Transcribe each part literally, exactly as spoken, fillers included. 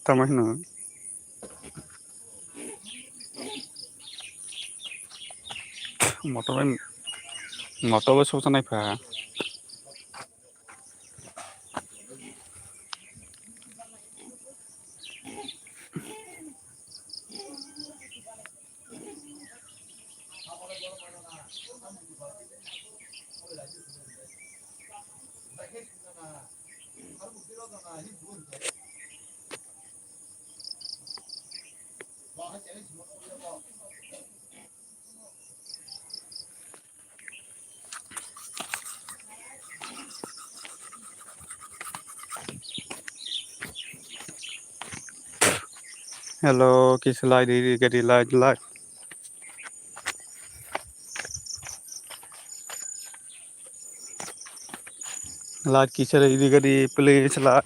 Tamo hino. Motor bai, motor bai sok sanai pha. Hello, kisa light riri gari light light. Light kisa riri gari please light.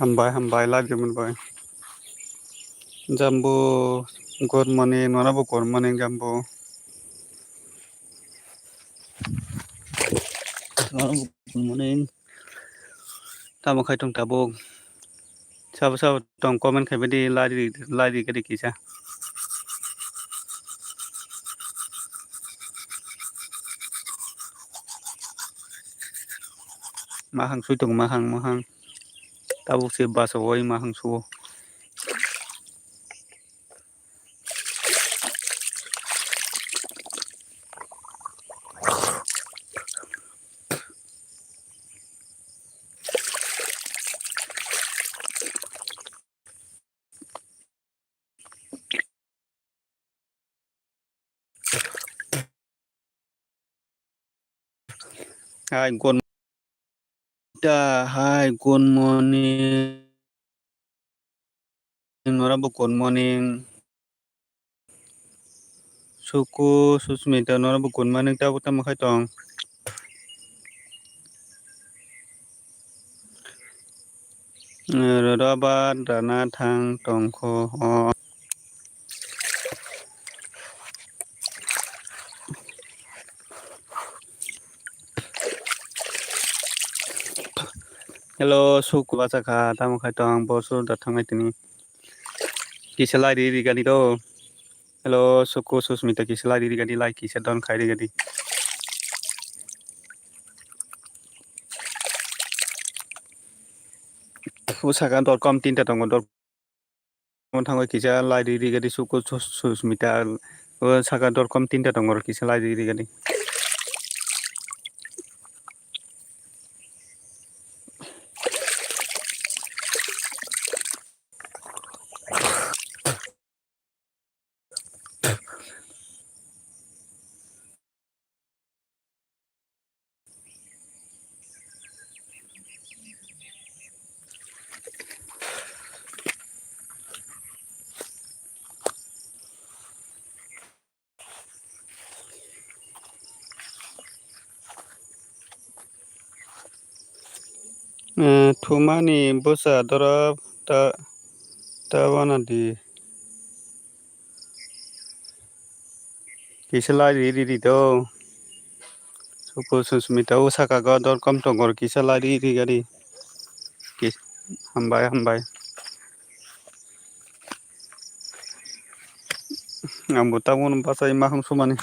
Hambai, hambai, live join bai. Jambu, good morning, nono bo good morning, Jambu. Nono bo good morning. Tamo khai tong tabuk. Sabo sabo tong comment khai badi lari lari kadi kisa. Mahang sui tongo, mahang, mahang. Tabuk se basa o mahang suo. Hi, good, hi, good morning. Norabo good morning. Suku, Susmita, norabo good morning, tabo tamo khai tong. Rwrwba rana thang tongkho o. Hello, Suku bachakha, tamo khai tong, boso da thangnai tini. Kisa lai ri ri gani do. Hello, Suku Susmita kisa lai ri ri gani, like kisa don khai ri gani. O saka dor kom tinta tongo, dor kom thango kisa lai ri ri gani, Suku Sus-, Susmita. O saka dor kom tinta tongo, kisa lai ri ri gani. Eh, thumani bwsa dorop ta, ta wana di. Kisa lai ri ri ri do. Suku Susmita o saka go dor kom tongor kisa lai ri ri gani. Kis-, hambai, hambai. Ang bo tabuk no bachai ma hwn sumani.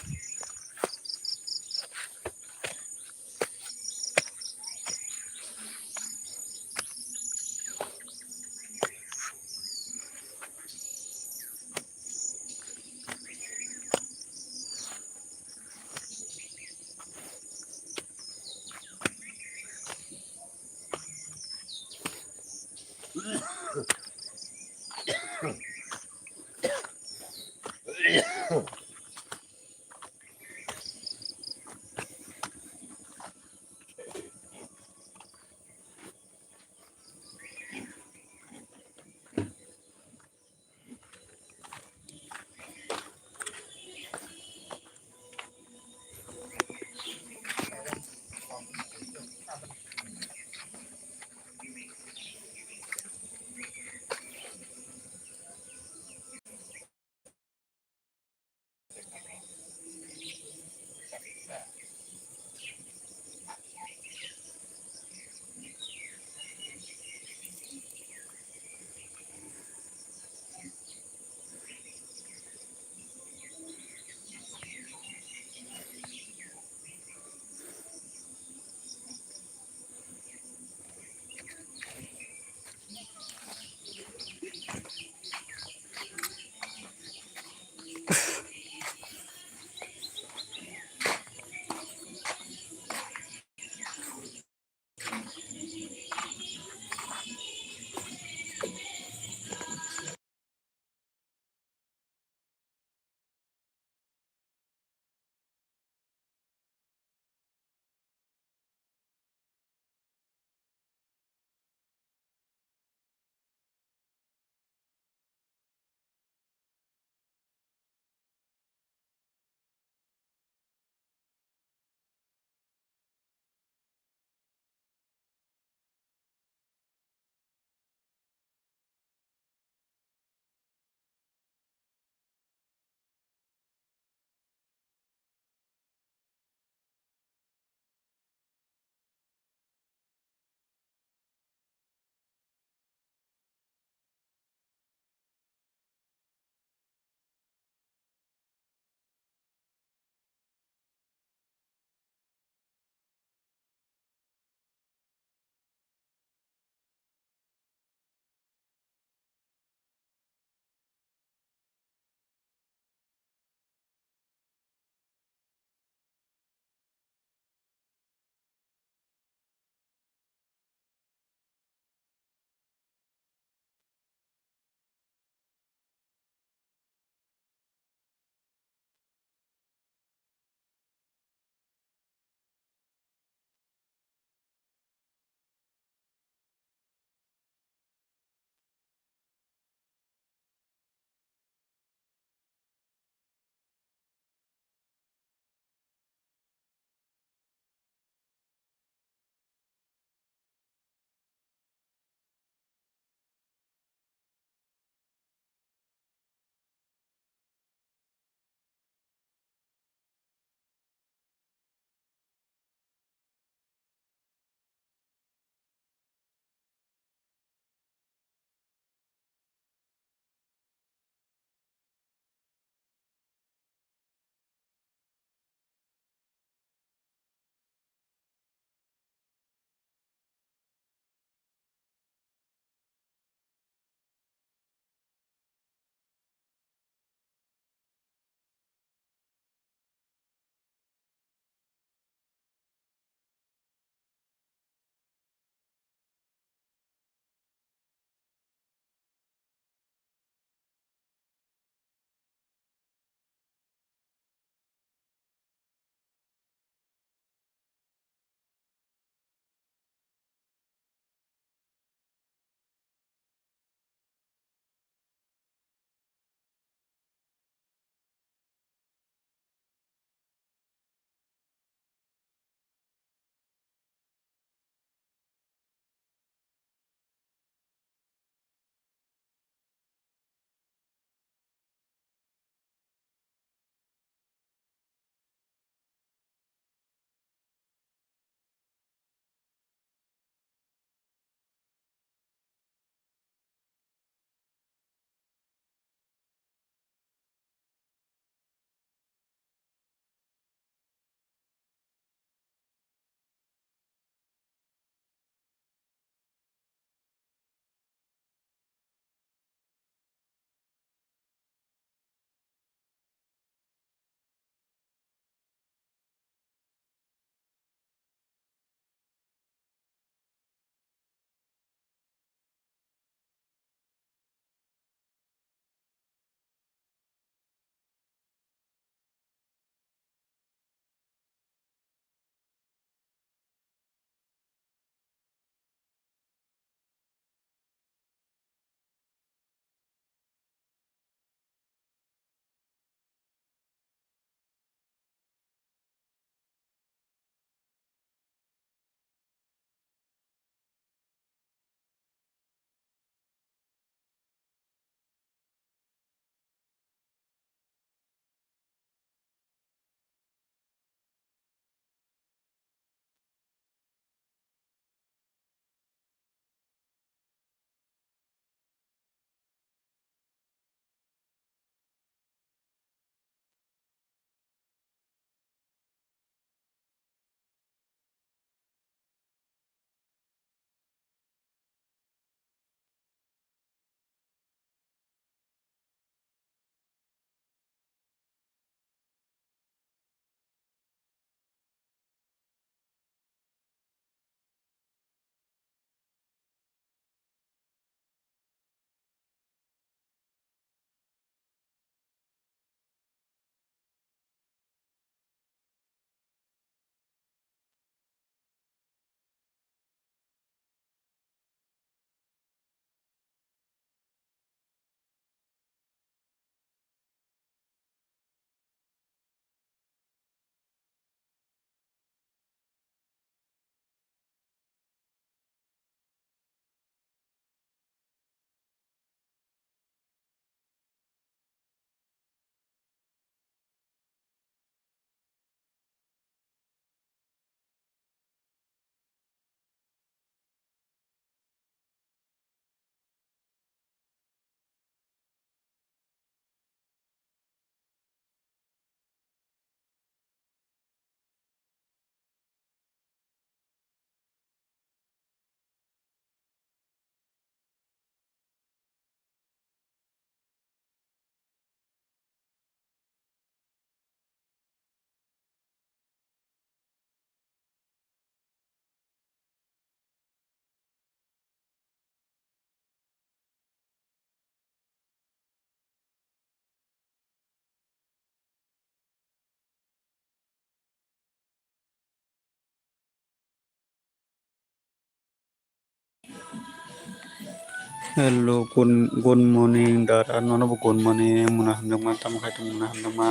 Hello, good, good morning, dara. Nono bo good morning. Muna hamjakma, tamo khai tong muna hamjakma.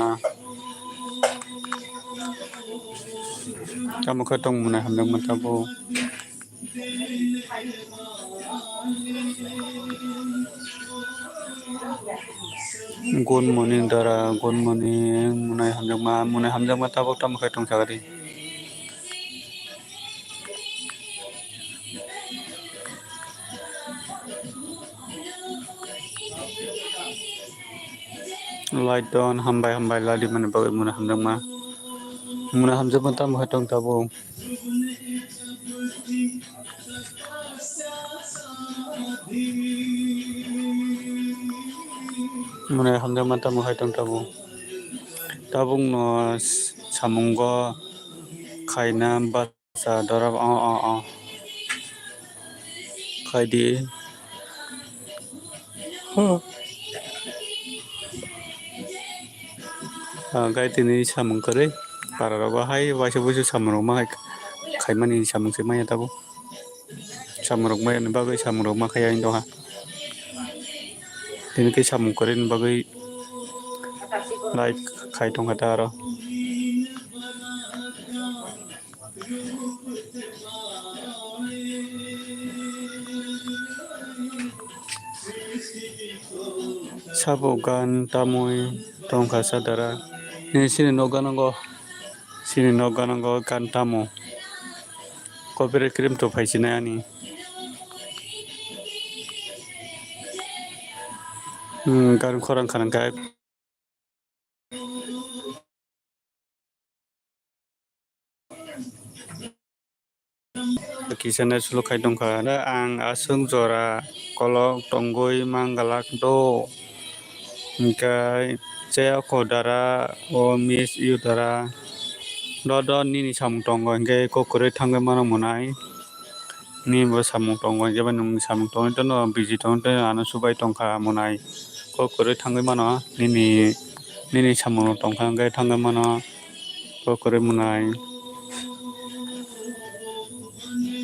Tamo khai tong muna hamjakma tabo. Good morning, dara. Good morning. Muna hamjakma, muna hamjakma tabo tamo khai tong sagadi. Light don, hambai, hambai, ladi mani bagwi muna hamjakma. Muna hamjakma tamo hai tong tabo. Muna hamjakma tamo hai tong tabo. Tabuk no samungo khaina ba Sa dora o o o. Khaidi. Huh. Ah, gai tini samung kwrwi. Para rogo hai waisa buisu samung rok ma hai khaimani samung se maya tabo. Samung rok maya ni bagwi samung rok ma khaya indo ha. Tini khe samung kwrwi ni bagwi live khai tongkha ta aro. Sabo gan tamwi tongkha sadara. Ni sini nok ganango, sini nok ganango gan tamo. Copyright claim to phaisinai ani. Hmm, gan khorang khanang khe. Kisa nai suluk khai tongkha. Ang aswk jora kolok tongwi manglak do. Hwnkhe chaya kho dara, o miss you dara. Do do nini samung tongo hwnkhe kok kwrwi thangwi mano mwnai. Nini bo samung tongo, jeba nwng samung tongwi tono, busy tongwi tono, ano subai tongkha mwnai. Kok kwrwi thangwi mano, nini, nini samung tongkha hwnkhe thangwi mano, kok kwrwi mwnai.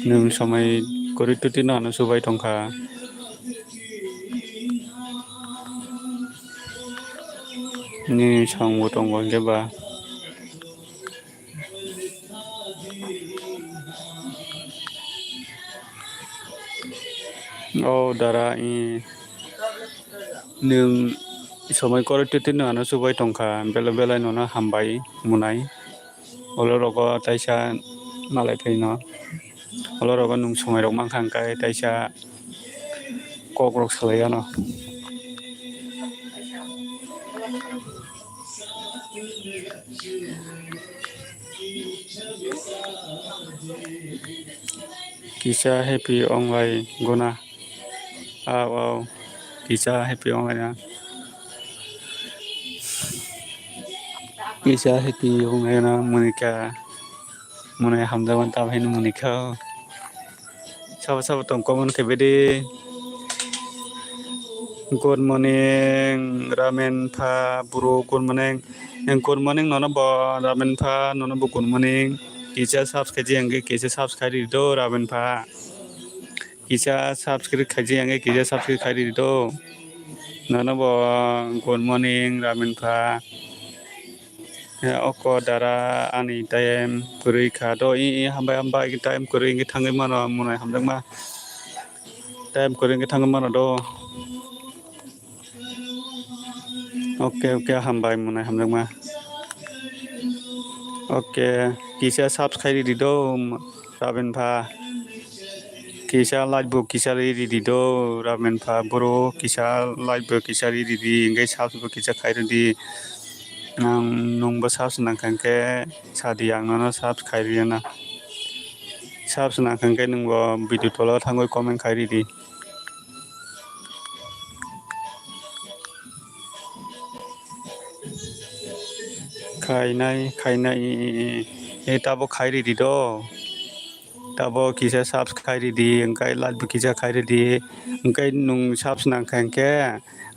Nwng somoi kwrwi twtwino ano subai tongkha. Nini samung bo tongo, jeba. O dara, i, nwng somoi kwrwi twtwino ano subai tongkha, belai belai nono hambai mwnai. Olo rogo taisa malai phaino. Olo rogo nwng somoi rok mankha hwnkhe taisa kok rok salai ano. Kisa happy onglai guna. Aw, aw. Kisa happy onglai na. Kisa happy onglai na, muni kha. Muni hamjakma tamo haino muni kha. Sabo sabo tong comment khe bidi. Good morning, Ramen pha, bro, good morning. Good morning, nono bo, Ramen pha, nono bo good morning. Kisa subscribe khaijak hwnkhe, kisa subscribe rw di do, Ramen pha. Kisa subscribe khaijak hwnkhe, kisa subscribe khai rw di do. Nono bo, good morning, Ramen pha. He, oko dara ani time kwrwi kha do, i, i, hambai, hambai, time kwrwi wngwi thangwi mano, mwnai hamjakma. Time kwrwi wngwi thangwi mano do. Oke, oke, hambai, mwnai hamjakma. Oke, kisa subscribe rw di do, Raben pha. Kisa like bo kisa rw di do, Raben pha. Boro kisa like bo kisa rw di, hwnkhe subscribe bo kisa khai rw di. Ang nwng bo subscribe nang kha hwnkhe sa di, ang nono subscribe khai rw na. Subscribe nang kha hwnkhe nwng bo video tola thangwi comment khai rw di. Khainai, khainai, e, tabo khai rw di do. Tabo kisa subscribe khai rw di, hwnkhe like bo kisa khai rw di. Hwnkhe nwng subscribe nang kha hwnkhe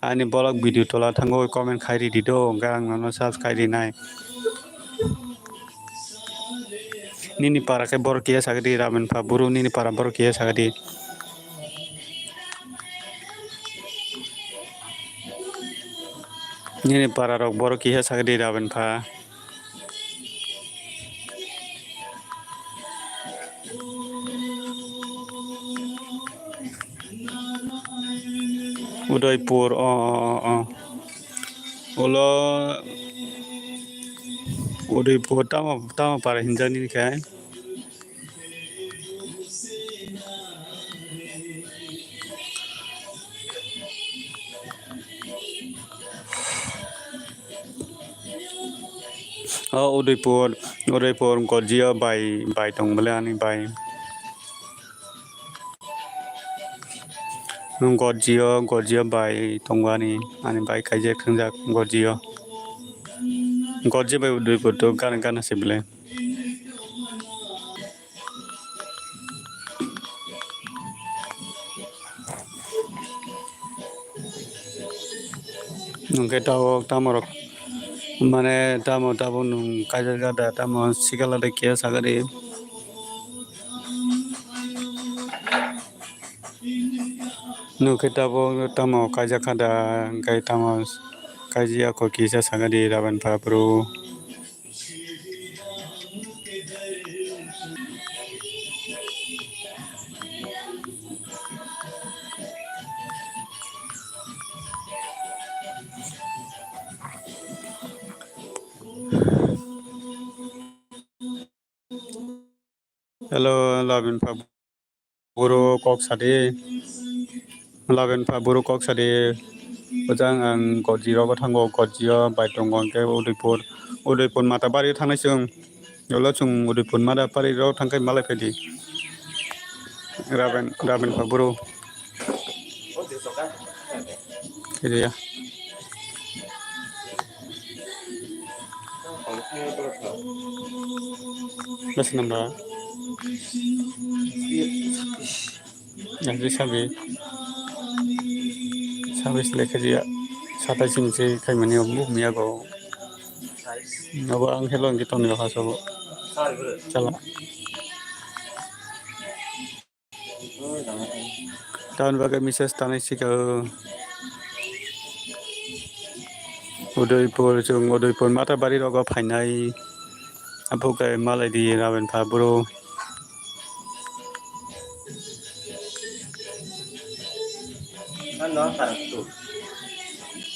ani vlog video tola thango comment khai rw di do. Hwnkhe ang nono subscribe khai rw nai. Nini para khe borok kiya sagadi, Ramen pha buru nini para borok kiya sagadi. Nini para rok borok kisa sakdi Raben pha. Udaipur, o, o, o, o. Ulo Udaipur tamo, tamo para hinjani khe. O Udaipur, Udaipur Gorjio bai, bai tong bole ani bai. Gorjio, Gorjio bai tongo ani, ani bai kaijak thwngjak Gorjio. Gorjio bai Udaipur to gana, gana se bole. Hwnkhe tabuk tamo rok mane tamo tabuk nwng kaijak da tamo sikala de khe sakari. Nwng khe tabuk tamo kaijak kha da hwnkhe tamo kaijak kho kisa sakari Raben pha bro. Hello, Labin pha buro kok sadi. Labin pha buro kok sadi. Bojang ang Gorji rogo thango, Gorjio bai tongo hwnkhe Udaipur. Udaipur Matabari thangnai chwng. Ulo chwng Udaipur Matabari rok thangkhe malai phaidi. Raben, Raben pha buro. Kiriya. Bes number. Yang di sabi. Sabi sile kiriya. Satai sini si kai mani obu miya go. Obo ang hello ngi toni ha sobo. Chala. Tamoni bagwi message tanai sika o. Udaipur, chwng Udaipur Matabari rogo phainai. Abo khe malai di Raben pha bro.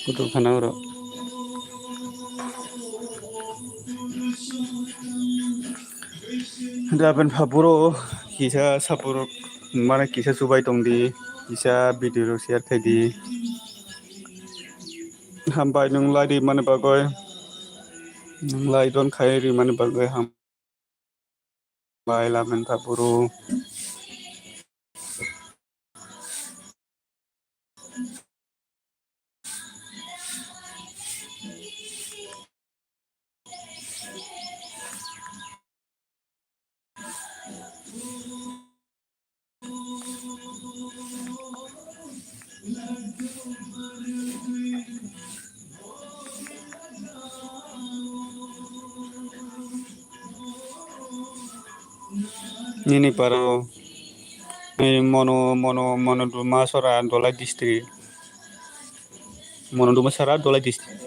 Kutuk khana oro. Raben pha buro kisa support mane kisa chubai tongdi, kisa video rok share khaidi. Hambai nwng lai rimani bagwi, nwng lai don khai rimani bagwi hambai Raben pha buro. Nini paro, eh, mono, mono, mono duma sora Dolai district. Mono duma sora Dolai district.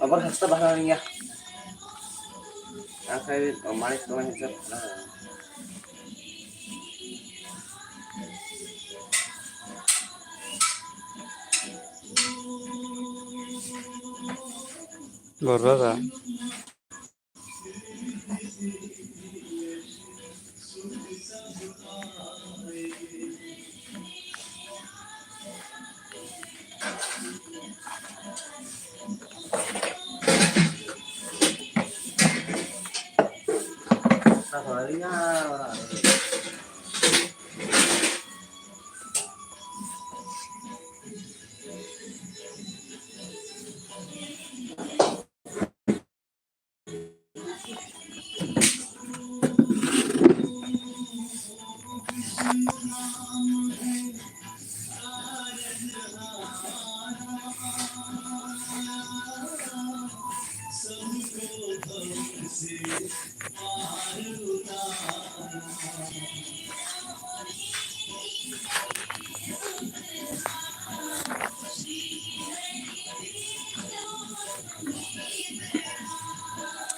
Abor hasta bahar ya. Akai manik tong hijab. Borra da.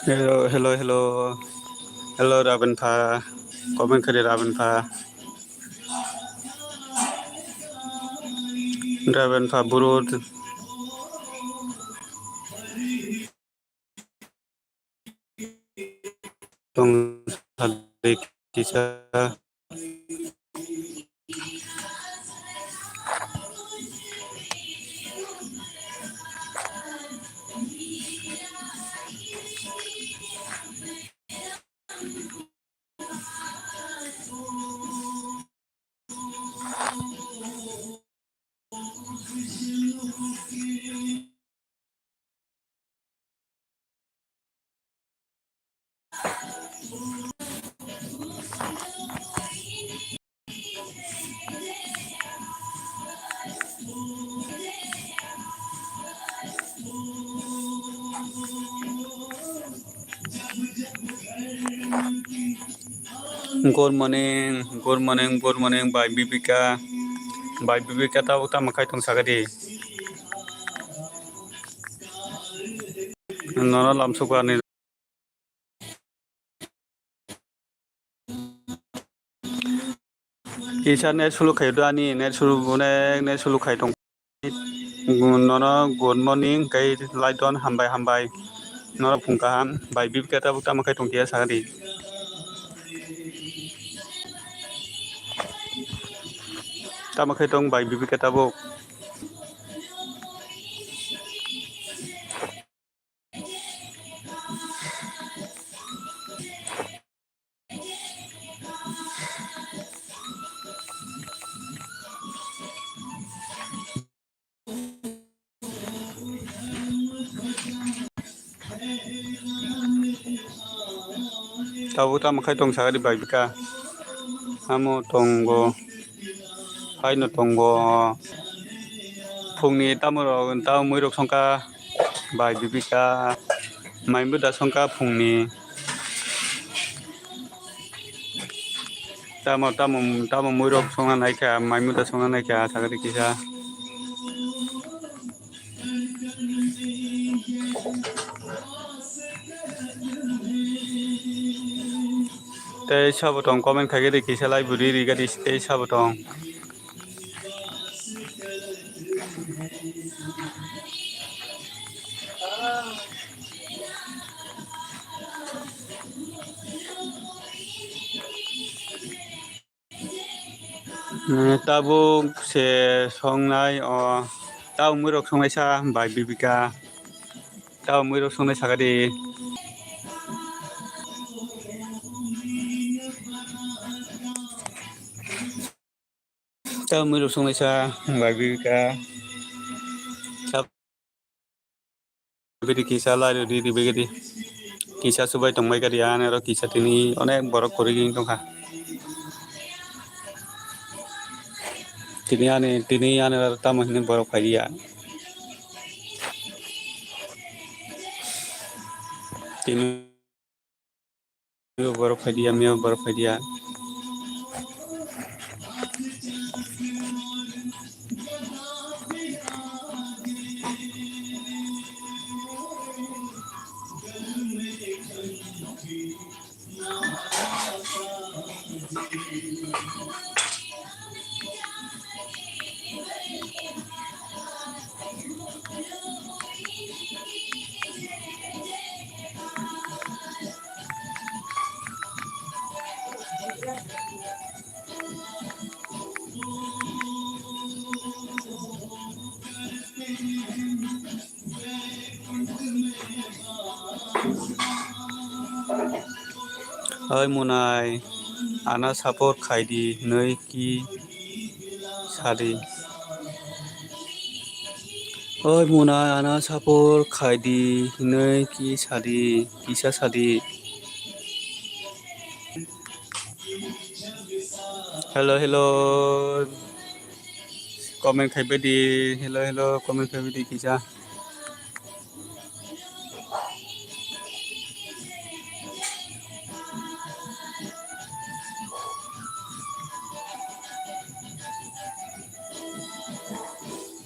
Hello, hello, hello. Hello, Raben pha. Comment khe di, Raben pha. Raben pha, bro. Tong sadi kisa. Good morning, good morning, good morning, bai Bibika. Bai Bibika, tabuk tamo khai tong sakadi? Nono lamsukani. Kisa net sulu khai do ani, net sulu, onek net sulu khai tong. Nono good morning, kai Laidon, hambai, hambai. Nono phung kaham, bai Bibika tabuk tamo khai tong kiya sakadi. Tamo khai tong bai Bibika tabuk. Tabuk tamo khai tong sakadi bai Bibika? Amo tongo, haino tongo. Phungni tamo rok, tamo mui rok songkha bai Bibika, mai muda songkha phungni. Tamo, tamo, tamo mui rok songna naikha, mai muda songna naikha, sakadi kisa. Tei sabo tong comment khaigadi kisa lai bwrwi rigadi tei sabo tong. Eh, tabuk se songnai o, tabuk muirok songnaisa bai Bibika, tabuk muirok songnai sakadi. Tabuk muirok songnaisa bai Bibika. Bidi kisa lai rw di, di bigidi. Kisa subai tongbai gadi, ani oro kisa tini onek borok kwrwi wng tongkha. Tini ani, tini ani oro tamo hwnwi borok phai ya. Tini Mio borok phai dia, mio borok phai dia. Oi Munai, ano support khai di, hinwi ki sadi. Oi Munai, ano support khai di, hinwi ki sadi, kisa sadi. Hello, hello. Comment khai bai di. Hello, hello. Comment khai bai di kisa.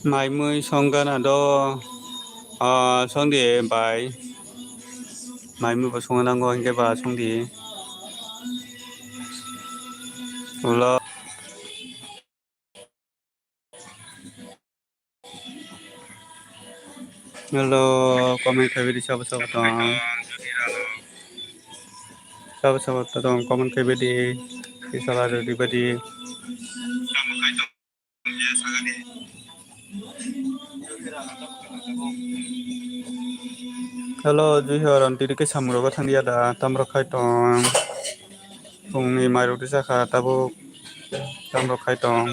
Mai mui song gana do. Ah, song di bai. Mai mui bo songwi nango, hinkhe ba songdi. Ulo. Hello, comment khaibidi sabo sabo tong. Sabo sabo tong, comment khaibidi. Kisala ribadi. Hello, Juhi Aron, tiri ke samung rogo thangya da, tamrok khai tong. Phungni mairok tisakha, tabuk tamrok khai tong.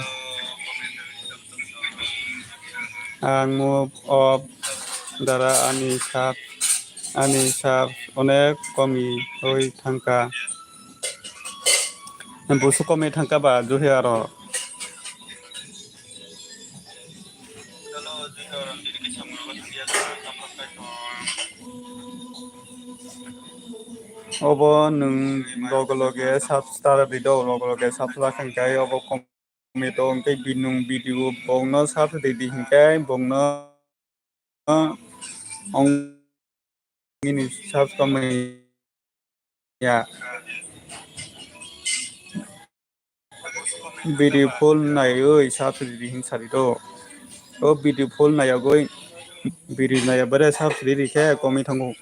Ang move up dara ani sap, ani sap onek komi oi thangka. Busu komi thangka ba, Juhi Aron. Obo nwng loge loge subscribe di do, loge loge subscribe hwnkhe obo kom-, komito hwnkhe bi-, nwng video bokno subscribe di hwnkhe bokno ong-, nini subscribe ya. Video full naiwi subscribe di hin sari do. O video full nayagwi, video nayabare subscribe di khe komwi thango.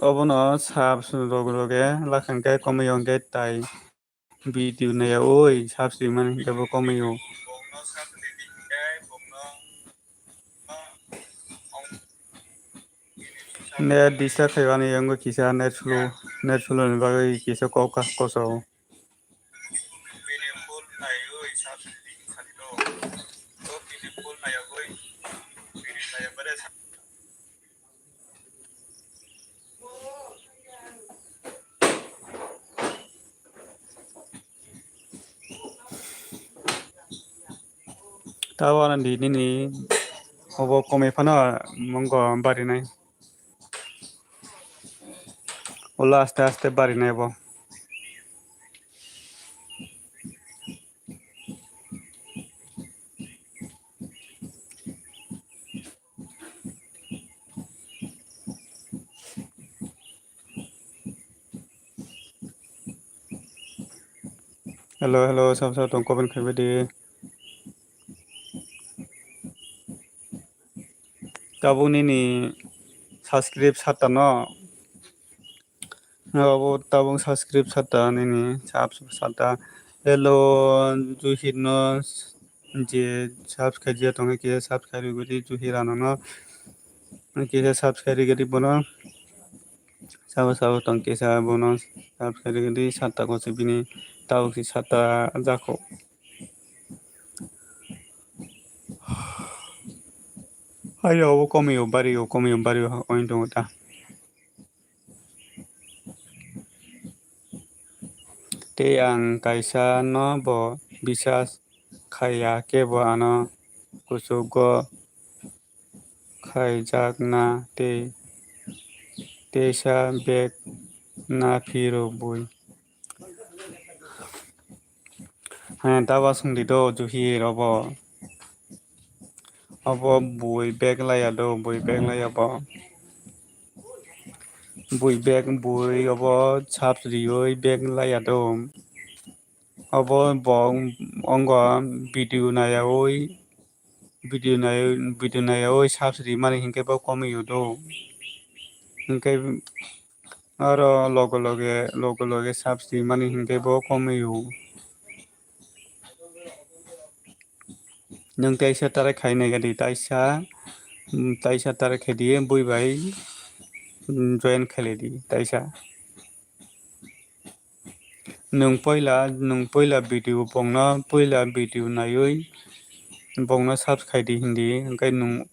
Obono subs rogo roge lakhang khe komwi yongkhe tai. Video naya oi, subscribe mani hinkhe bo komwi o. Net disturb khai ani yango kisa net slow, net slow ni bagwi kisa kok ka koso. Tabo ano di nini obo komwi phano mungo barinai. Ulo aste aste barinai bo. Hello, hello, sabo sabo tong comment khaibai di. Tabuk nini subscribe sata no. Abo tabuk subscribe sata nini sub sata. Hello, Juhir no je subscribe ya tongkhe kisa subscribe guri Juhir ano no kisa subscribe guri bono. Sabo sabo tong kisa bono subscribe guri sata ko se bini tabuk si sata jako. Ayo, obo komio, bario, komio, bario, oin tongo ta. Tei ang kaisa no bo bisas khaiya, kebo ano kuchugo khaijakna tei teisa bag naphiro bui. Haya, daba songdi do, Juhir obo. Obo bui bag laya do, bui bag laya bo. Bui bag, bui obo subs riwi bag laya do. Obo bo ongo video nayawi, video nayawi, video nayawi subs rimani hinkhe bo komwi o do. Hinkhe oro loge loge, loge loge subs rimani hinkhe bo komwi o. Nwng teisa tarik khai nai gadi, taisa, mm, taisa tarik khai di, bui bai, mm, join khai di, taisa. Nwng poila, nwng poila video bongno, poila video naiwi bongno subs khai di hindi, hwnkhe nwng,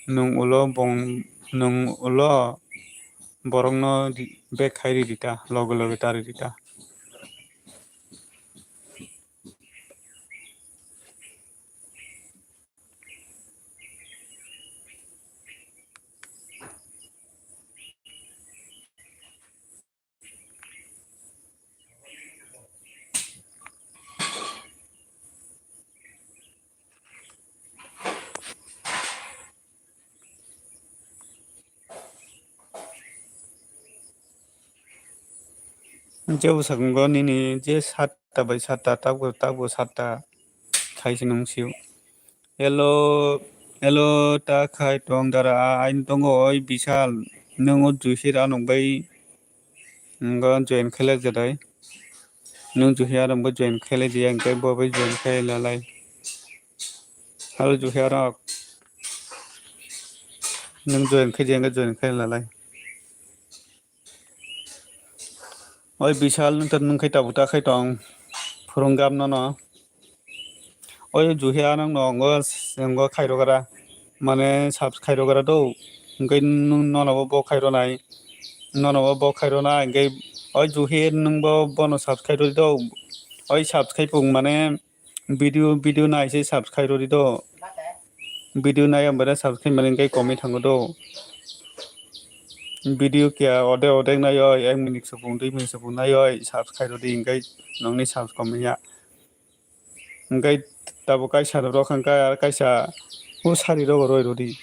nwng ulo bong, nwng ulo borokno ri-, back khai ridi ta, loge loge ta ridi ta. Jebo sakungo nini je satta bai satta, takbo, takbo satta khai se nung sio. Hello, hello, ta khai tong dara, a-, aini tongo oi Bishal, nung o Juhir anok bai, ngo join khailak jadai. Nung Juhir anok bai join khailai diya, hingke bo bai join khai lalai. Hello, Juhir anok. Nung join khai diya, hingke join khai lalai. Oi Bishal, nung ta nung khai tabuk ta khai tong. Phurung gam nono. Oi Juhir anok no ngo, ngo khai rogra. Mane subs khai rogra do. Hingke nung nono bo, bo khai ronai. Nono bo, bo khai ronai. Hingke oi Juhir nung bo, bono subs khai rodi do. Oi subs khai pung mane video, video nai se subscribe rodi do. Video nai ang bera subscribe mani hingke komoi thango do. Video kya ode ode nai oi, ek minute subung, dui minute subung nai oi, subscribe rodi hingke nongni subs komoi ya. Hingke tabo kaisa rok hingke ar kaisa o sari rogo roi rodi.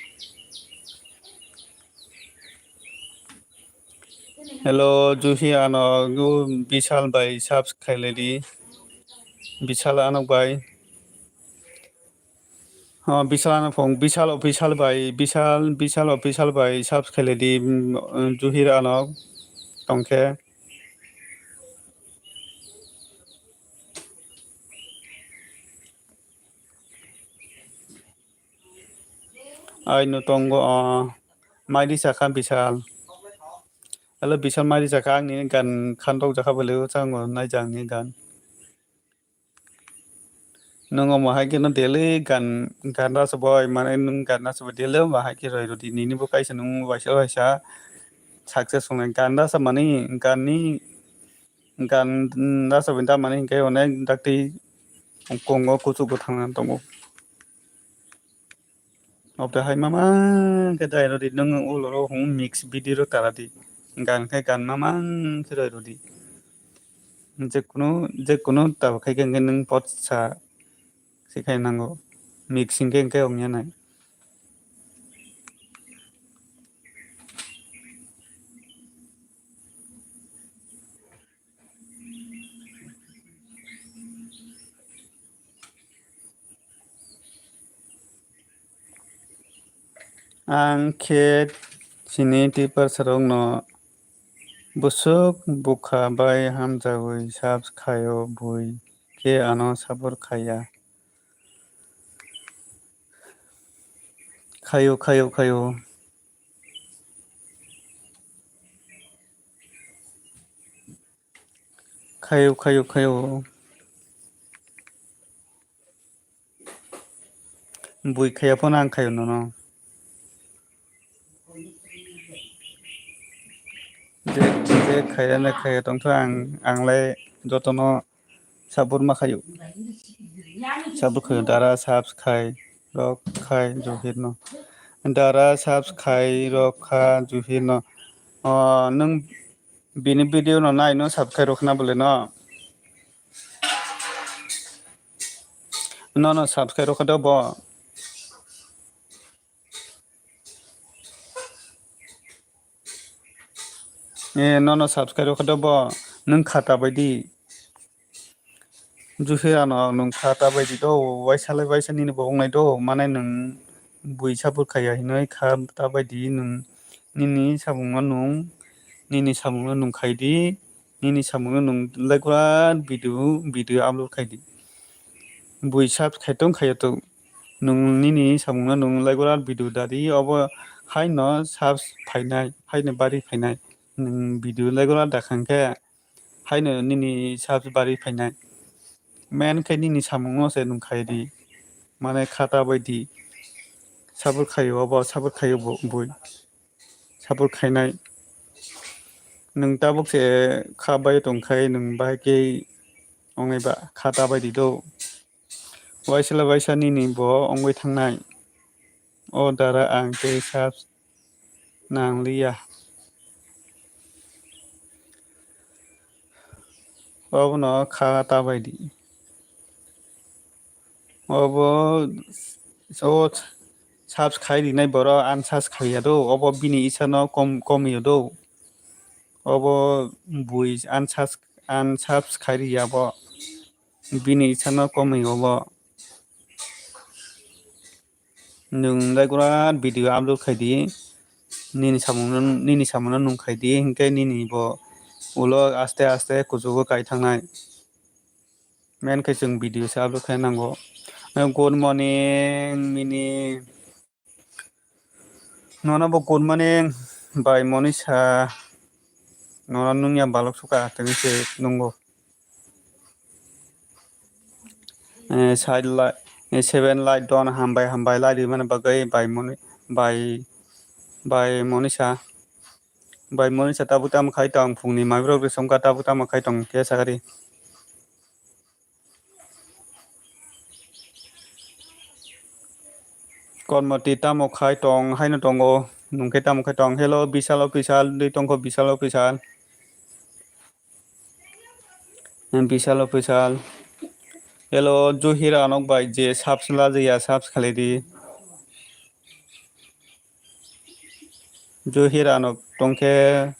Hello, Juhi ano, o Bishal bai subs khailai di. Bishal ano bai. Oh, Bishal ano phone, Bishal official bai, Bishal, Bishal official bai subs khailai di, mm, Juhi ano tongkhe. Aino tongo, ah, mai risa kha Bishal. Hello, Bishal mai risa kha, ang nini gan khan rok jakha bwlwi o chango naijak ni gan. Nwng omo hai khe no daily gan, gan rasa bo, mane nwng gan rasa bo daily omo hai khe roi rodi nini bo kaisa nwng waisa waisa success wngnai gan rasa mani gan ni Gan, mm, rasa bai tamani hingke onek dakti kongo kuchuk bo thangna tongo. Obda hai mama khe dai rodi nwng ulo ro hung mix video ro tara di. Gan khe gan mama khe dai rodi. Jekunu, jekunu tabo khai khe nwng pot sa se khai nango. Mix hingke hingke ongya nai. Ang khe chini tiprasarokno bwswk bwkha bai hamjagwi sap khaio, bui khe ano sabur khaiya. Khaio, khaio, khaio. Khaio, khaio, khaio. Bui khaiya phano ang khaio nono. Je, je khaiya na khaiya tongtho ang, ang lai jotono sabur ma khaio. Sabur khaio dara subscribe rok khai Juhir no. Dara subscribe rok kha Juhir no. O, nwng bini video no nai no subscribe rok khna bole no. No, no, subscribe rok kha do bo. Eh, no, no, subscribe rok kha do bo. Nwng kha ta bai di. Juhir ano nwng kha ta bai di do, waisa lai waisa nini bo wngnai do, mane nwng bui sabur khaiya hinwi kha ta bai di nwng nini samung no nwng, nini samung no nwng khai di, nini samung no nwng lai gura video, video upload khai di. Bui subscribe tong khaiya to, nwng nini samung no nwng lai gura video da di, obo hai no subs phainai, hai no bari phainai, nwng video lai gura da khang khe. Haino nini subs bari phainai. Main khe nini samungno se nwng khai di. Mane kha ta bai di. Sabur khaio obo, sabur khaio bo, bui. Sabur khainai. Nwng tabuk se kha bai tong khai nwng bai khe wngnai ba kha ta bai di do. Waisa le waisa nini bo wngwi thangnai. O dara ang tei subs nang liya. Obono kha ta bai di. Obo o subs khai rinai borok unsubs khaiya do. Obo bini isano kom, kom yo do. Obo bui unsubs unsubscribe khai ri ya bo. Bini isano komwi obo. Nwng dai gura video upload khai di. Nini samung no, nini samung no nwng khai di. Hinkhe nini bo ulo aste aste kuchugo kai thangnai. Men khe chwng video se upload khai nango. Eh, good morning, mini. Nono bo good morning, bai Monisa. Nono nungya balok suka, tini se nungo. Eh, side light, eh, seven light don hambai, hambai light rimani bagwi bai Moni-, bai, bai Monisa. Bai Monisa tabuk tamo khai tong, phungni maibrok ri songkha tabuk tamo khai tong khe sakari. Kormoti tamo khai tong, haino tongo, nungkhe tamo khai tong. Hello, Bisal official, dui tongkho Bisal official. Bisal official. Hello, Juhir Anok bai je subs la jaya, subs khalai di. Juhir Anok tongkhe,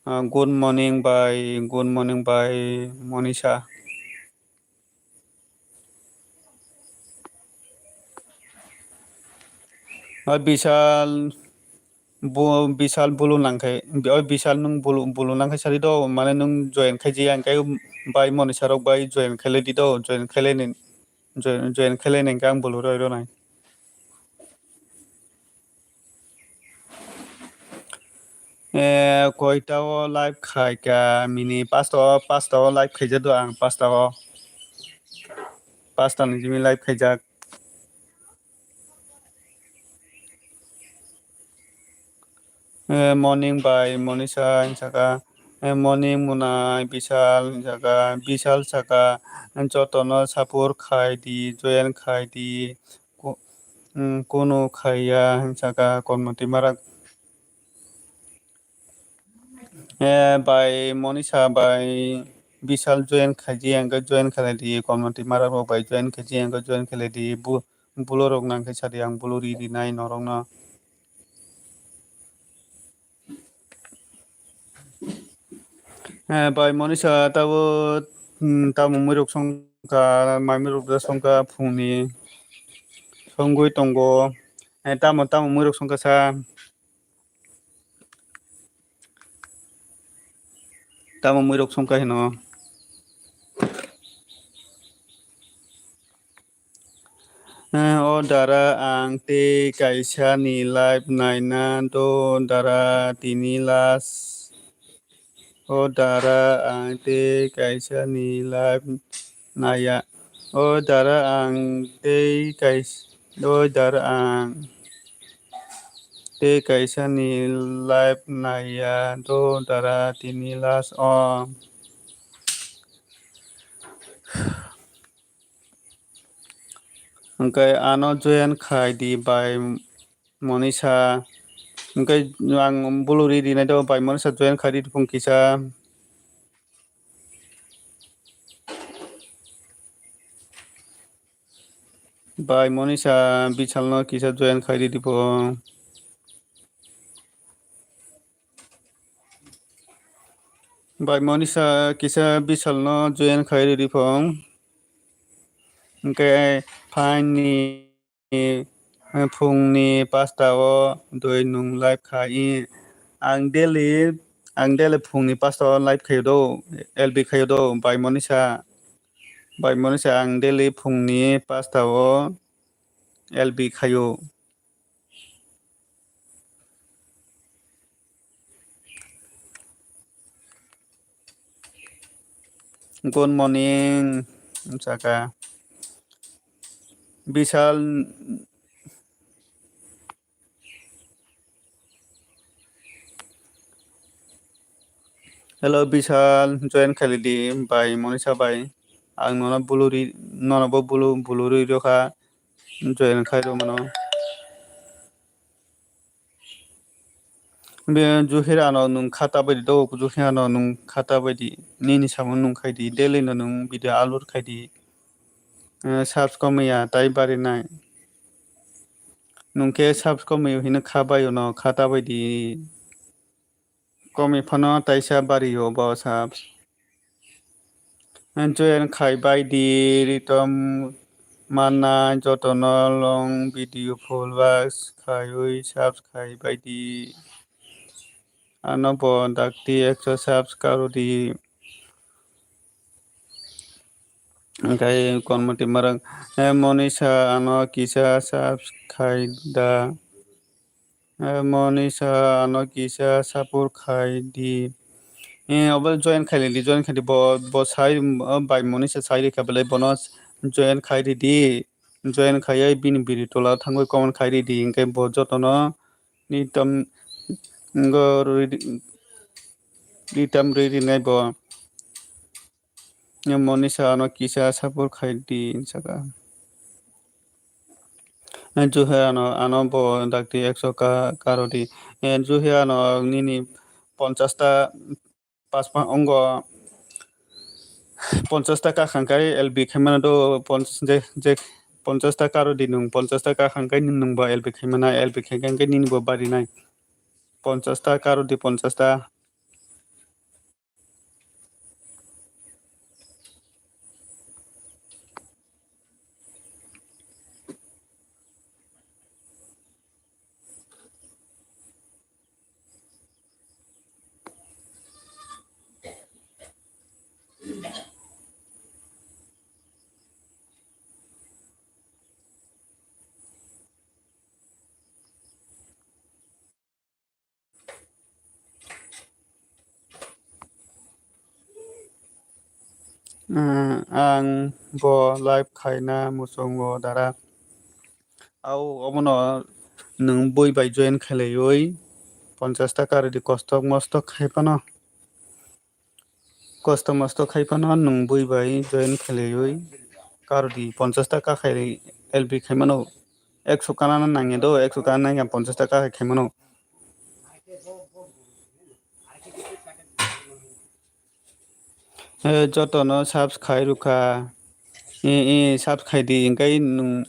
ah, good morning bai, good morning bai, Monisa. Oi Bisal, bo Bisal bulu nangkhe, oi Bisal nwng bulu, bulu nangkhe sari do, mane nwng join khai jiya, hinkhe bai Monisa rok bai join khailai di do, join khailai ni, join, join khailai ni hinkhe ang bulu roi rwnai. Eh, koita o live khai ka mini pasta o, pasta o live khaijak do ang, pasta o. Pasta ni jimi live khaijak. Eh, morning bai Monisa hinsaka. Eh, morning Munai Bisal hinsaka. Bisal saka, jotono support khai di, join khai di. Ku-, mm, kunu khaiya hinsaka Kormoti Marak. Eh, bai Monisa bai Bisal join khaiji, hinkhe join khlai di, Kormoti Marak rok bai join khaiji, hinkhe join khlai di. Bu-, bulo rok nangkhe sadi ang bulo ri rinai norokno. Eh, bai Monisa tabo, hmm, tamo muirok songkha, mai muirok da songkha phungni songwi tongo. Eh, tamo, tamo muirok songkha sa. Tamo muirok songkha hino. Eh, o dara ang tei kaisa ni live naina do dara tini last. O dara ang tei kaisa ni live naya. O dara ang tei kais-, o dara ang tei kaisa ni live naya do dara tini last o. Hwnkhe ano join khai di bai Monisa. Hwnkhe ang bulu ri rinai do bai Monisa join khai di phung kisa. Bai Monisa Bisalno kisa join khai di phung. Bai Monisa kisa Bisalno join khai ridi phung. Hwnkhe phaini, eh, phungni pasta o doi nwng live khai. Ang daily, ang daily phungni pasta o live khaio do, L B khaio do, bai Monisa. Bai Monisa ang daily phungni pasta o L B khaio. Good morning, saka. Bisal. Hello, Bisal, join khaili di, bai, Monisa bai. Ang nono bulu ri, nono bo bulu, bulu ri rokha. Join khai rw mano. Be Juhir ano nwng khata bai di do, Juhir ano nwng khata bai di. Nini samung nwng khai di, daily no nwng video upload khai di. Eh, subs komwi ya, tai bari nai. Nwng khe subs komwi hino kha bai no, khata bai di. Komwi phano taisa bari o bo subs. Join khai bai di, ritom manna jotono long video full watch khaiwi subs khai bai di. Ano bo dakti ekso subs karo di. Hingkai Konmoti Marak, eh, Monisa ano kisa subs khai da. Eh, Monisa ano kisa support khai di. Eh, obo join khai di, join khai di. Bo, bo sai, oh, bai Monisa sai rikha belai bono join khai di di. Join khai bini biri tola thangwi comment khai di di. Hingkai bo jotono ritom, ngo ri-, ritom ri rinai bo. Monisa ano kisa support khai di saka. Juhe ano, ano bo dakti ekso ka, karo di. Eh, juhe ano nini ponchas ta, pas pa ongo ponchas ta kakhang kai L B khaimano do ponchas je, je ponchas ta karo di nung ponchas ta kakhang kai nung bo L B khaimana L B khaikha nini bo bari nai. Ponchas ta karo di ponchas ta. Ah, ang bo live khaina muchungo dara. Au omono nwng bui bai join khlaiwi ponchas ta karo di kostok mostok khai phano. Kosto mosto khai phano nwng bui bai join khlaiwi karo di ponchas ta kakhai L B khaimano. Ekso kana nangya do, ekso kana nangya ponchas ta kakhai khaimano. Eh, jotono subs khai rwkha. Eh, eh, subs khai di, hingkai nwng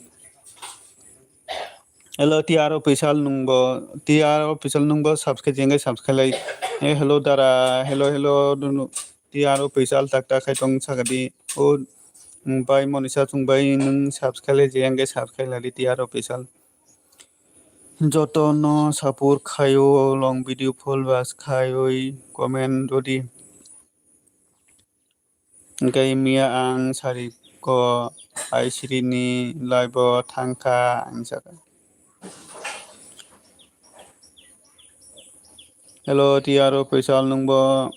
Hello, T R official nungbo, T R official nungbo subscribe jengke subscribe lai. Eh, hello, dara, hello, hello, dunu, T R official tak tak khai tong sakadi. O, mm, bai Monisa chung bai nung subscribe lai jengke subscribe lai di T R official. Joto no support khayo long video full watch khayoi comment rodi. Hingke miya ang sari ko aisiri ni live o thangkha, ang saka. Hello, T R official nungbo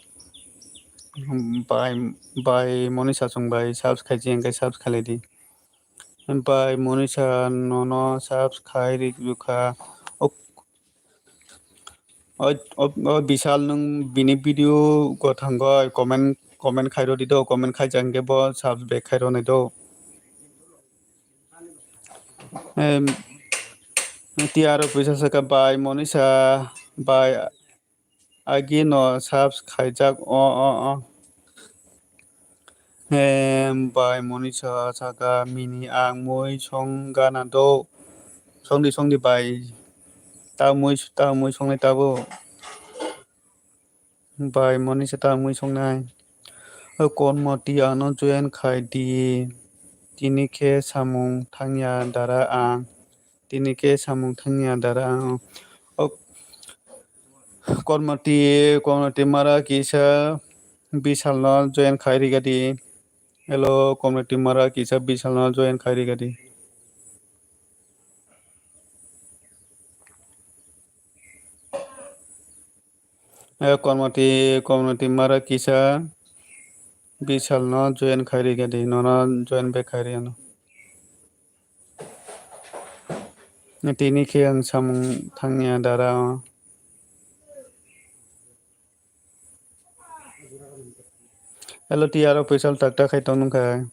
bai, bai Monisa chung bai subscribe jengke subscribe lai di. Bai Monisa nono subscribe ri rwkha. Ok. O, o, o Bishal nwng bini video gothango comment, comment khairo di do, comment khai jang khe bo subscribe khairo nai do. Em, T R official saka bai Monisa bai agi no subs khaijak o, o, o. Em, bai Monisa saka mini ang mui song gana do. Songdi, songdi bai. Ta mui, ta mui songnai tabo. Bai Monisa ta mui songnai. O Konmoti ano join khai di. Tini khe samung thangya dara ang. Tini khe samung thangya dara ang. O Konmoti, Konmoti mara kisa Bishal no join khai rigadi. Hello, Konmoti mara kisa Bishal no join khai rigadi. Eh, Konmoti, Konmoti mara kisa Bishal no join khai rigadi. Nono join back khai ri ano. Tini khe ang samung thangya dara. Hello, T R official tak tak khai tong nung kha.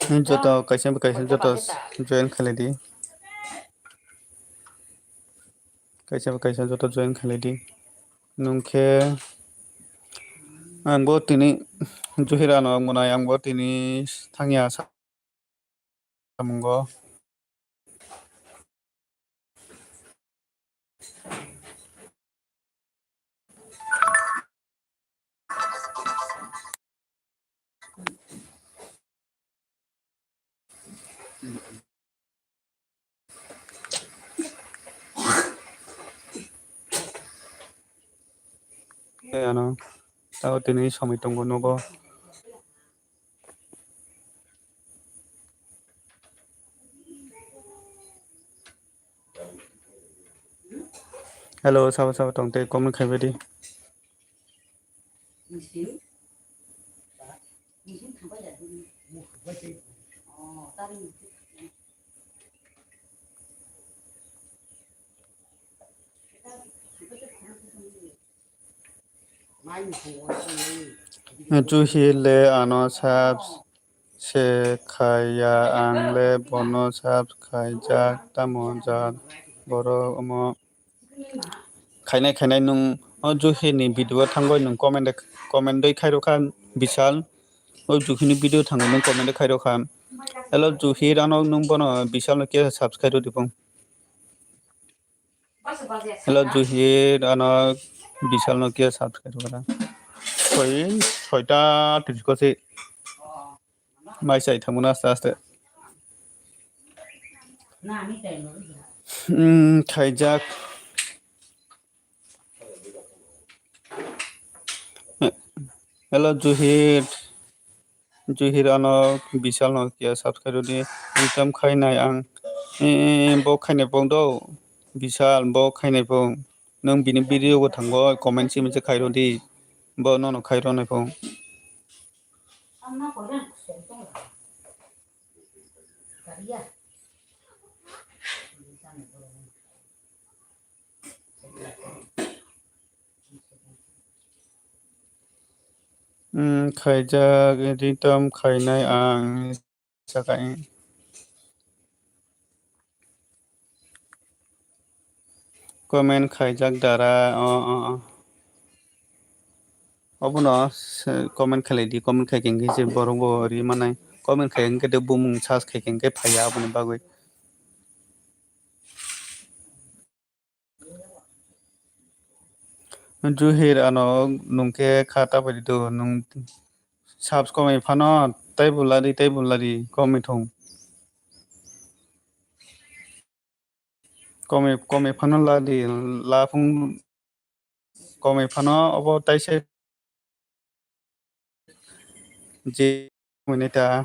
Eh, joto kaisa kaisa joto join khalai di. Kaisa bai kaisa joto join khailai di. Nwng khe ang bo tini Juhir ano ang bo nai, ang bo tini thangya samungo. Ano tao tini somoi tongo nogo. Hello, sabo sabo tong tei comment khai bai di. Juhir le ano sab se khaiya, ang le bono sab khaijak, tamo jat borok omo khainai khainai nwng o Juhir ni video o thangwi nwng comment de, comment dwi khairokha Bishal. O Juhir ni video thangwi nwng comment de khairokha. Hello Juhir, ano nwng bono Bishal no khe subscribe rw di phung. Hello Juhir, ano Bishal no khe subscribe rw di. Soi, soita tris ko se. Mai chai thangmano aste aste. Hmm, khaijak. Hello Juhir. Juhir ano Bishal no khe subscribe rw di. Income khainai ang. Eh, bo khainai pong do. Bishal bo khainai pong. Nwng bini video bo thango comment simi se khairw di. Bo nono khairw nai pong. Hmm, khaijak, editom khainai ang, sakai. Comment khaijak dara, o, o, o. Obono se comment khailai di, comment khai khe se borok bo ri manai. Comment khai khe de bumung search khai khe phaiya aboni bagwi. Juhir ano nwng khe kha ta bai di do, nwng subs komai phano taibo ladi, taibo ladi, komai thung. Komai, komai phano ladi, laphung komai phano obo taisa je komai ta.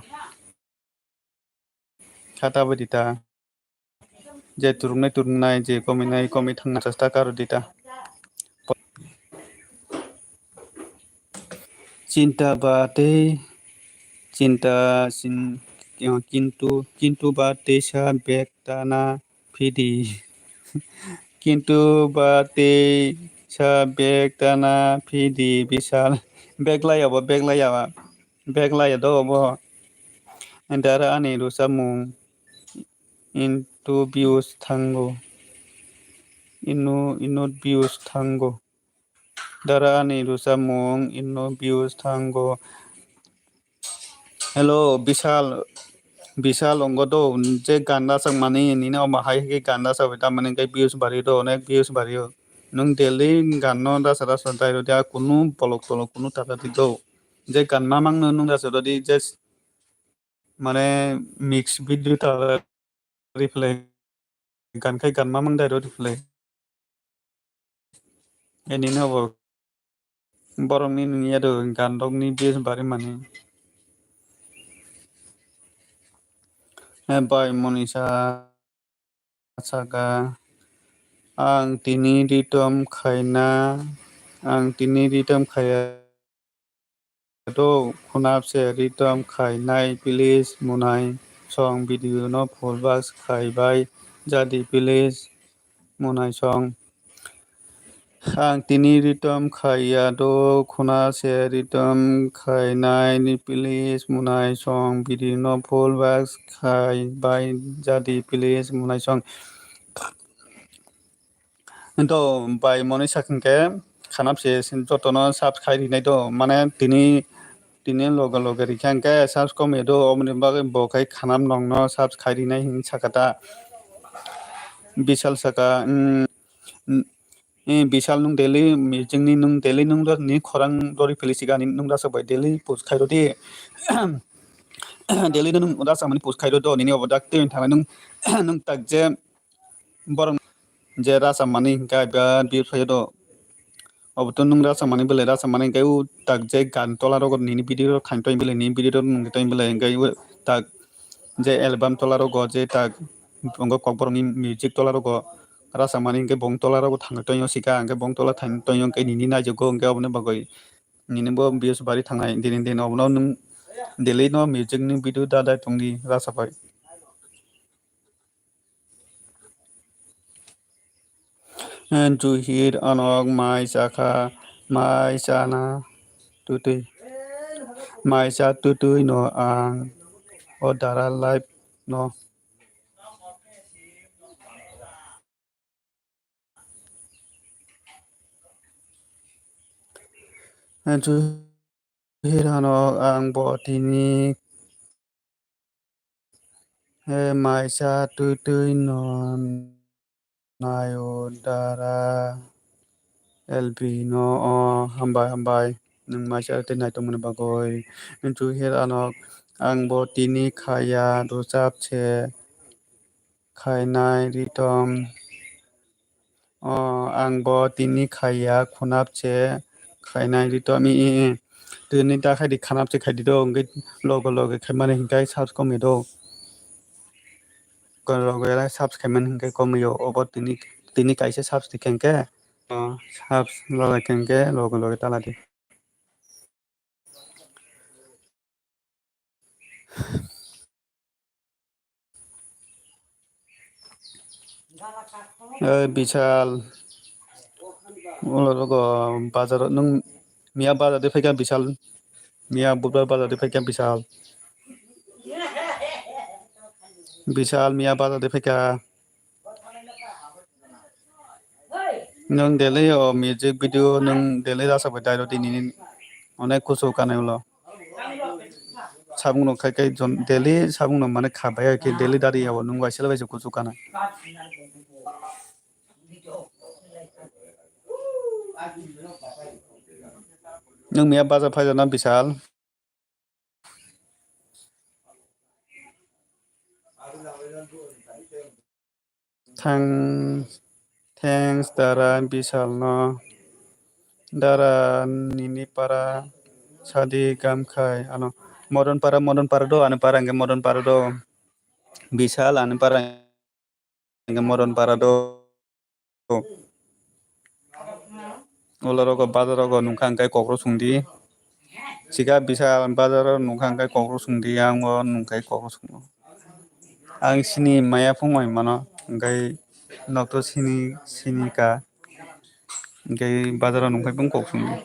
Kha ta bai di ta. Je turungnai turungnai, je kominai komi thangna chesta karo di ta. Chinta ba tei chinta sin-, kintu, kintu ba teisa bag tana phidi. Kintu ba teisa bag tana phidi Bishal. Bag laya bo, bag laya ba. Bag laya do bo. Dara ani rwchapmung into views thango. Ino, ino views thango. Dara ani rwchapmung ino views thango. Hello, Bishal, Bishal ongo do, je gan rwchapmani nini omo hai khe gan rwchapwi tamani khe views bari do, onek views bari o. Nwng daily gan no rwcha rwcha dai rw di, a kunu bolok tolok kunu tata di do. Je gan mamang no nwng rwcha rw di, je mane mix video ta reply gan khai gan mamang dai ro reply. Ani no bo borok ni nung ya do gan rok ni base bari mani. Eh, bai Monisa saka, ang tini ritom khaina, ang tini ritom khaya do khunap se ritom khainai please munai song video no full bas khaibai jadi please munai song. Ang tini ritom khaiya do khuna se ritom khainai ni please munai song video no full bas khaibai jadi please munai song. Do bai moni sakhe khe khanam se jotono subscribe rinai do, mane tini, tini loge loge rikha hwnkhe subscribe do, oboni bagwi bo khai khanam nongno subscribe rinai hinwi sakha ta. Bishal saka, mm, mm, eh, Bishal nwng daily music ni nwng daily nwng ni khorang dori philisi gani nwng rasa bai daily post khairo di. Daily nwng rasa mani post khairo do, nini obo dak tei thangna nwng, nwng tak je borok je rasa mani hingke birat views phai do. Obo to nwng rasa mani belai rasa mani hingke o tak je gan tola rogo nini video rok thain toin belai nini video rok nung toin belai hingke o tak je album tola rogo je tak bongo kokborok ni music tola rogo rasa mani hingke bong tola rogo thang toin o sika hingke bong tola thain toin o hingke nini naijago hingke oboni bagoi nini bo views bari thangnai din din obono nwng daily no music ni video da dai tongdi rasa bai. Juhir anok mai chakha, mai chana tutui. Mai cha tutui no ang o dara life no. Juhir anok ang bo tini. He maisa twi twi no naio dara L B no o hambai hambai nwng maisa twi naitongmani bagwi. Juhir anok ang bo tini khaya rwchap se khainai ritom. O, ang bo tini khaiya khunap se khainai ritom i, i, i. Tini da khai di khanap se khai di do, hingke logo logo khai mani hingke subs kom ya do. Logo ya subs khai mani hingke kom ya, obo tini, tini kaisa subs di khe hingke, o, subs lalai khe hingke logo logo tala di. Eh, Bishal. Ulo rogo bazar nwng miya bazar de phaikha Bishal. Miya budbar bazar de phaikha Bishal. Bishal miya bazar de phaikha. Nwng daily o music video nwng daily rasa bai dai rw di nini onek kusu kanai ulo. Sabung rok khai khai jon daily sabung rok mane kha bai khe daily dari yabo nwng bai sele bai se kusu kanai. Nwng miya bazar phai jana Bishal. Thang, thanks dara Bishal no. Dara nini para sadi gam khai ano. Modon para, modon para do, ani para hingke modon para do. Bishal ani para hingke modon para do. Ulo rogo bazar rogo nungkha hingke kokro sungdi. Sika bisa bazar o nungkha hingke kokro sungdi, ang o nungkha kokro sungo. Ang sini maya phung oi mano, hingke nok to sini, sini ka. Hingke bazar o nungkha phung kok sungdi.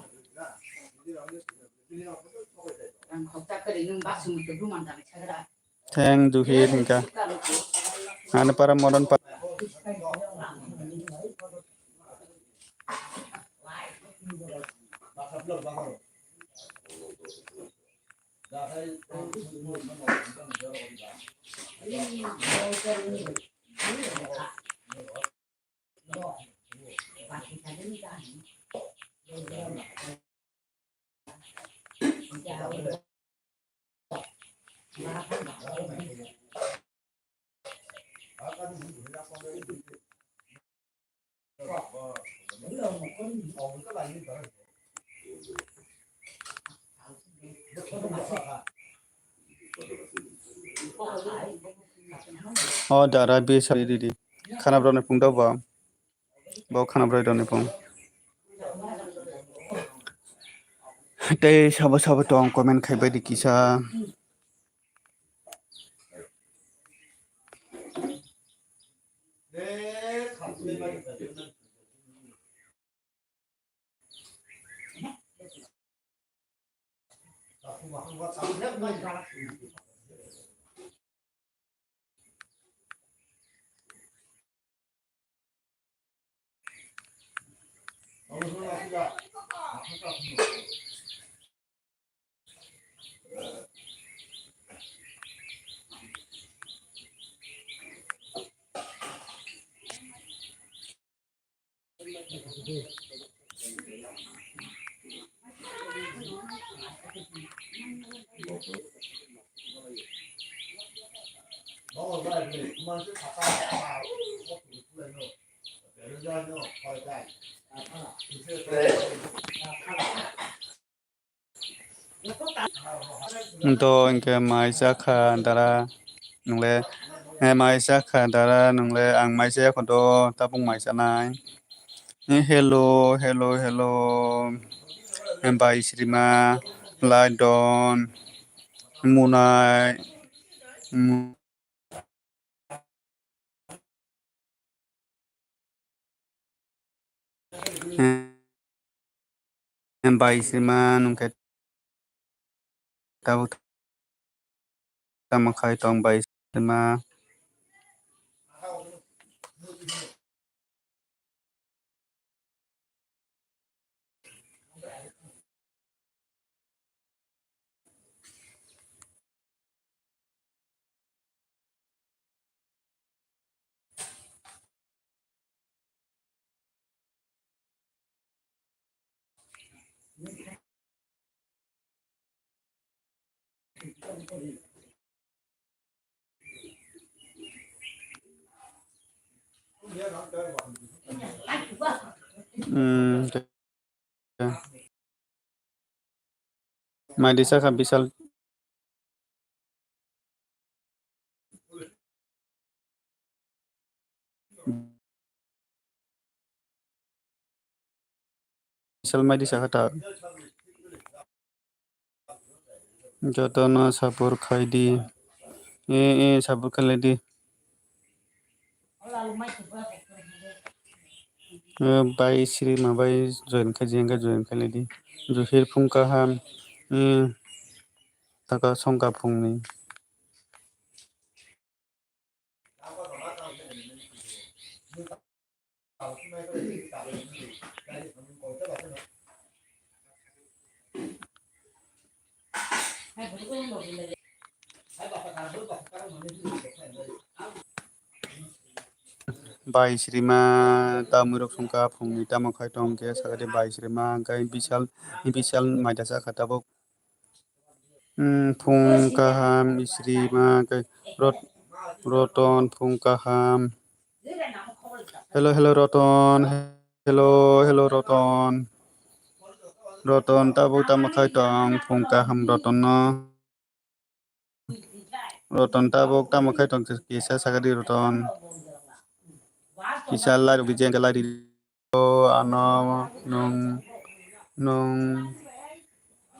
Theng duhir hingka. Ani para modon pa. O dara bisa di di. Khana broni phung do bo. Bo khana broi roni phung. Tei sabo sabo tong comment khai bai di kisa. To hwnkhe mai chakha dara nwngle, eh, mai chakha dara nwngle, ang mai chaya kho do, tabuk mai chanai. Eh, hello, hello, hello. Eh, bai Srima, Laidon, Munai, mm, Bai Srima nungkhe tabuk tamo khai tong bai Srima. Hmm, mai di saka Bishal. Bishal mai di saka ta. Jotono support khai di. E, e, support khai lai di. Eh, bai Srima bai join khai, jeng khai join khai lai di. Juhir phung kaham, eh, taka songka phungni. Bai Srima, tamwi rok songkha phungni tamo khai tong khe sakha de Bai Srima, hwnkhe Bishal, Bishal maida sakha tabuk. Hmm, phung kaham, Srima, hwnkhe Rot-, Roton, phung kaham. Hello, hello, Roton. Hello, hello, Roton. Roton, tabuk tamo khai tong, phung kaham Roton no. Roton tabuk tamo khai tong, kisa sakadi Roton. Kisa lai rok di jeng lai di. O ano nung, nung,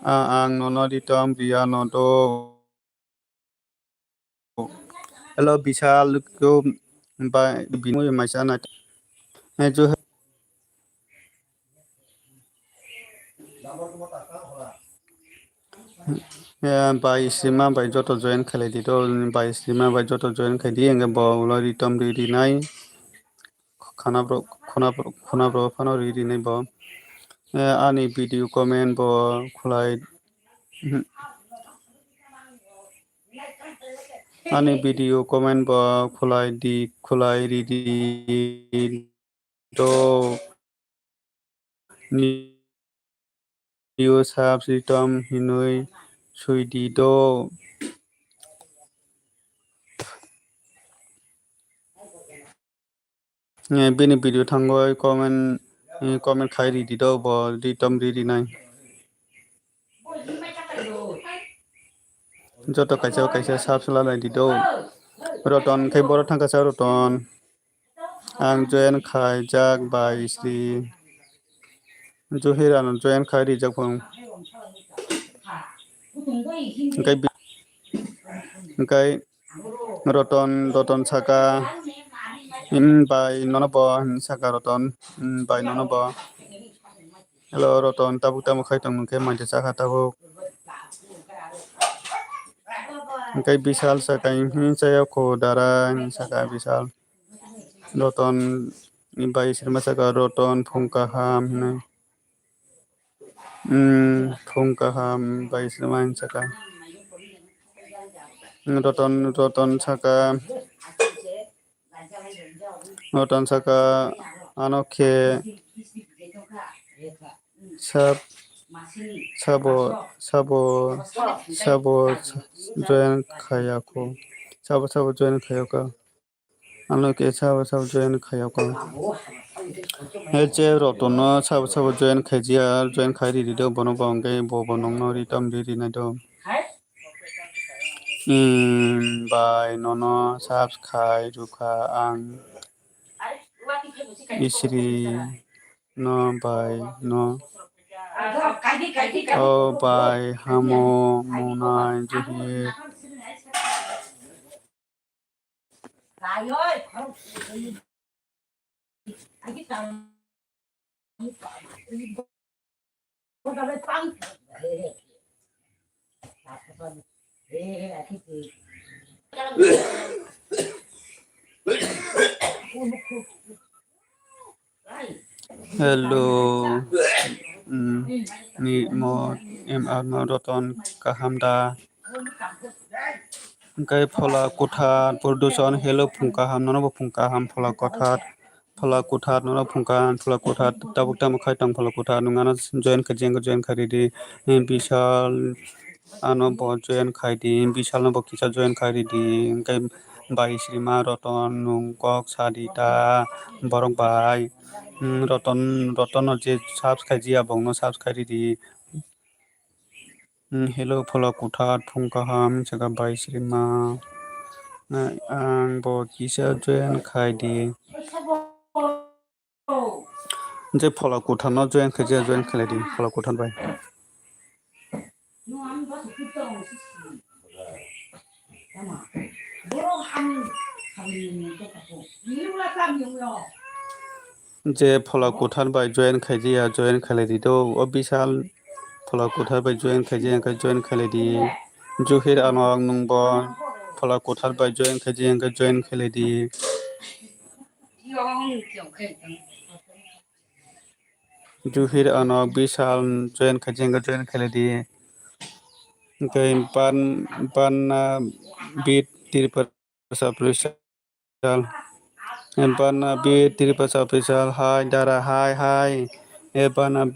a-, ang nono di tom riya no do. Hello, Bishal, ko ba bini maisa na. Eh, jo, eh, bai Srima bai joto join khalai di to, bai Srima bai joto join khai di, hwnkhe bo ulo ri tom ri rinai. Khwnabrok, khwnabrok, khwnabrok phano ri rinai bo. Eh, ani video comment bo khulai, ani video comment bo khulai di, khulai ri di do. Ni View sab sitom hinwi sui di do. Eh, bini video thangwi comment, eh, comment khai ri di do, bo ri tom ri rinai. Joto kaisa kaisa sab sala lai di do. Roton khai boro thangkha sa Roton. Ang join khaijak bai Sri. Juhir ano join khai rijak phung. Hingkai bi-, hingkai Roton, Roton saka, "Hmm, bai nono bo," hinwi saka Roton, "Hmm, bai nono bo." Hello, Roton, tabuk tamo khai tong nung khe, mai de chakha tabuk. Hingkai Bishal saka, "Hmm, chaya kho dara," hinwi saka Bishal. Roton, Bai sirma saka Roton phung kaham hinwi. Hmm, phung kaham bai sirma saka. Roton, Roton saka. Roton saka ano khe sab, sabo, sabo, sabo join khayakho. Sabo, sabo join khayakho. Ano khe sabo, sabo join khayakho. He je Roton no sabo, sabo join khaijiya, join khai ridi do bono bo hwnkhe bo, bo nongno ri tam ri rinai do. Hmm, bai nono subscribe rwkha ang. Isri no bai no. O bai hamo munai juhi. Hello. Hmm, ni mo M R no Roton kaham da? Hwnkhe Phola Kwthar Production, hello phung kaham, nono bo phung kaham Phola Kwthar, Phola Kwthar, nono phung kaham Phola Kwthar, tabuk tamo khai tong Phola Kwthar, nwng ano join khaijak, join khai ridi, Bishal ano bo join khai di, Bishal no bo kisa join khai ridi, hwnkhe bai srima Roton nwng kok sa di ta borok bai, hmm, Roton, Roton no je subscribe khaijak bongno subscribe khairidi. Hmm, hello, Phola Kwthar, phung kaham, saka bai srima. Na, ang bo kisa join khai di. Je Phola Kwthar no join khai, je join khai di, Phola Kwthar bai. Je Phola Kwthar bai join khaijaya, join khailai di do. O Bishal Phola Kwthar bai join khaijaya, hwnkhe join khailai di. Juhir Anok nwng bo Phola Kwthar bai join khaijaya, hwnkhe join khailai di. Juhir Anok, Bishal join khaijak, join khailai di. Hwnkhe ban, banna bit Tripura Official. Banna bit Tripura Official, hai dara, hai, hai. E banna,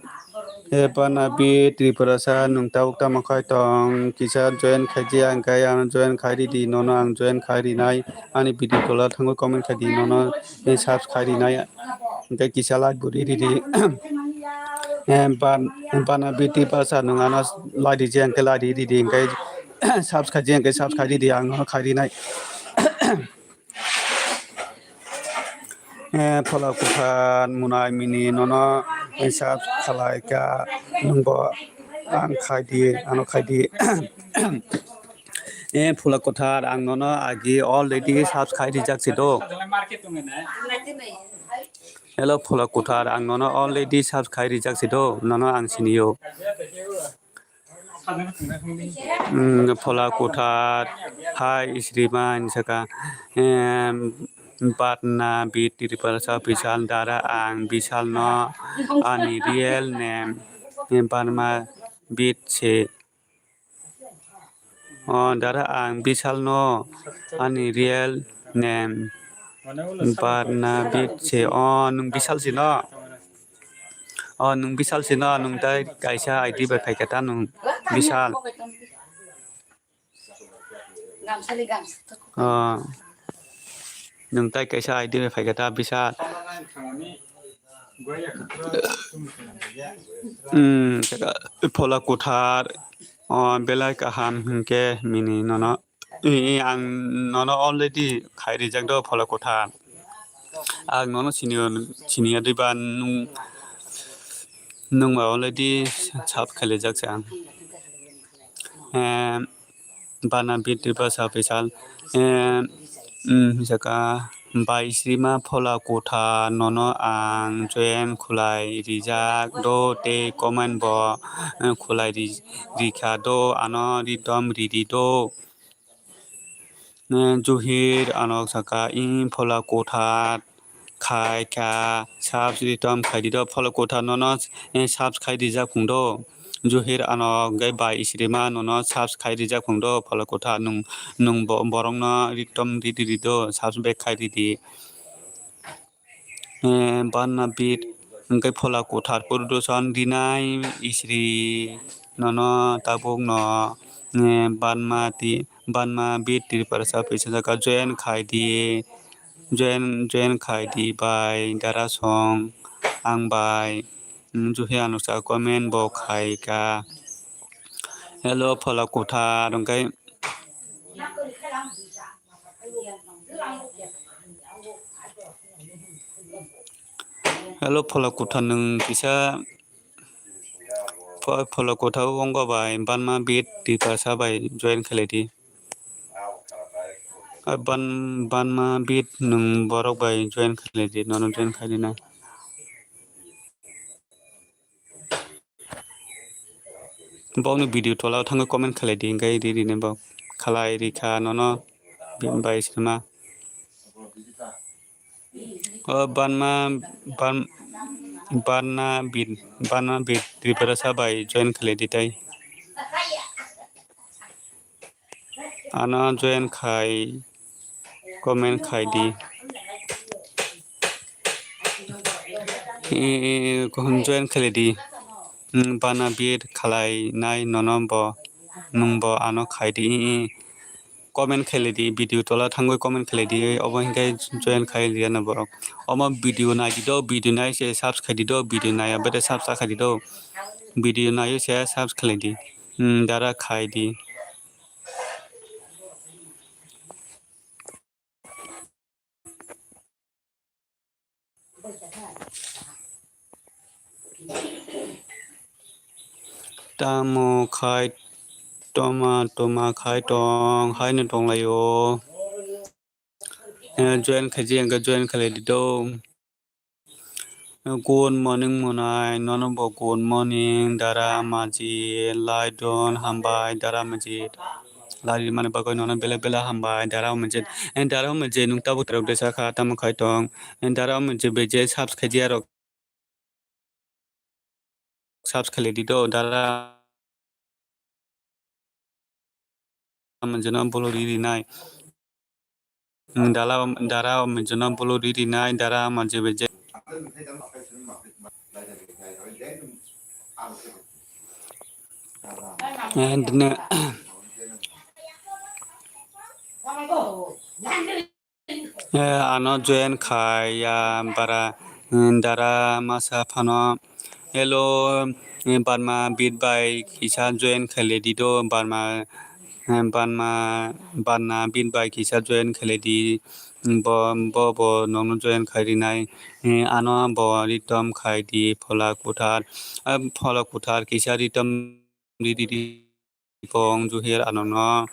e banna bit Tripura sa nwng tabuk tamo khai tong, kisa join khaijak, hwnkhe ano join khai ridi, nono ang join khai rinai. Ani video tola thangwi comment khai di, nono, eh, subscribe rinai, hwnkhe kisa like bo ri ridi. Eh, ban-, bana B T Pasha nwng ano like riji, hwnkhe like ri ridi, hwnkhe subscribe je, hwnkhe subscribe ridi, ang nono khai rinai. Eh, Phola Kwthar, Munai Mini, nono, eh, subscribe khalai kha, nwngbo ang khai di, ano khai di. Eh, Phola Kwthar, ang nono agi already subscribe rijak se do. Hello, Phola Kwthar, ang nono already subscribe rijak se do, nono ang sini o. Hmm, Phola Kwthar, hai srima hinwi saka, em, Patna B T Tripura sa Bishal dara ang Bishal no ani real name, em, Patna bit se. O, dara ang Bishal no ani real name Barnabit se. O, nwng Bishal se no? O, nwng Bishal se no? Nwng tai kaisa I D bai phaikha ta nwng Bishal. O, nwng tai kaisa I D bai phaikha ta Bishal. Hmm, Phola Kwthar, o, belai kaham hinkhe mini nono. I, i, ang nono already khai rijak do Phola Kwthar. Ang nono sini, sini ya diba nwng, nwng ba already sub khai rijak se ang. Em, Barnabit Tripura sa Official, em, mm, jaka bai srima Phola Kwthar nono ang join khulai rijak do tei comment bo, eh, khulai ri-, rikha do ano ridom ridi do. Eh, Juhir ano saka i Phola Kwthar. khai kha, subs return khai di do, Pholok Kwthar nono, eh, subs khai rijak phung do. Juhir ano hwnkhe bai Isrima nono subs khai rijak phung do, Pholok Kwthar nwng, nwng bo-, borokno return ri di, ri do, subs back khai ri di. Eh, Banna Beat hwnkhe Pholok Kwthar production rinai Isri nono tabuk no, eh, Banma ti, Banma Beat Tiprasa pisa jaka join khai di. Join, join khai di bai, dara song, ang bai, mm, juhi ano sa comment bo khai ka. Hello, Pholok Kwthar, hwnkhe. Hello, Pholok Kwthar, nwng kisa Pho-, Pholok Kwthar wngkha bai, Banma Beat Tiprasa bai join khlai di. A ban-, Banma Beat nwng borok bai join khlai di, nono join khai di na. Bokni video tola o thangwi comment khlai di, hwnkhe ri ri nai bo. Khlai ri kha nono bai sima. O Banma, Ban-, Banna Beat, Banma Beat Tiprasa bai join khlai di tai. Ano join khai, comment khai di. I, i, i, join khlai di. Hmm, Banna Beat khlai nai nono bo, nwng bo ano khai di. I, i. Comment khlai di, video tola thangwi comment khlai di, obo hinkhe join khai liya na borok. Omo video nai di do, video nai se subs khai di do, video nai abede subs khai di do. Video nai se subs khlai di. Hmm, dara khai di. Tamo khai toma toma khai tong, haino tonglaio. Eh, join khaiji hwnkhe join khlai di do. Good morning, Monai. Nono bo good morning, Dara Majid. Laidon hambai, Dara Majid. Lai mani bagwi nono belai belai hambai, Dara Majid. Eh, Dara Majid, nwng tabuk twrwk de sakha, tamo khai tong. Eh, Dara Majid, beje subs khaiji arok. Subs khlai di do, Dara Majid no bolo ri ri nai. Dara, Dara Majid no bolo ri ri nai, Dara Majid beje. And ne, eh, ano join khai ya bara, eh, dara masa phano. Hello, eh, Barma Beat bai kisa join khlai di do, Barma, eh, Barma, Barna Beat bai kisa join khlai di. Bo, bo, bo nokno join khai rinai. Eh, ano bo return khai di, Phola Kuthar. Eh, Phola Kuthar kisa return di, di, di. Pong juhir anono.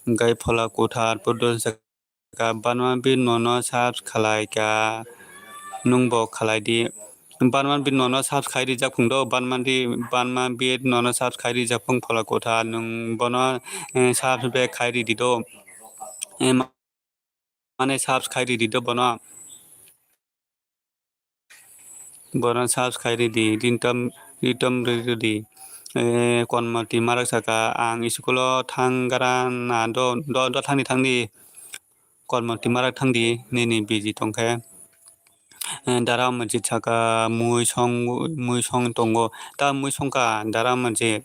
Hingkai Phola Kuthar photo saka, Banma Beat nono subs khlai ka. Nwng bo khlai di. Banma Beat nono subs khai rijak phung do. Banma di, Banma Beat nono subs khai rijak phung Phola Kuthar. Nwng bono, eh, subs back khai ri di do. Eh, ma-, mane subs khai ri di do bono. Bono subs khai ri di. Rintom, rintom ri ri di. Eh, Konmoti marak saka ang school o thang gara na do, do, do thang di, thang di. Kormo twima rok thang di, nini busy tong khe. Eh, Dara Majid saka mui song, mui song tongo. Ta mui song ka Dara Majid.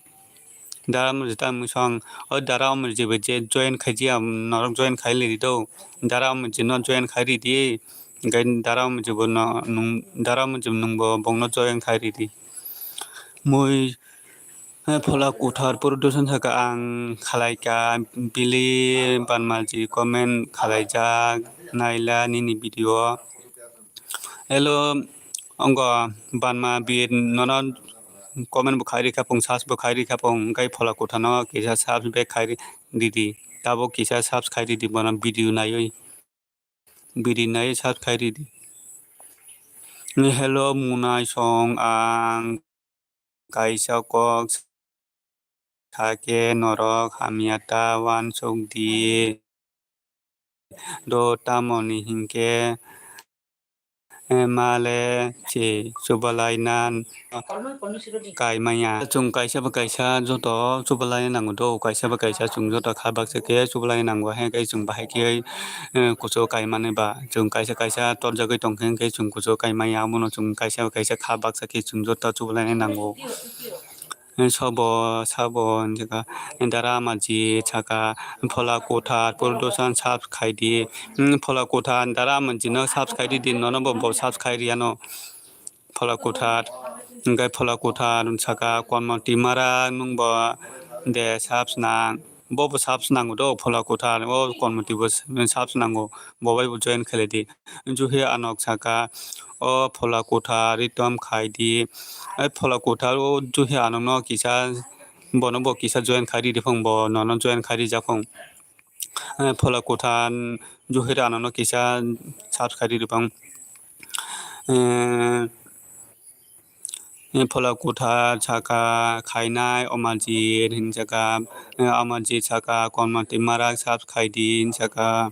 Dara Majid ta mui song. O Dara Majid bo je join khai jia, norok join khai li di do. Dara Majid no join khai ri di. Hingke Dara Majid bo no, nung, Dara Majid nung bo bong no join khai ri di. Mui Eh, Phola Kuthar production saka ang khalai ka, bili Banmaji comment khalai jak, naila nini video. Hello, ongo Banma Beat nono comment bo khai rikha pung, search bo khai rikha pung, hingke Phola Kuthar no kisa search back khai ri di di, tabok kisa search khai ri di bono video naiwi. Biri nai search khai ridi. Hello, Munai song, ang kaisa kok sake norok hamya ta wansuk di. Do tamoni hinkhe eh, male se chubalaina kaimaya. Chwng kaisa ba kaisa joto chubalaina nango do, kaisa ba kaisa chwng joto kha baksa khe chubalaina nango, hwnkhe chwng bahai khe, eh, kuchuk kaimani ba chwng kaisa kaisa torjagwi tongkhe, hwnkhe chwng kuchuk kaimaya, abono chwng kaisa ba kaisa kha baksa khe chwng joto chubalaina nango. Sabo, sabo, hinjaka, dara amaji saka, phola kwthar, purdosan sab khaidi, hmm, phola kwthar, dara amaji no sab khaidi, din nono bo, bo sab khaidi ano, phola kwthar, hwnkhe phola kwthar saka, konmoti mara nwng bo de sab nang, bo bo sab nango do, phola kwthar, o konmoti bo sab nango, bo bai bo join khaidi. Juhi anok saka, "O phola kwthar, ritom khai di." Ai phola kwthar o Juhi anokno kisa, bono bo kisa join khai ridi phang, bo nono join khai rijak phang. Ai phola kwthar Juhi anokno kisa search khai ridi phang. Eh, eh, phola kwthar saka khainai Omajit hinsaka, eh, Omajit saka konmoti marak search khai di hinsaka.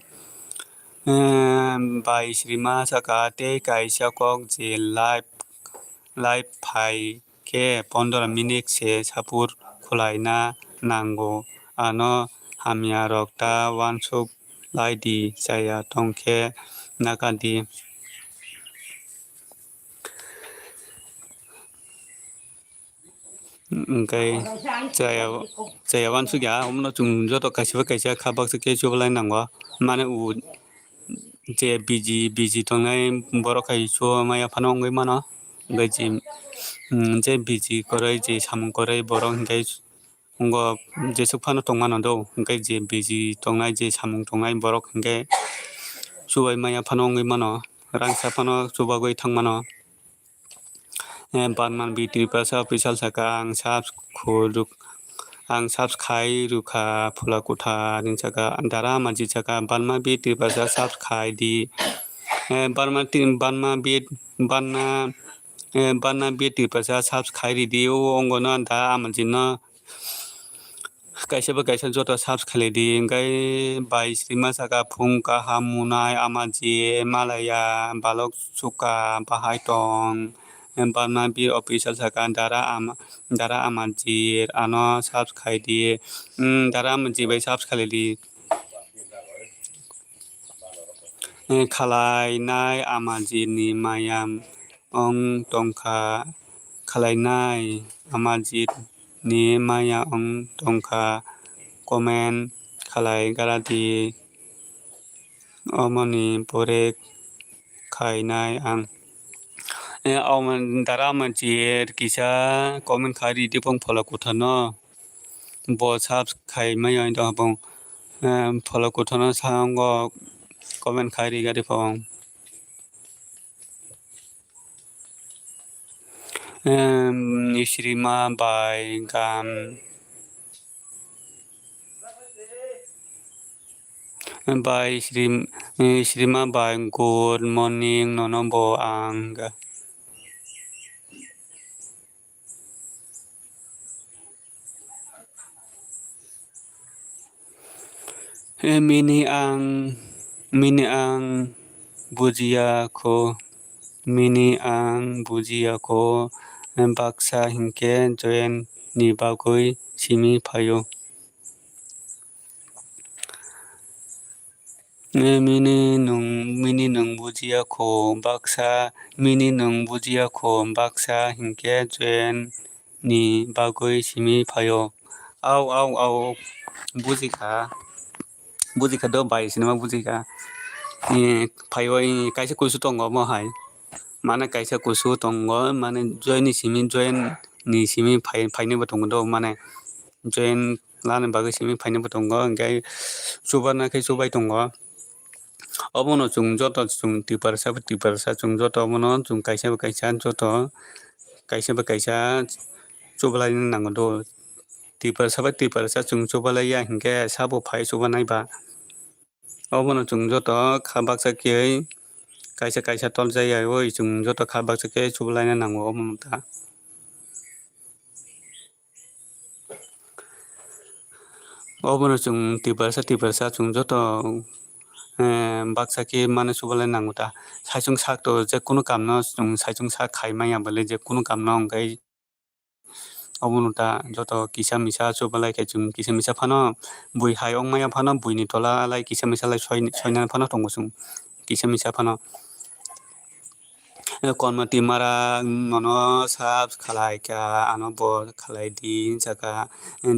Em, bai srima saka tei kaisa kok je live, live phai khe pondro minute se sapur khwlaina nango. Ano hamya rok ta uansuk lai di, chaya tong khe naka di. Hwnkhe chaya, chaya uansukya, omono chwng joto kaisa bai kaisa kha baksa khe chubalai nango. Mane o je busy, busy tongnai borok hai chubamaya phano wngwi mano. Hwnkhe je, mm, je busy kwrwi, je samung kwrwi borok hwnkhe wngo, jeswk phano tongmano do, hwnkhe je busy tongnai, je samung tongnai borok hwnkhe chubaimaya phano wngwi mano, rangsa phano chubagwi thangmano. Eh, Barman B Tripura sa official saka, ang subs khuruk, ang subs khai rukha phola kwthar, hinwi saka, Dara Amaji saka, Barma B Tripura sa subs khai di. Eh, Barma Tri-, Barma B, Barma, eh, Barma B Tripura sa subs khai ridi, o wngwano Da Amaji no kaisa bai kaisa joto subs khailai di, hwnkhe bai srima saka phung kaham munai amaji malaya balok chuka bahai tong. Barma bir official saka dara ama, dara amaji ano subs khai di, hmm, dara amaji bai subs khailai di. Eh, khalai nai amaji ni maya wng tongkha, khalai nai amaji ni maya wng tongkha, comment khalai gra di, omoni pore khai nai ang. Eh, omo dara amaji kisa comment khai ridi phung phola kwthar no. Bo subs khai mai ang tong phung, eh, phola kwthar no sa ang go comment khai ri gari phung. Em, Nisrima bai gam, bai Srim-, Nisrima bai good morning, nono bo ang. Eh, mini ang, mini ang bujiya kho, mini ang bujiya kho, eh, baksa hinkhe join ni bagwi simi phaio. Eh, mini nwng, mini nwng bujiya kho, baksa, mini nwng bujiya kho, baksa hinkhe join ni bagwi simi phaio. Au, au, au, bujikha. Bujikha do bai sinima bujikha. Eh, phaio, eh, kaisa kusu tongo omo hai. Mane kaisa kusu tongo, mane join ni simi, join ni simi phai-, phainai bo tongo do, mane join lana bagwi simi phainai bo tongo, hwnkhe chubarna khe chubai tongo. Obono chwng joto chwng Tiprasa, Tiprasa chwng joto obono chwng kaisa bai kaisa joto, kaisa bai kaisa chubalaina nango do. Tiprasa bai Tiprasa chwng chubalaiya hinkhe sabo phai chubanai ba. Obono chwng joto kha baksa khe kaisa kaisa toljaya oi chwng joto kha baksa khe chubalaina nango obono ta. Obono chwng Tiprasa, Tiprasa chwng joto eh, baksa khe mane subalai nango ta. Saichung sak to je kunu kamno chwng saichung sak khai manya bwle je kunu kamno hwnkhe obono ta joto kisa misa chubalai khe chwng kisa misa phano bui hai wng maya phano buini tola lai kisa misa lai soi-, soinani phano tongo chwng kisa misa phano. Eh, Konmoti Mara nono sab khalai kha, ano bo khalai di, jaka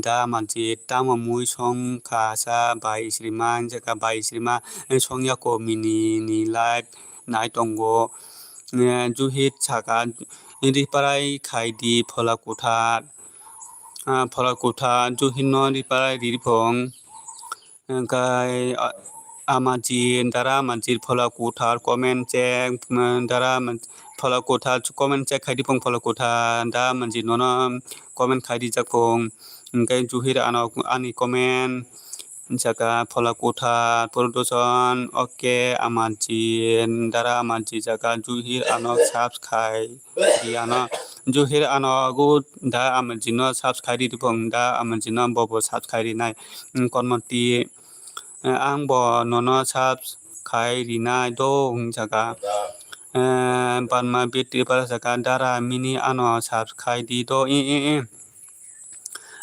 da manchi tamo mui song kha sa bai srima, jaka bai srima, eh, song ya ko mini ni live nai tongo. Eh, Juhit saka, "Riparai khai di phola kuthar." Ah, phola kuthar, Juhit no riparai ri phung. Hwnkhe, ah, Amajit, Dara Amajit, phola kuthar, comment check, mm, Dara Amaj-, phola kuthar, comment check khai di phung phola kuthar, Dara Amajit nono comment khai rijak phung. Hwnkhe Juhir ano ani comment, jaka phola kuthar, production, okay, Amajit, Dara Amajit, jaka Juhir ano subscribe di ano, Juhir ano ago da Amajit no subscribe di phung, da Amajit no bobo subscribe rinai. Konmoti, eh, ang bo nono subscribe rinai do hwnjaka. Eh, Banma Bit Tripura saka, "Dara mini ano subscribe di do." Eh, eh, eh.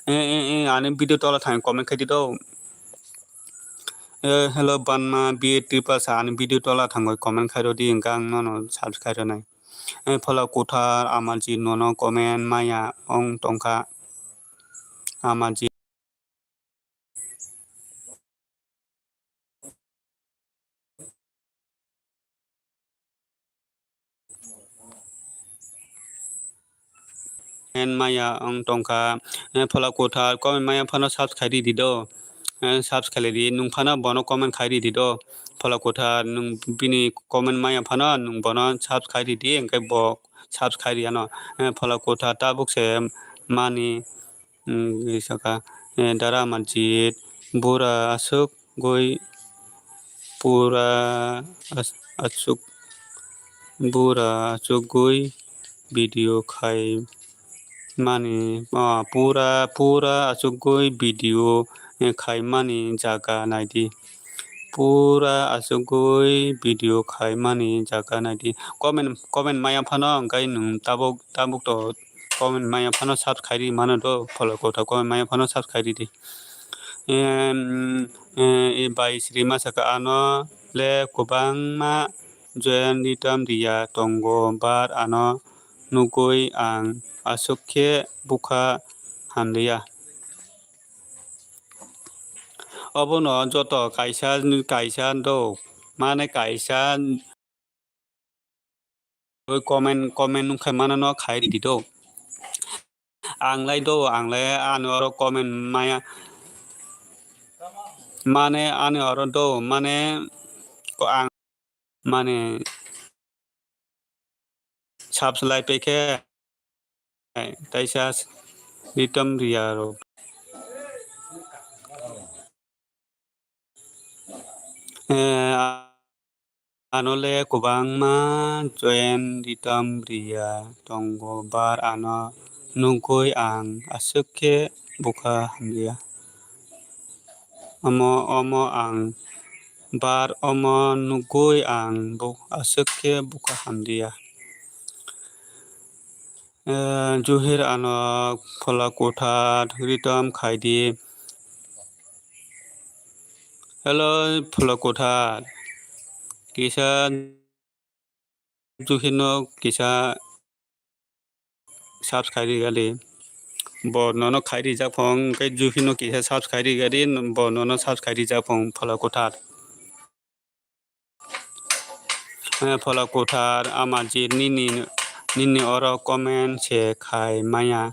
Eh, eh, eh, ani video tola thang comment khai di do. Eh, hello, Banma Bit Tripura sa, ani video tola thangwi comment khai rw di, hwnkhe ang nono subscribe rwnai. Eh, phola kuthar, Amajit nono comment maya wng tongkha. Amajit. Comment maya wng tongkha. Eh, phola kuthar, comment maya phano subscribe di di do. Eh, subscribe di, nung phano bono comment khai di di do. Phola kuthar, nung bini comment maya phano nung bono subscribe di di, hwnkhe bo subscribe di ano. Eh, phola kuthar, tabuk se mani, mm, saka, eh, Dara Amajit, bura aswk goi, pura as-, aswk, bura aswk goi video khai mani, ah, pura, pura aswk goi video, eh, khai mani jaga nai di. Pura aswk goi video khai mani jaga nai di. Comment, comment maya phano hwnkhe nung tabuk, tabuk to comment maya phano subscribe ri mano do, phola kuthar comment maya phano subscribe ri di. Em, eh, e bai srima saka, ano le kwbangma join ritam riya tongo, bar ano nugwi ang aswk khe bukha hamliya. Obono joto kaisa, kaisa do, mane kaisa comment, comment nung khai mano no khai ridi do. Ang lai do, ang lai ani oro comment maya, mane ani oro do, mane ko ang mane subscribe khe taisa ritam riya rok. Eh, ano le kwbangma join ritam riya tongo, bar ano nugwi ang aswk khe bukha hamliya. Omo, omo ang bar omo nugwi ang bo aswk khe bukha hamliya. Eh, Juhir ano phola kuthar ritam khai di. Hello, phola kuthar. Kisa Juhir no kisa subscribe ri gali. Bo nono khai rijak phong, hwnkhe Juhir no kisa subscribe ri gali, bo nono subscribe rijak phong, phola kuthar. Eh, phola kuthar, Amajit nini, nini oro comment se khai maya,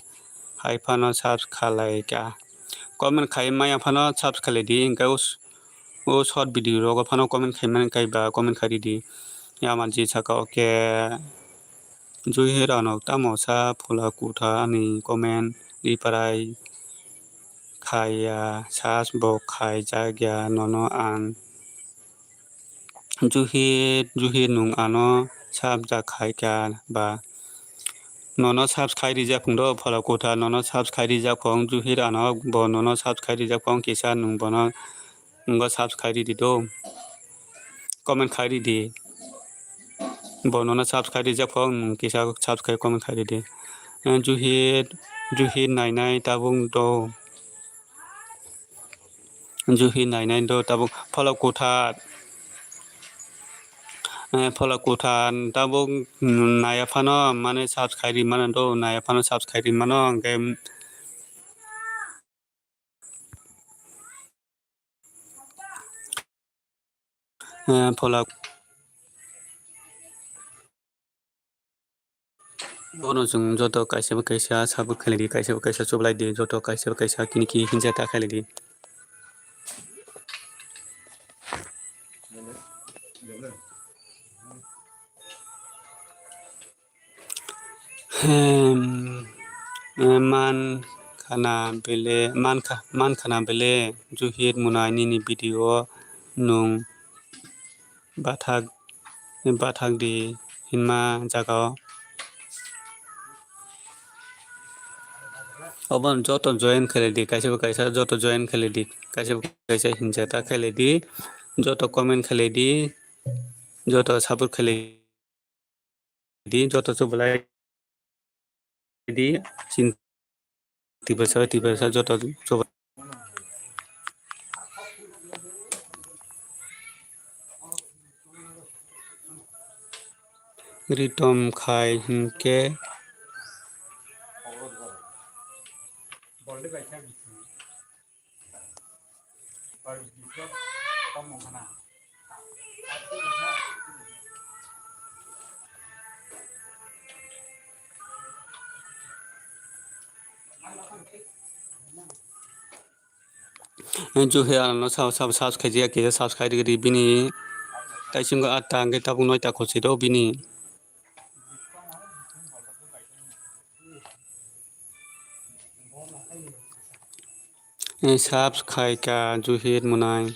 hai phano subscribe kha lai kha. Comment khai maya phano subscribe khalai di, hwnkhe o s-, o short video rogo phano comment khai mani kaiba comment khai ridi. Amajit saka, okay. Juhir ano tamo sa phola kuthar ani comment reply khaiya, sas bo khaijak ya, nono ang Juhir, Juhir nung ano subscribe khai kha ba? Nono subscribe rijak phung do, phola kuthar nono subscribe rijak phong, Juhir ano bo nono subscribe rijak phong, kisa nung bono wngkha subscribe ridi do. comment khai ridi. Bo nono subscribe rijak phone, nwng kisa subscribe comment khai ridi. Eh, Juhit, Juhit nainai tabuk do. Juhit nainai do tabuk Pholok Kuthar. Eh, Pholok Kuthar tabuk, mm, naiya phano mane subscribe ri mano do, naiya phano subscribe ri mano, hwnkhe, eh, Pholok. Bono chwng joto kaisa bai kaisa support khailai di, kaisa bai kaisa chublai di, joto kaisa bai kaisa kini ki hinsa ta khailai di. Hmm, eh, man khana bele, man kha-, man khana bele, Juhit Munai nini video o nwng bathak, bathak di hinma jaga o. Obo joto join khailai di, kaisa bai kaisa joto join khailai di, kaisa bai kaisa hinsa ta khailai di, joto comment khailai di, joto support khailai di, joto chublai di, chin tiprasa, tiprasa joto chublai. Ritom khai hinkhe. Juhe ano sabo sabo subscribe ya kisa subscribe di bini taisingo atta hingke tabuk noita khosiro bini. Eh, subs khai ka Juhit Munai.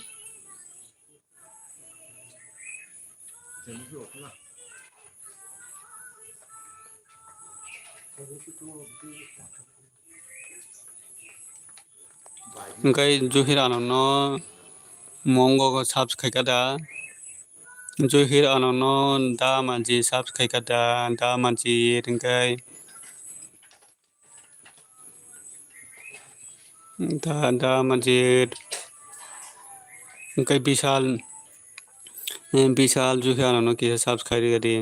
Hingke Juhit ano no mongo subs khai ka da. Juhit ano no da manji subs khai ka da, da manji hingke. Da, da manji hingke Bishal, eh, Bishal Juhit ano no kisa subscribe ri di.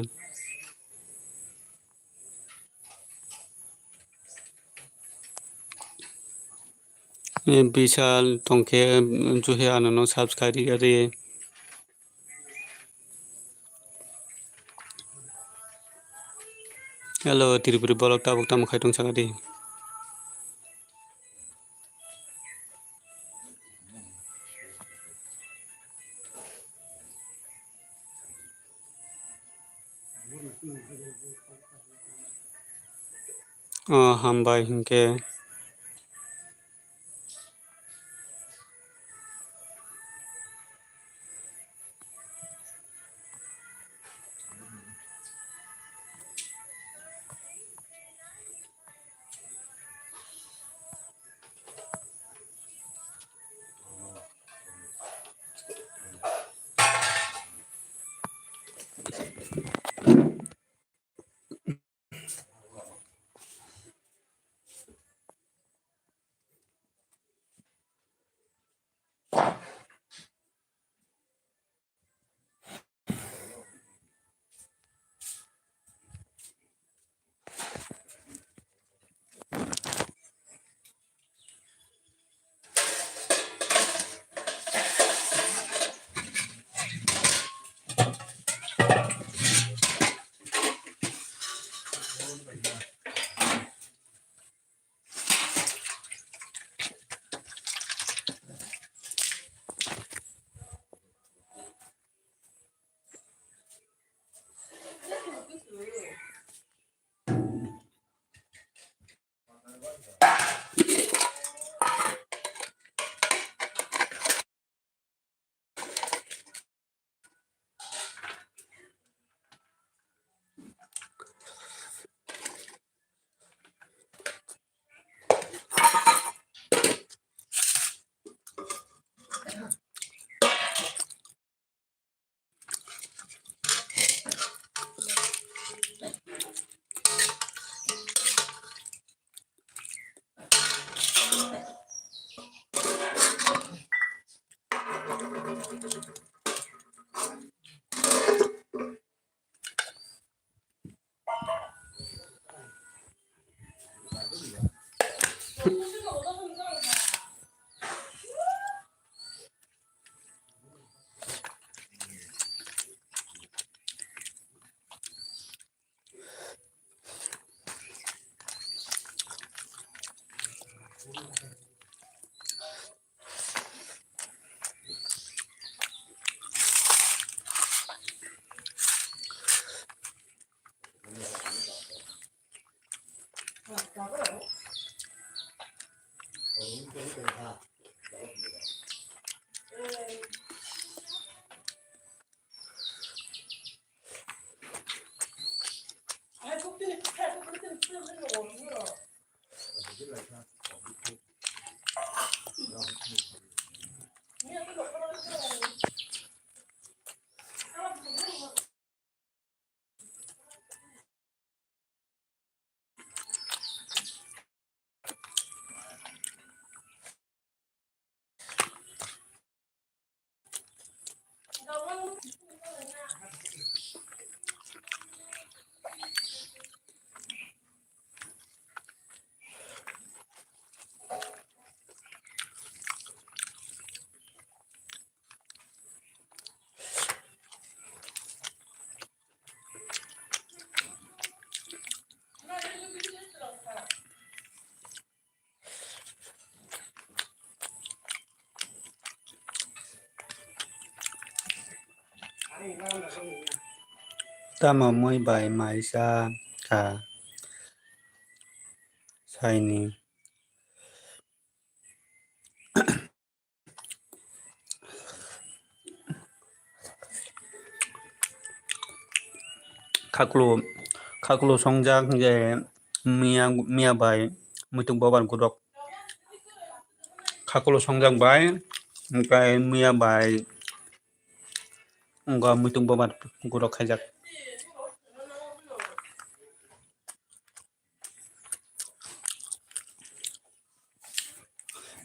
Eh, Bishal tongkhe, mm, Juhit ano no subscribe ri di. Hello, Tripuri bolok tabuk tamo khai tong saka di. Oh, hambai hinkhe. Tamo mui bai maisa kha saini. Khaklu, khaklu songjak je miya, miya bai muituk bobar gudok. Khaklu songjak bai, hwnkhe miya bai wngkha muituk bobar gudok khaijak.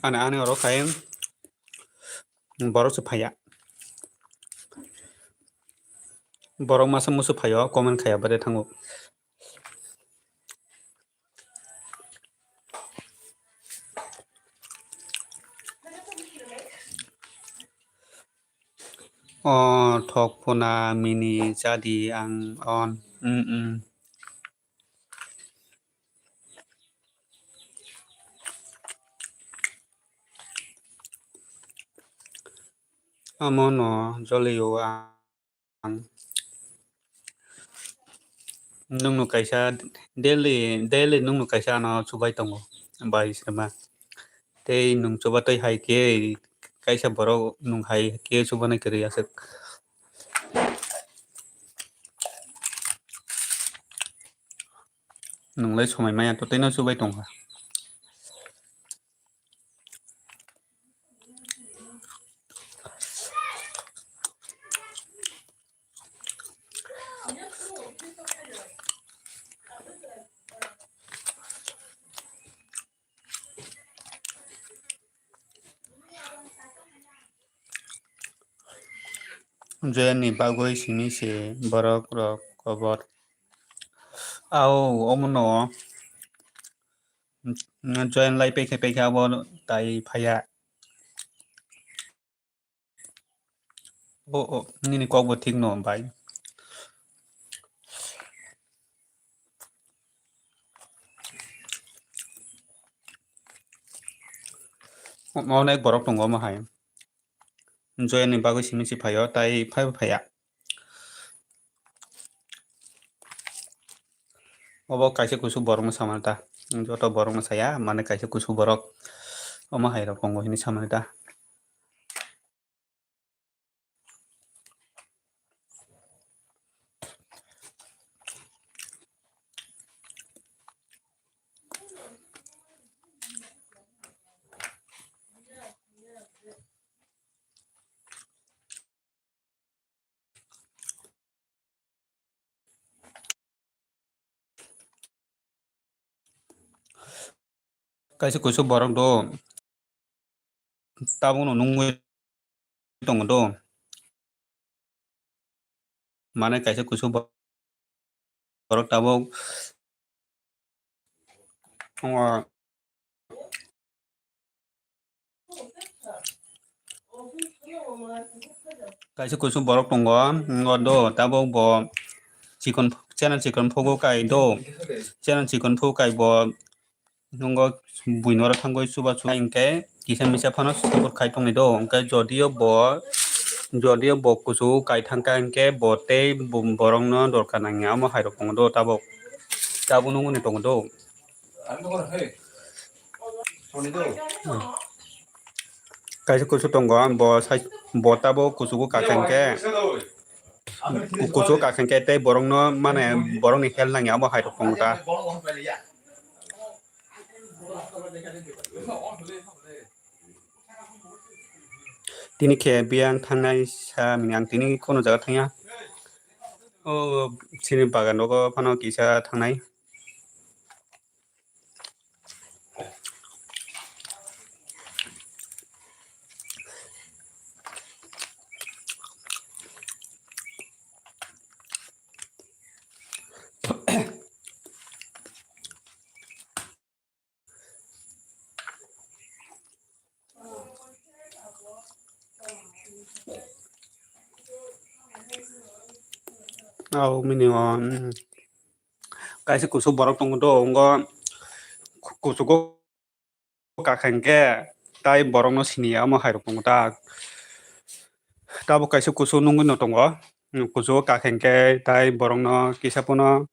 Ani, ani oro khai borok se phaiya. Borok masa musu phaio, comment khaiya bade thango. O thok phuna mini chadi ang on. Mm, mm. Amo no jolio ang. Nwngno kaisa daily, daily nwngno kaisa ano chubai tongo, bai sema. Tei nwng chubatwi hai khe kaisa borok nwng hai khe chubanai kwrwi aswk. Nwng lai somai maya to tei no chubai tongkha. Joyani bagwi simi se borok rok kobor. Ao, omono. Joyan lai pekhe pekhe abo tai phaiya. O, o, nini kok bo thik no, bai. O, onek borok tongo omo hai. Joyani bagwi simi se phaio, tai phaibo phaiya. Obo kaisa kusu borok no samani ta. Joto borok no saya, mane kaisa kusu borok. Omo hai rok tongo hini samani ta. Kaisa kusu borok do, tabukno nungwi tongo do. Mane kaisa kusu borok tabuk, o, kaisa kusu borok tongo, o do tabuk bo chikon, chana chikon phugu kai do, chana chikon phugu kai bo. Nungo buino oro thangwi chuba chuba hinkhe kisa misa phano support khai tongni do, hinkhe jodio bo, jodio bo kuchuk kai thangkha hinkhe bo tei bo-, borokno dorkar nangya omo hairok tongo do tabuk, tabuk nungoni tongo do. Kaisa kusu tongo, bo sai, bo tabo kusugo kakha hwnkhe, kusugo kakha hwnkhe tei borokno mane borokni help nangya amo hai rok tongo ta. Tini khe biyang thangnai sa mini ang tini kono jaga thangya. O chini bagan rogo phano kisa thangnai. Au mini o, mm, kaisa kusu borok tongo do, ongo kusugo kakha hwnkhe tai borokno siniya omo hai rok tongo ta. Tabuk kaisa kusu nungwi no tongo, kusugo kakha hwnkhe tai borokno kisa phano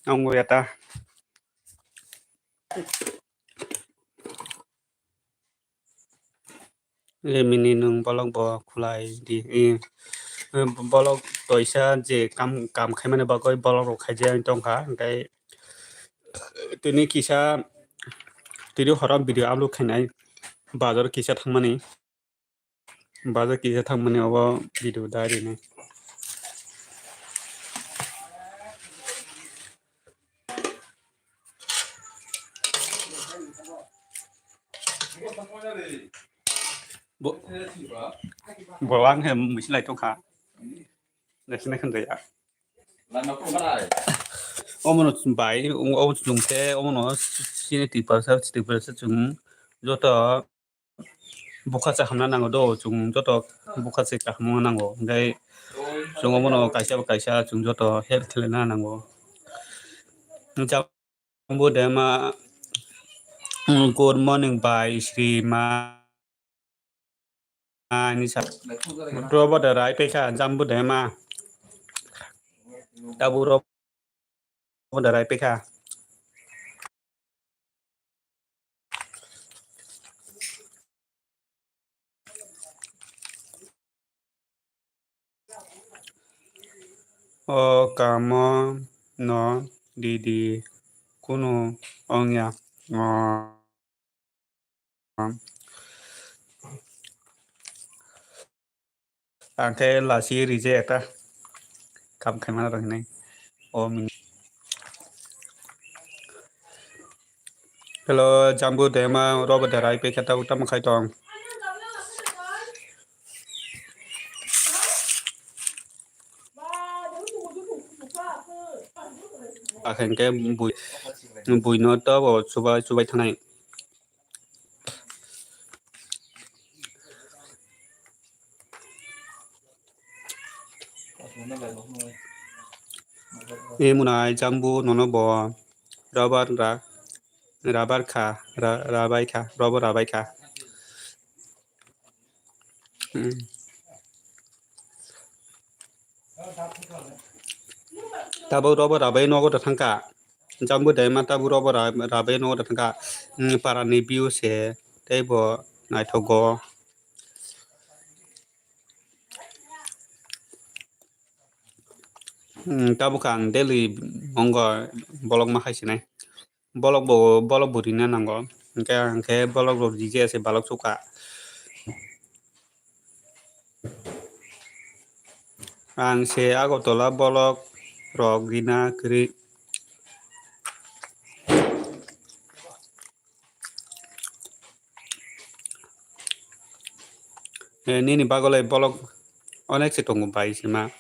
nungwi ya ta. Remini nwng bolok bo khulai di, i, i, bolok toisa je kam, kam khaimani bagwi bolok rok khaijak wng tongkha, hwnkhe tini kisa, tini horo video upload khainai, bazar kisa thangmani, bazar kisa thangmani obo video dai rinai. Bo, bo ang khe misi lai tongkha. Naisina khan jaya. Omono bai, omo chwng khe, omono sini Tiprasa, Tiprasa chwng joto bwkha se hamna nango do, chwng joto bwkha se kaham wngna nango. Hwnkhe chwng omono kaisa bo kaisa chwng joto help khlaina nango. Jambu dema, good morning bai Srima. Ani sa. Robo da rai pekha, jambu dema. Tabu robo da rai pekha. O kamo no didi kunu ongya. O. Ang khe lasi rijak ekta kam khaimani rok hinwi. O mini. Hello, jambu dema robo da rai pekha tabuk tamo khai tong. Akhe hwnkhe bui, buino tabuk chubai, chubai thanai. E mwnai jambu nono bo rabar ra, rabar kha, ra, rabai kha, robo rabai kha. Hmm. Tabuk robo rabai nogo da thangkha. Jambu dai ma tabuk robo ra-, rabai nogo da thangkha. Hmm, para ni view se tei bo naithogo. Hmm, tabuk ang daily mongo bolok ma khai sinai. Bolok bo, bolok bo rina nango. Hwnkhe, hwnkhe bolok rok riji ase balok sukha. Ang se Agartala bolok rok rina kwrwi. Eh, nini bagolai bolok onek se tongo bai sima.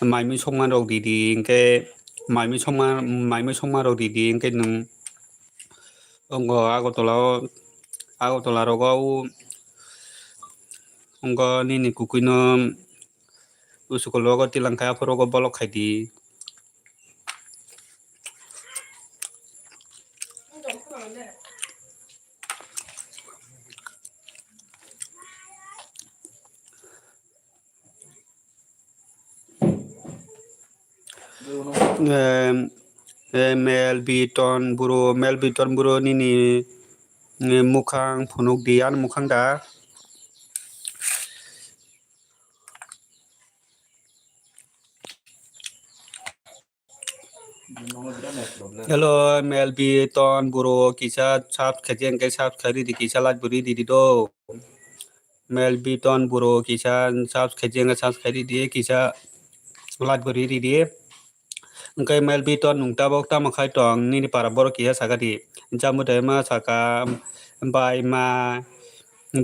Mai mui songma rok didi, hwnkhe mai mui songma, mai mui songma rok didi, hwnkhe nwng ongo Agartala o, Agartala rogo o, ongo nini kwkwino school rogo tilang khai, aphuru rogo bolok khai di. Em, Eh, Mel Biton bro, Mel Biton bro nini, eh, mukhang phunuk di, ani mukhang da. Hello, Mel Biton bro, kisa sub khaidi hwnkhe sub khaidi, kisa like bo ridi do. Mel Biton bro kisa sub khaidi hwnkhe sub khaidi, kisa like bo ridi. Hwnkhe Mel Biton nwng tabok tamo khai tong, nini para borok kisa sakadi. Jambo dai ma saka, bai ma,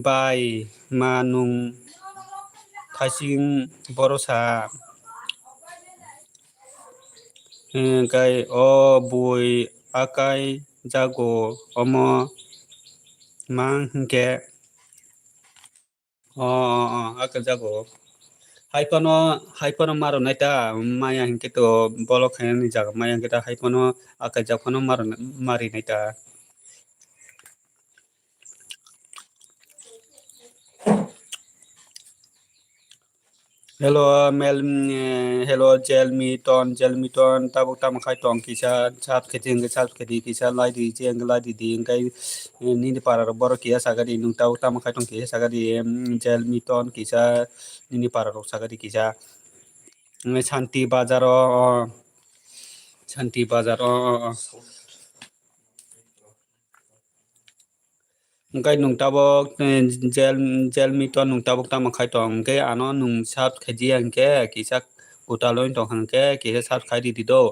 bai ma nwng thasing borosa. Hwnkhe o bui akai jago omo ma hwnkhe. O, o, o, akai jago. Hai phano, hai phano maro nai ta, maya hwnkhe to bolok khainani jaga maya hwnkhe ta hai phano akai jak phano maro, mari nai ta. Hello, Mel, mm, eh, hello, Jelmiton, Jelmiton, tabuk tamo khai tong kisa, sub khaidi hwnkhe sub khaidi, kisa like di, je hwnkhe like di, di, hwnkhe, eh, nini para rok borok kisa sakadi, nwng tabuk tamo khai tong kisa sakadi, em, Jelmiton kisa, nini para rok sakadi kisa. Mm, Santi Bazar o, o, Santi Bazar o, o, o. Hwnkhe nwng tabuk, eh, Jel-, Jelmiton nwng tabuk tamo khai tong, hwnkhe ano nwng sub khaidi hwnkhe kisa kwtal wng tong kha hwnkhe kisa sub khai ridi do.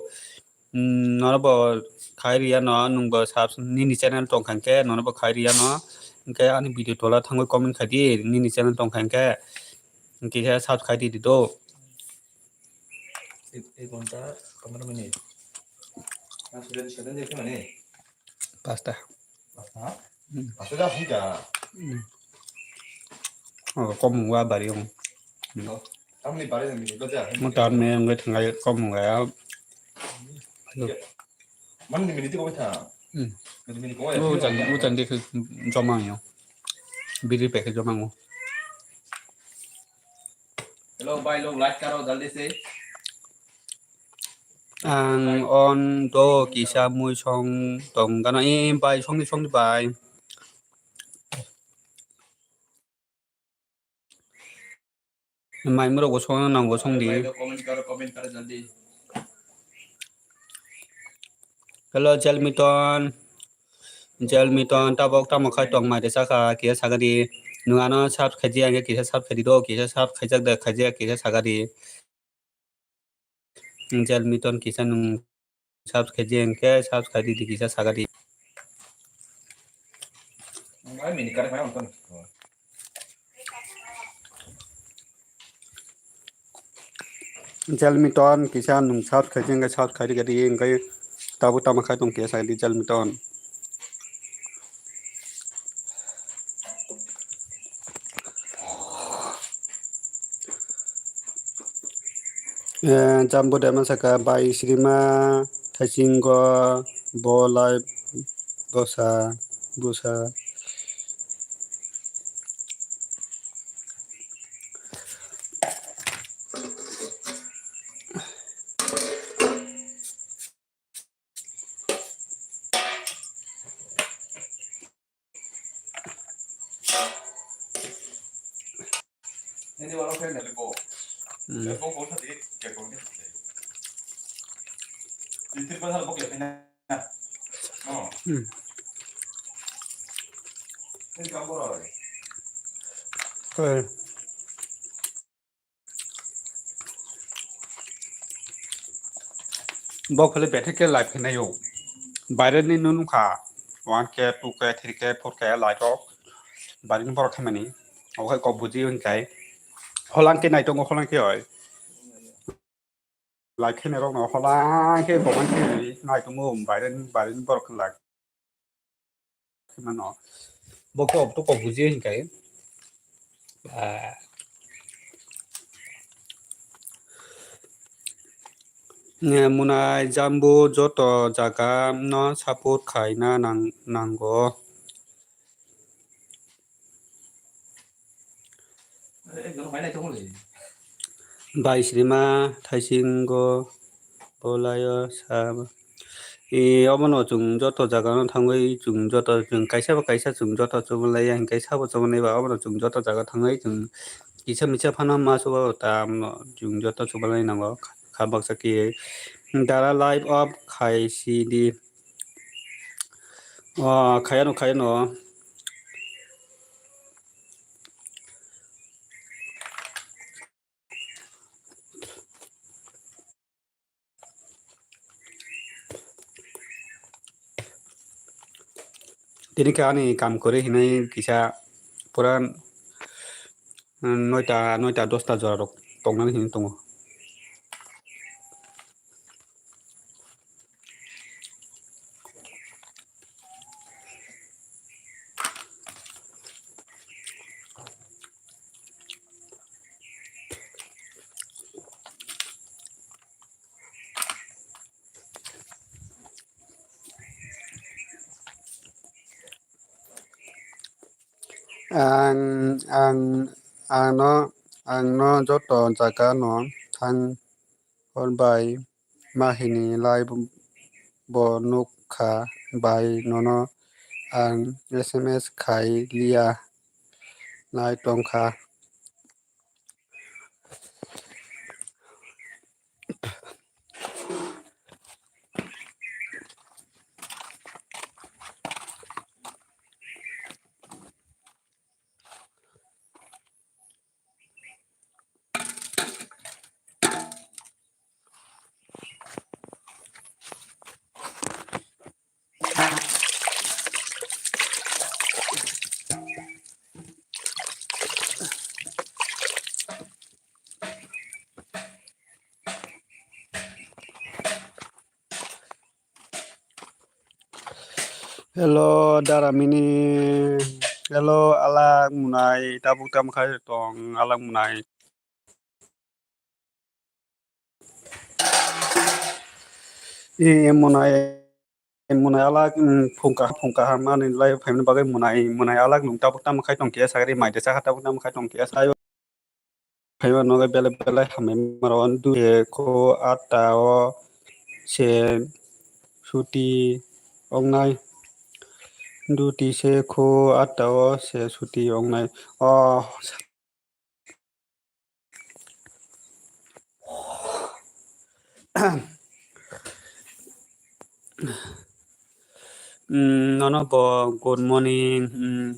Hmm, nono bo khai riyano, nwng bo sub nini channel tong kha hwnkhe nono bo khai riyano, hwnkhe ani video tola thangwi comment khai di, nini channel tong kha hwnkhe kisa sub khai ridi do. Ek, ek ghonta pondro minute. Pasta. Pasta? Hmm. Pasta da sih dah. Hmm. Oh, kom wa bari yung. Kamu ni bari yang minute aja. Mo tar me ang thang kom wa. Mana ni minute ko tha? Hmm. Minute ko ya. Ujan, ujan di jomang yo. Biri pe jomang yo. Hello, bhai, log like karo, jaldi se. Ang on do kisa mui song tong gana, eh, bhai, song di, song di, bhai. Mai muro go song nang go song di. Bhai, log comment karo, comment karo, jaldi. Hello, Jelmiton. Jelmiton, tabok tamo khai tong mai de saka, kisa sakadi. Nwng ano sub khaidi, ang kisa sub khaidi do, kisa sub khaijak de, khaijak, kisa sakadi. Jelmiton kisa nwng sub khaidi, ang khe sub khaidi, di kisa sakadi. Jelmiton kisa nwng sub khaidi, ang khe sub khaidi, khaidi, ang khe tabuk tamo khai tong kisa sakadi, Jelmiton. Eh, Jambo Dema saka, bai srima thaisingo bolai bosa, bosa. Hmm. Bo phale bethe khe live khe naio. Baire ni nunu kha. One K, two K, three K, four K live rok. Baire ni borok khe mani. Okhai kok buji hwn kai. Holang khe nai tongo, holang khe oi. Live khe nai rok no holang khe boman khe nai tongo. Baire ni, baire ni borok khe live. Mano. Bo kok to kok buji hwn kai. Ah. Ne, Munai Jambu joto jaga no support khaina nang-, nango. Bai srima thaisingo bolayo sa. E, obono chwng joto jagano thangwi chwng joto chwng kaisa ba kaisa chwng joto chubalaiya, hinkhe sabo chubalaiba obono chwng joto jaga thangwi chwng kisa misa phano ma chuba tamno chwng joto chubalai nango kha baksa khe. Dara live off khai sidi. O, khayano, khayano. Tini khe ani kam kwrwi hinwi kisa pura, mm, noita, noita dosta jora rok tongnani hinwi tongo. Ang, ang, ano, ang no joto jaga no thang hor bai ma hini live bo nuk kha bai nono ang S M S khai liya nai tong kha. Hello, Daramini. Hello, Alak Munai. Tabuk tamo khai tong, Alak Munai. E, Munai, Munai Alak, mm, phungka, phungka ha mani lai phaimani bagwi Munai, Munai Alak nung tabuk tamo khai tong khe sakri mai de sakha tabuk tamo khai tong khe sayo. Phaiba nogo belai belai hambai maro. Dui se kho atta o se suti ongnai. Duti se kho atta o se suti ongnai. O, mm, nono bo good morning. Mm.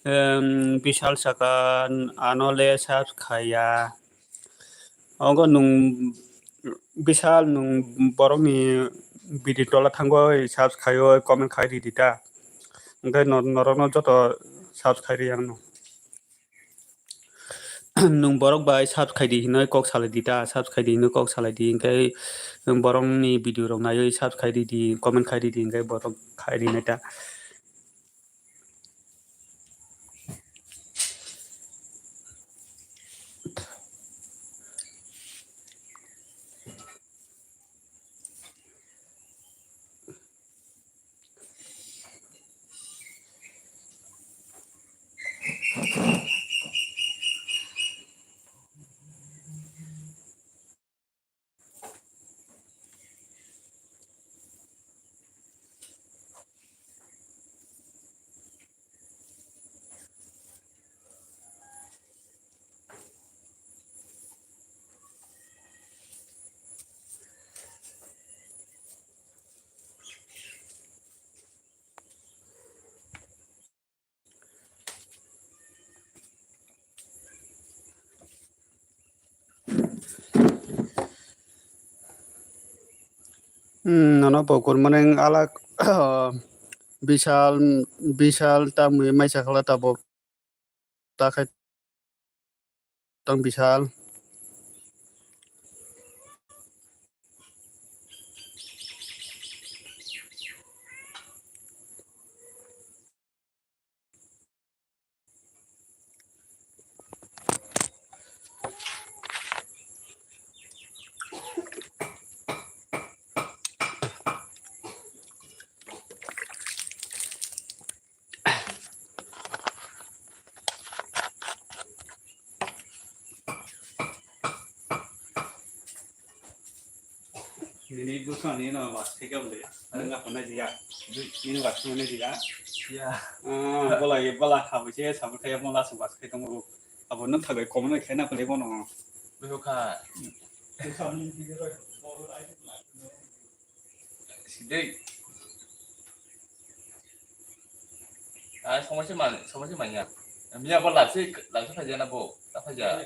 Em, Bishal saka ano le search khaiya. Ogo nung Bishal nung borokni video tola thango search khaio comment khai ridi ta. Hwnkhe no-, norokno joto search khai ri ang no. Nung borok bai search khai di hinoi kok salai di ta, search khai di hinoi kok salai di, hwnkhe borokni video rok naiwi search khai ridi, comment khai ridi, hwnkhe borok khai rinai ta. Hmm, nono bo good morning, Alak, Bishal, Bishal, tamni maisa khala tabuk ta khai tong Bishal. Nini bwskango nini no bus khaikha bwle. Nini no bus khaimani diya. Ah, bola ye bola habo se sabo khe mo last bus khai tongo. Abo no thabai kom no khaina pwlai bono. Bwswk kha. Sidai. Ah, somoi se man, somoi se manya. Miya bo lapsi, lapsi phaijana bo, ta phaija.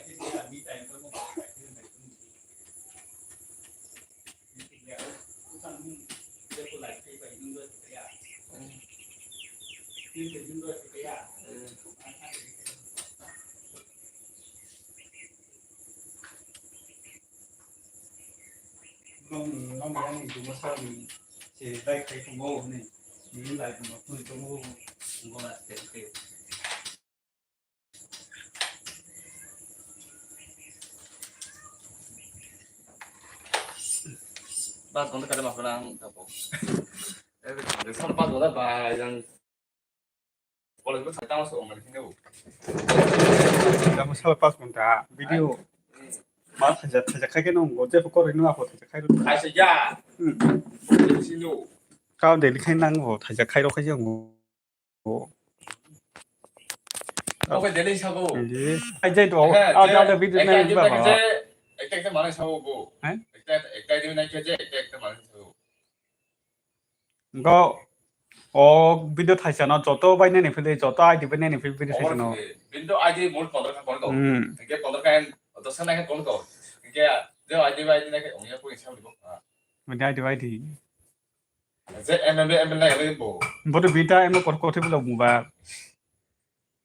Nong, nong yang ni dumo sa ni se dai khai tongo ni, ni lai dumo phun tongo, ngo na se khai. Bas gonta kada ma pala ang tapo. Eh, sal pas gonta ba yang. Boleh gue saya tahu soal mana sini bu. Kamu salah pas gonta video. Mas saja saja kai ke nong gonta pokok ini apa saja kai. Kai saja. Hmm. Sini. Kau deli kai nang bo saja kai lo kai jang. Oke, jadi sabu. Ai jai to. Ada ada video na ba. Ekta ekta mana sabu bu. Ekta ekta video na ekta ekta mana sabu. Go. O video thaisa no joto bai nani phili joto I D bai nani phili video thaisa no. Video I D mul pondro ka pondro. Hmm. Ke pondro ka en dos na ka pondro. Ke je I D bai I D na ke ongya ko isa bo. Video I D bai I D. Je M L A M L A nai bo. Bodo bita M L A kor kothe bolo mobile.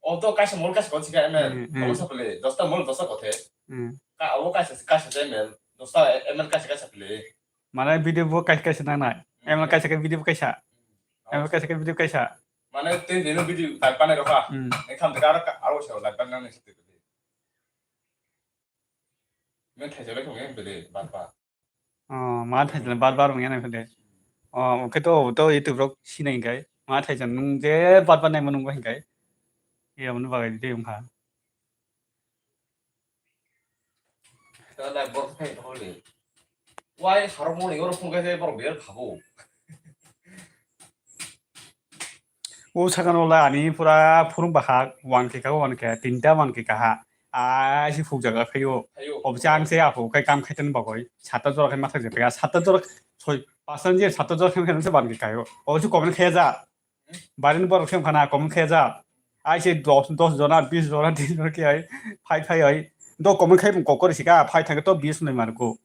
O to kaisa mol kaisa kothe ka M L. Hmm, hmm. Abo sa pele, dosta mol dosta kothe. Hmm. Ka abo kaisa kaisa je M L, dosta M L kaisa kaisa pele. Mane video bo kaisa kaisa nangnai. Hmm. M L A kaisa ka video bo kaisa. Hmm. M L A kaisa ka video kaisa. Mane tin din video tak panai rokha. Hmm. Ekham de kar aro sa lak pan nangnai site. Men thaisa le khong em pele, bat bat. Oh, ma thaisa bar bar wngya nang phede. Oh, oke to, to YouTube rok sinai kai. Ma thaisa nung je bar bar naima nung kai. Iya manu bagai de wngkha. Wai sarok moni oro phone kai borok ber khabo. O sakano le ani pura phurung bahak, one K ka, one K, tinta one K kaha. Ai si phuk jaga khayo. Khayo. Obo se ang se apo kai kam khaitani bagoi. Sata jora khai mathak jepega. Sata jora soi pasang je sata jora khai khai se one K kayo. Obo se comment khaya ja. Barini borok se khana comment khaya ja. Ai se dos, dos jona, bis jona, tris jona ke ai. Phai phai ai. Do comment khai kokori sika phai thangke to bis nai marko.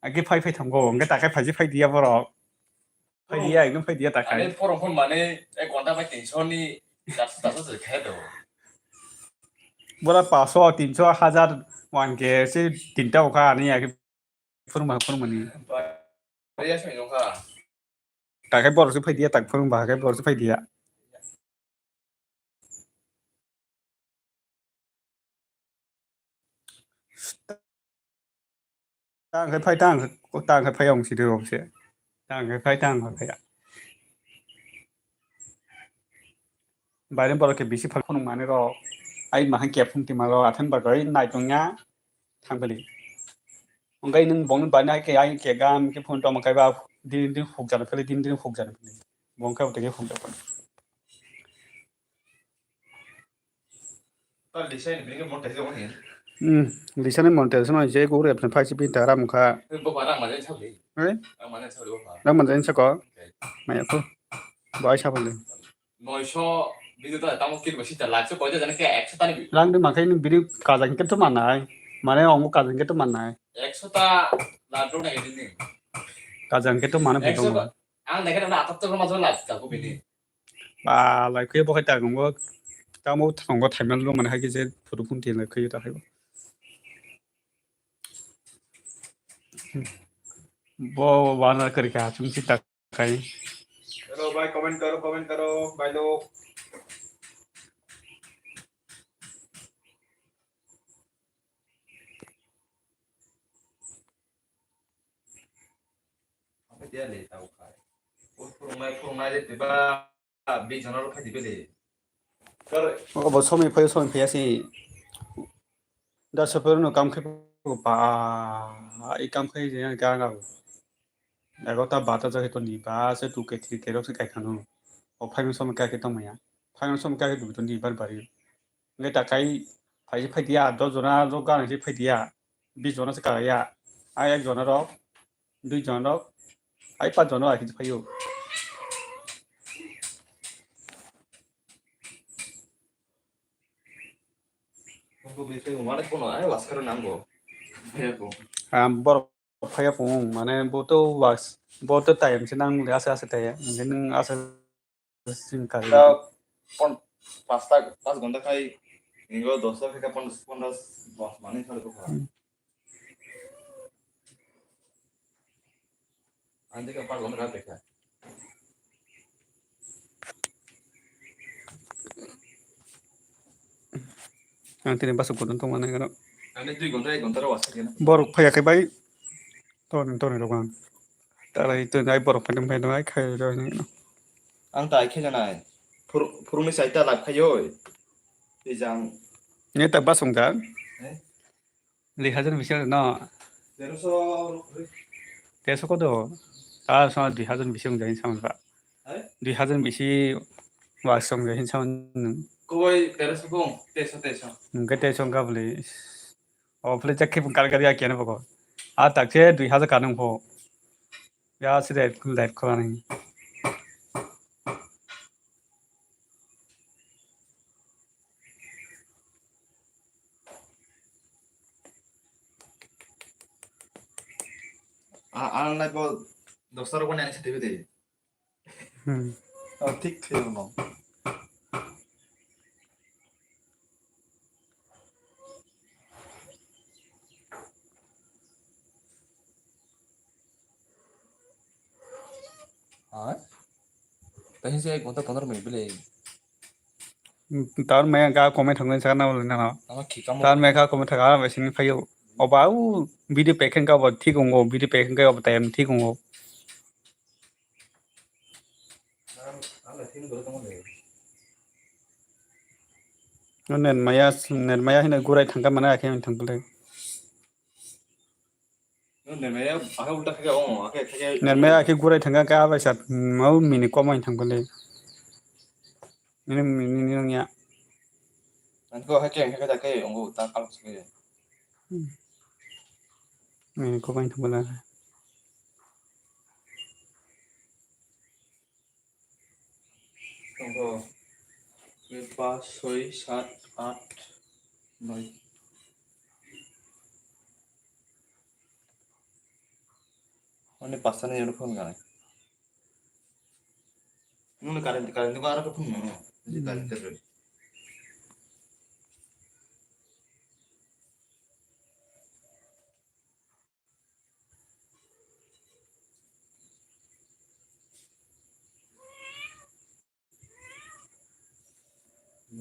Agi phai phai thango. Hingke takai phaji phai diya borok. Phai diya, ekdom phai diya takai. Ani porong phone mane ek ghonta bai tinsho ni, charso, charso se khe do. Bora paso, tinsho, hajar, one K se tinta okha ani agi phone ma phone mani. Bai ya se nokha. Takai borok se phai diya, tak phone ba kai borok se phai diya. Tang khai phai tang, tang khai phai ong si de ong se. Tang khai phai tang khai phai. Baire borok ke bisi phal phunuk mani rok. Ai mahang ke phung tima rok athan bagoi nai tong ya. Thang bali. Ongkai nung bong bani ai ke ai ke gam ke phun tong kai ba din din huk jana phele din din huk jana phele. Bong kai utai ke huk jana. Hmm, lisani monetization je guru apni phai si pin ta ram kha. Eh? Ram manjai sako. Maya ko. Bai sabole. Noisho video ta tamo kit basi ta lakh se koide jane ke ekso tani. Rang de makai ni biri kajang ke to manai. Mane ongo kajang ke to manai. Ekso ta lakh rok nai ni. Kajang ke to mane ekso ta. Ang naikhe nang atattor ma jora last ka ko bini. Ba lai khe bo khai ta nungo. Tamo thango thaimel lo mane hai khe je photo phone tin lai khe ta hai. Bo wana kari ka chung si ta kai. Hello bhai, comment karo, comment karo bhai log. Dia le tau khai. O phurungnai phurungnai de tiba bi jona ro khai tiba le. Kar. O bo somoi phai somoi phai si. Da sapero no kam khai ba i kam khai je ga ga. Egarota barota jagwi toni, ba se two K three K rok se kaikha no. O phaima somo kaya khe tongmaya. Phaima somo kaya khe dubi toni bar bari. Ngai ta kai phaise phai dia, dos jona rok gana se phai dia. Bis jona se kaya. Ai ek jona rok, dui jona rok, ai panch jona rok ai khe phaio. Ang borok phaiya kung, mane bo to was, bo to time se nang le ase ase te, hingke nwng ase sing kari. Da pon-, pasta, pas gonta khai, ingo dosta khai ka pon-, pondro manwi khai ko. Hmm. Ang tini pas gonta khai. Ang tini bus o kotor tongma nai gano. Ani dui gonta, ek gonta rok aswk gana. Borok phaiya khe bai. Torni, torni rok ang. Talai to nai borok phai phai nai khai rok ni. Ang tai khe janai. Phur-, phurungni saita lak khayo. Tijang. Ne ta bus ong da. Eh? Dui hajar bisi no. Teroso rok. Teroso kodo. Ah, so dui hajar bisi ong jai samon ba. Hai? Dui hajar bisi wa song jai samon. Koi teroso kong, teso, teso. Nungke teso ka bole. O bole jak khe kal kal ya kiana bako. Ah, tak se dui hajar kanung pho. Ya, si red, red khwlani. A, ang lai bo dosta rok ani sati bidi. Hmm. Oh, thik khe no. Hai? Tei se ek ghonta pondro minute bile. Tar maya ga comment thangwi sakna wala nana. Ama khikamo. Tar maya ga comment thangwi sini phayo. Oba u video pekhen ka bo thik ongo, video pekhen ka bo time thik ongo. Ner maya, ner maya hino gurai thangka mana akhe thangkle. Nermaya, ake ulta khe, oh, ake, ake. Nermaya ake gurai thangka, ka bai sat, mau mini komai thangkole. Ini mini, ini nang ya. Nanti kau hake, hake, hake, onggo, ta kalok sini. Hmm. Mini komai thangkole. Tongo, pas, soi, sat, at, noi. Ani pasta ni uniform ganai. Nuna current, current ko aro ko phone mano. Current ko.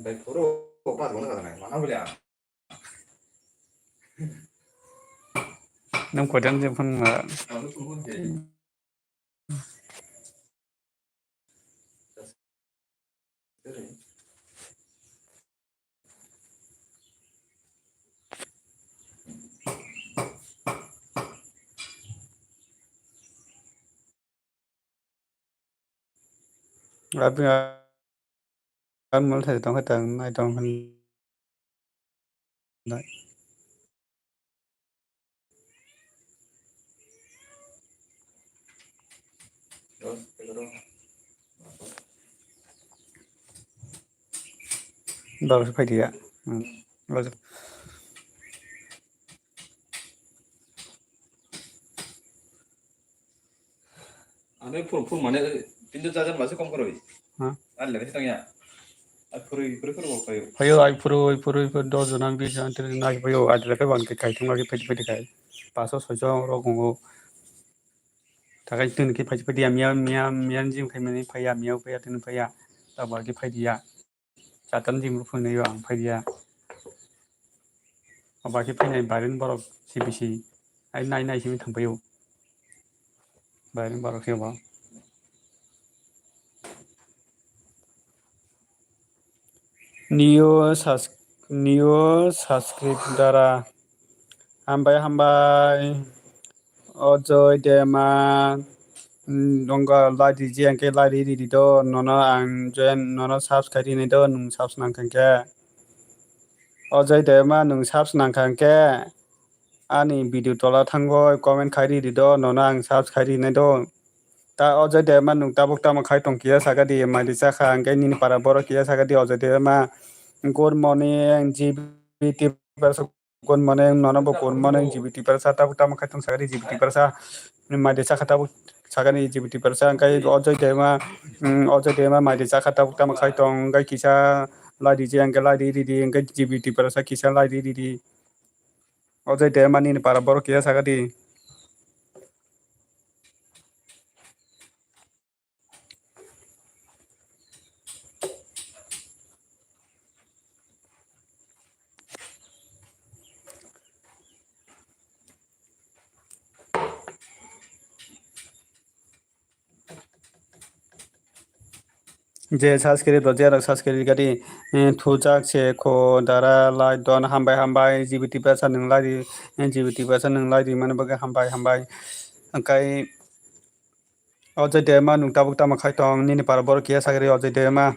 Bai phuru pas gonta kata nai, mana boleh ah. Nang kodan je phone ma. Kamu phone phone je. Abi an mal thai tong kha tang nai tong kha nai. Bagus phaidi ya. Hmm. Bagus. Ani phuru phuru mane tinta charger mase kom koroi. Ha? Ani lagi tang ya. Ai phuru phuru phuru kok kayo. Phayo ai phuru ai phuru phuru dos jona bis jona tiri jona ai phayo ai lagi wan ke kai thung lagi phaidi phaidi kai. Paso soijo rok ngo. Takai tun ke phaidi phaidi ya miya miya miya jim khai mani phaya miya phaya tun phaya. Tabagi phaidi ya. Satan jim rok phunai o ang phaiya. Aba khe phainai Bairen borok C B C. Ai nai nai simi thangpaio. Bairen borok khe bo. New subs-, new subscribe dara. Hambai hambai. Ojoy Dema, mm, nongo like riji, hwnkhe like ri ridi do, nono ang join, nono subscribe rinai do, nwng subs nangkha hwnkhe. O Joy Debbarma nwng subs nangkha hwnkhe ani video tola thango comment khai ridi do, nono ang subs khai rinai do. Ta o Joy Debbarma nwng tabuk tamo khai tong kiya saka di, mai di chakha hwnkhe nini para borok kiya saka di o Joy Debbarma. Good morning, G B T Good morning, nono bo good morning, G B T Tiprasa, tabuk tamo khai tong sakani G B T Tiprasa, mai de chakha tabuk sakani G B T Tiprasa, hwnkhe o Joy Debbarma, mm, o Joy Debbarma mai de chakha tabuk tamo khai tong, hwnkhe kisa lai di je, hwnkhe lai di, di, di, hwnkhe G B T Tiprasa kisa lai di, di, di. O Joy Debbarma nini para borok kiya sakadi. Je subscribe rok, je rok subscribe gadi, eh, thujak se kho dara lai don, hambai, hambai, G B T Tiprasa nwng lai di, eh, G B T Tiprasa nwng lai di mani bagwi hambai, hambai. Hwnkhe o Joy Debbarma nwng tabuk tamo khai tong, nini para borok kiya sagri o Joy Debbarma.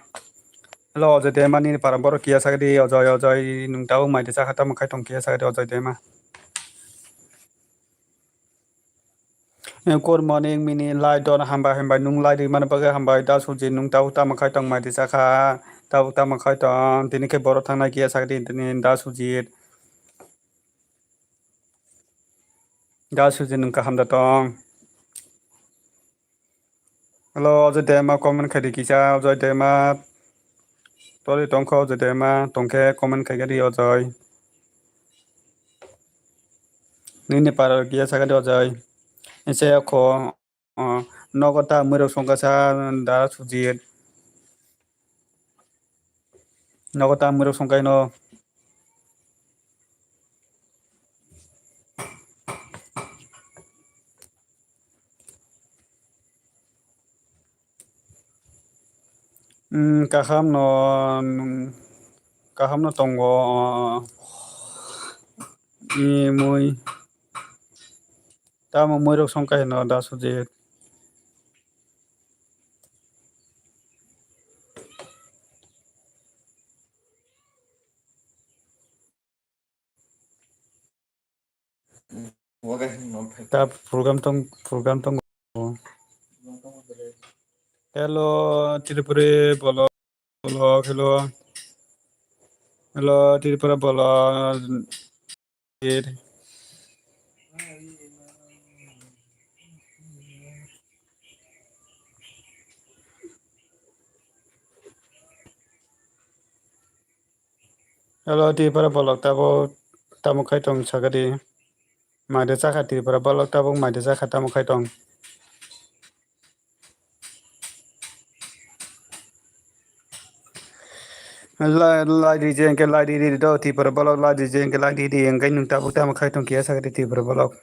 Hello, o Joy Debbarma, nini para borok kiya sagri o Joy, o Joy, nwng tabuk mai de chakha tamo khai tong kiya sagri o Joy Debbarma. Eh, good morning, mini lai don, hambai, hambai, nwng lai rimani bagwi hambai, da Sujit, nwng tabuk tamo khai tong, mai de chakha, tabuk tamo khai tong, tini khe borok thangnai kiya sagri tini da Sujit. Da Sujit nwng kaham da tong. Hello, o Joy Debbarma comment khai di kisa, o Joy Debbarma. Tori tongkho o Joy Debbarma, tongkhe comment khai di o Joy. Nini para kiya sakadi o Joy. Ese kho, o, nogo ta mwrwk songkha sa da Sujit. Nogo ta mwrwk songkha no. Mm, kaham no, nung, kaham no tongo, o, o. Ni mui. Tamo muirok song kaino da Sujit. Ta program tong, program tong. Hello, Tripuri bolok, bolok, hello. Hello, Tripura bolok. Hello, Tripura bolok, tabo tamo khai tong sakadi. Maide chakha Tripura bolok, tabuk maide chakha tamo khai tong. Lai, lai di je, engke lai di di do, Tripura bolok lai di je, engke lai di di, engke nung tabuk tamo khai tong kiya sakadi Tripura bolok.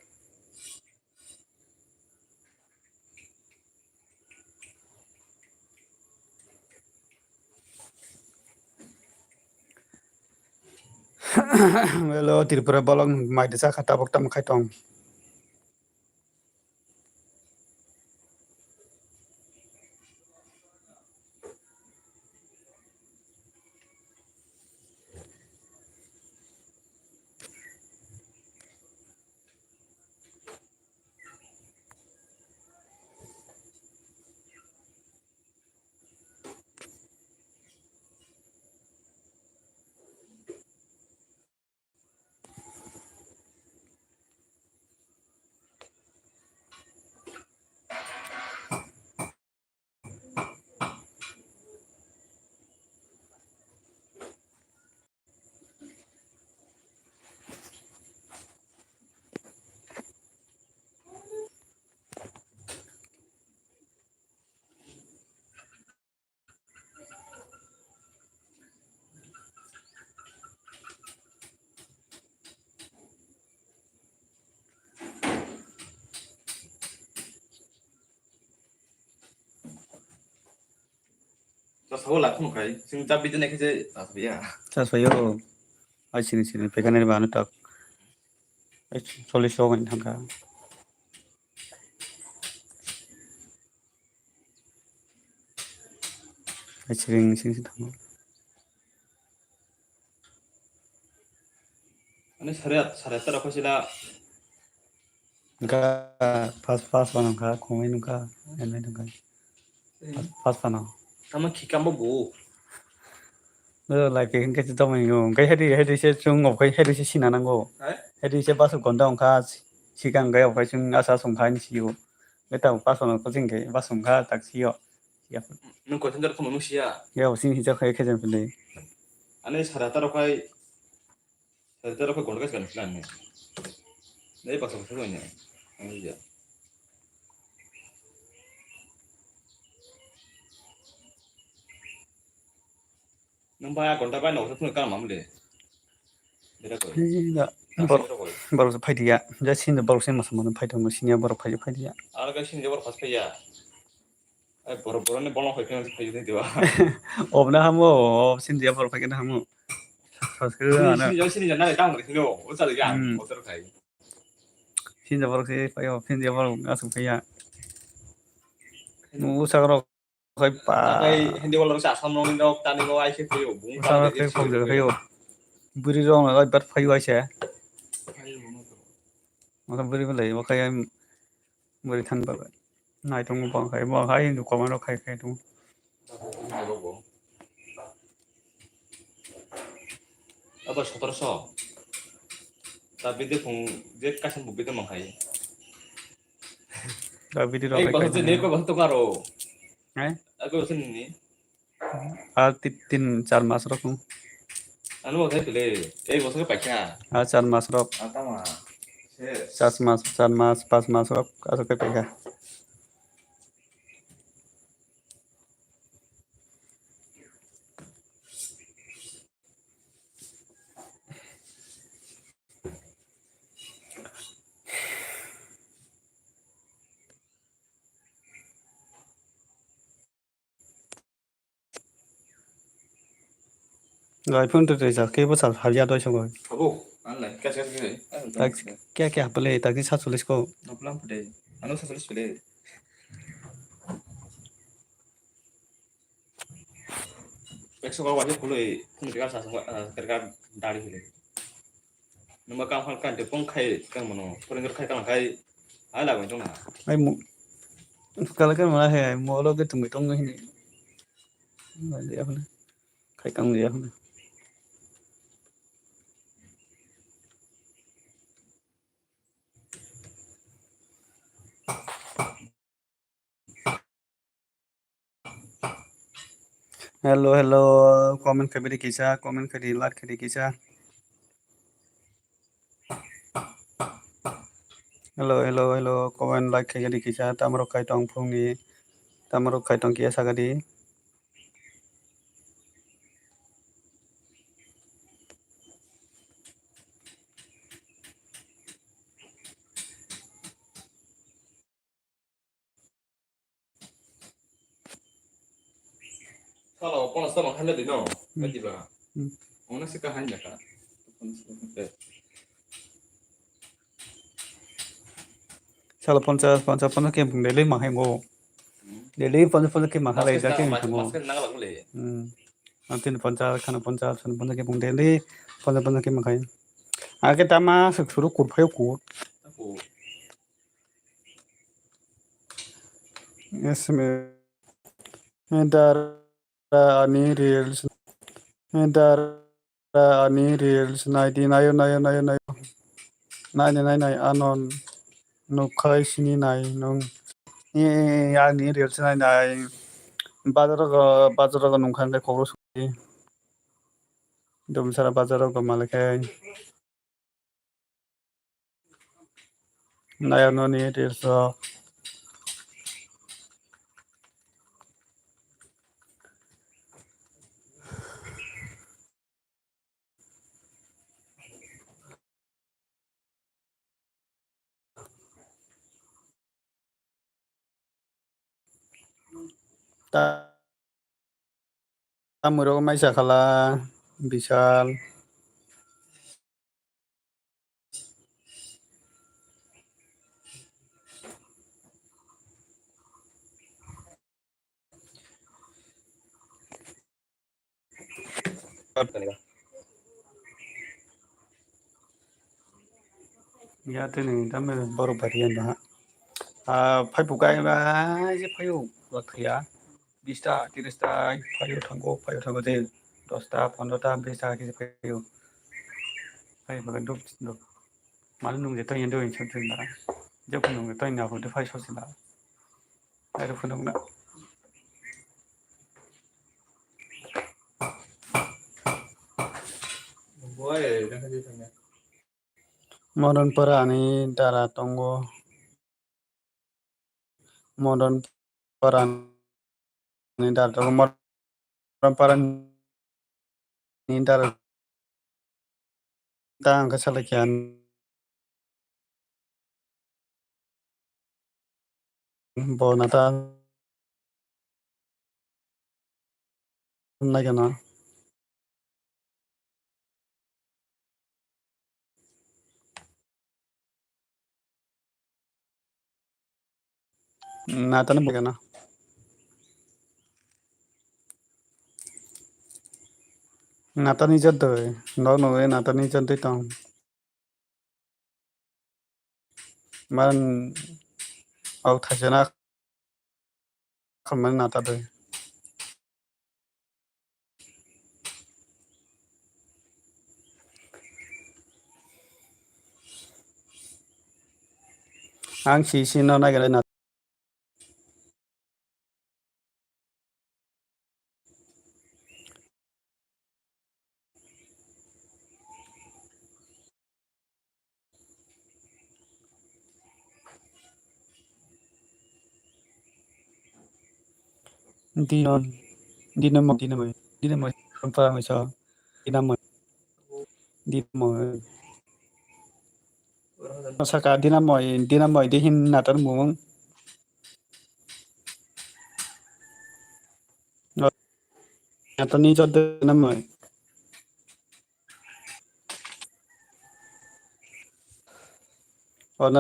Hello, Tripura bolok maide chakha tabuk tamo khai tong. Chasao lakhung khai, sing chabi dine khe je chasbiya. Chasbayo. Ai sini sini pekane ba ano tak. Ai chollish so gani thangka. Siring, siring si thango. Ani sare, sare tara khosila. Ga, pas, pas panang kha, khumui nung kha, enai nung kha. Pas, pas panang. Tamo khikam bo bu. Lai pe khe tamo yo, kai hedi, hedi se chung, kai hedi se sina nango. Hai? Hedi se basu gonda ongkha, sikang kai okai chung asa sung kha ni siyo. Beta pas panang ko jing kai, basu ongkha tak siyo. Ya. Nung kothon jar khumui nung siya. Ya, sing hijak khai khe jang pili. Ani sara taro khai Sari tero khe gonda kaisa kanwi swnam ni. Dai baksa baksa khe wngya. Ang ya. Nang bai a gonda bai noksa phunuk kanma muli. Bera koi. Hei, da. Borok, borok phai diya. Ja sini borok se masa mano phai tongma sini borok phai phai diya. Ar ga sini borok phas phai ya. Ai, borok, borokni bolong hoi phai phai di ba. Obna hamo, o sini dia borok phai kena hamo. Sanskrit Sini, ano. Sini, sini, jangan ada tamu, sini, oh, oh, cari kan, Hmm. Oh, terus kai. Sini dia borok se phai, o sini dia borok asuk phai ya. Nu usak rok phai pa. Kai hindi wala sa samno ni dok tani go ai se phai, oh, bung Usak rok tani phai, phai, phai, phai. Buri rok na bat phai ai se. Masa buri belai, bo kai Bwrwi thani bagwi. Naitongo bo khai, bo khai hindu comment rok khai khai tongo. Abo sotoroso. Ta bide phung je kaisa bo bide mang khai. Ta bide rok Ei, khai bahut khai ne, tongo. Ko bahut to karo. Eh? Ako sini ni. Ar ti-, tin, char mas rok. Ano bo khai pele. Ei, bosong paikha. Ar char mas rok. Atama. Ses. Char mas, char mas, pas mas rok. Aswk khai paikha. Gai phone twi twi sa khe bwsal habya doi songwi. Abo, ang lai, kaisa kaisa khe. Tak kya kya hapale, tak ni satcholish ko. Noplam pade, ano satcholish pade. Ekso kok waisa khulwi, khulwi kar sa songwi, ah, kar kar dari hile. Numa kam hal kan de pong khai kan mano, foreigner khai kan khai, hai la bai tong na. Ai mo, kala kan mana hai, mo lo ke tum tong hini. Khai kan ya hini. Hello, hello, comment khaidi kisa, comment khaidi, like khaidi kisa. Hello, hello, hello, comment, like khaidi kisa, tamrok khai tong phungni, tamrok khai tong kiya sagadi. Salo, ponas tamo hanya di no, Hmm. Kati ba? Hmm. Ona sika hanya ka. Salo ponchas, ponchas, ponchas ke bung daily manghai mo. Hmm. Daily ponchas, ponchas ke manghai lai Basket jake na, bung mo. Basket na lang le. Hmm. Antin ponchas, khana ponchas, khana ponchas ke bung daily ponchas, ponchas ke manghai. Ake tama suk suru kur phayo kur. Aku. Yes, me. Me dar ani reels, dara ani reels naidi, nayo, nayo, nayo, nayo. Naidi, nai, nai, anon nukhai sini nai nung. E, e, e, ani reels nai, nai. Bazar rogo, bazar rogo nungkha hwnkhe kokro sudi. Dumsara bazar rogo malikhai. Nayoknoni reels rok. Ta-, tamwi rok mai sakhala, Bishal. Ya tini tamo borok bari ya ha. Ah, phai bukai ba je phayo bakya. Bista, tirista, phayo thango, phayo thango de dosta, pondrota, bista kisi phayo. Phai bukai dup dup. Manu nung je tanya do insam tanya. Jok nung je tanya ho de phai sosi na. Ayo phunukna. Modon para ani dara tongo. Modon para ani dara tongo. Modon para ani dara ta ang khe salai khe ani. Bo nata naikhe no. Nata no bwkha no. Nata ni jat doi. Nok nugwi nata ni jat doi tong. Man, au thaisana khamani nata doi. Ang si si no naigra na. Dino, dino mo, dino mo, dino mo, dino mo. Saka dinamoi, dinamoi dihin natar mung. Natar ni jot dinamoi. Ona.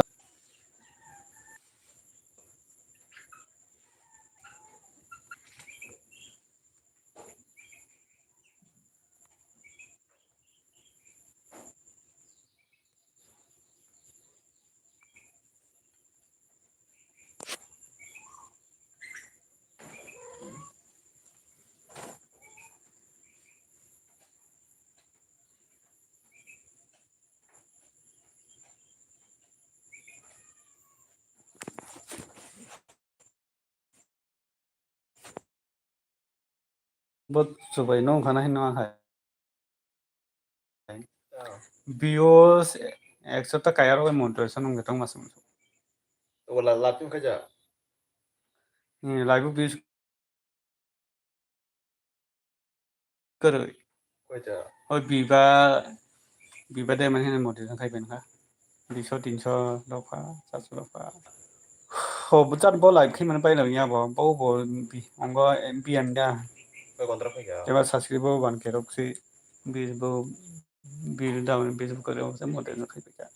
Bo chubai no khana hino hai. Views ekso ta kaya rok monetization wngwi tongma se. Wala lapin khaja. Ni live views kwrwi. Koita? Oi biba, biba de mani hini monetization khai pen kha. Duiso, tinso rok kha, charso rok kha. Ho, bo chat bo live khai mani pailai ya bo, bo, bo bi, ongo M P an da. Koi kontra khai kha? Eba subscribe bo ban kerok si, bi bo, bi da mani bi bo kore se monetization khai pen kha.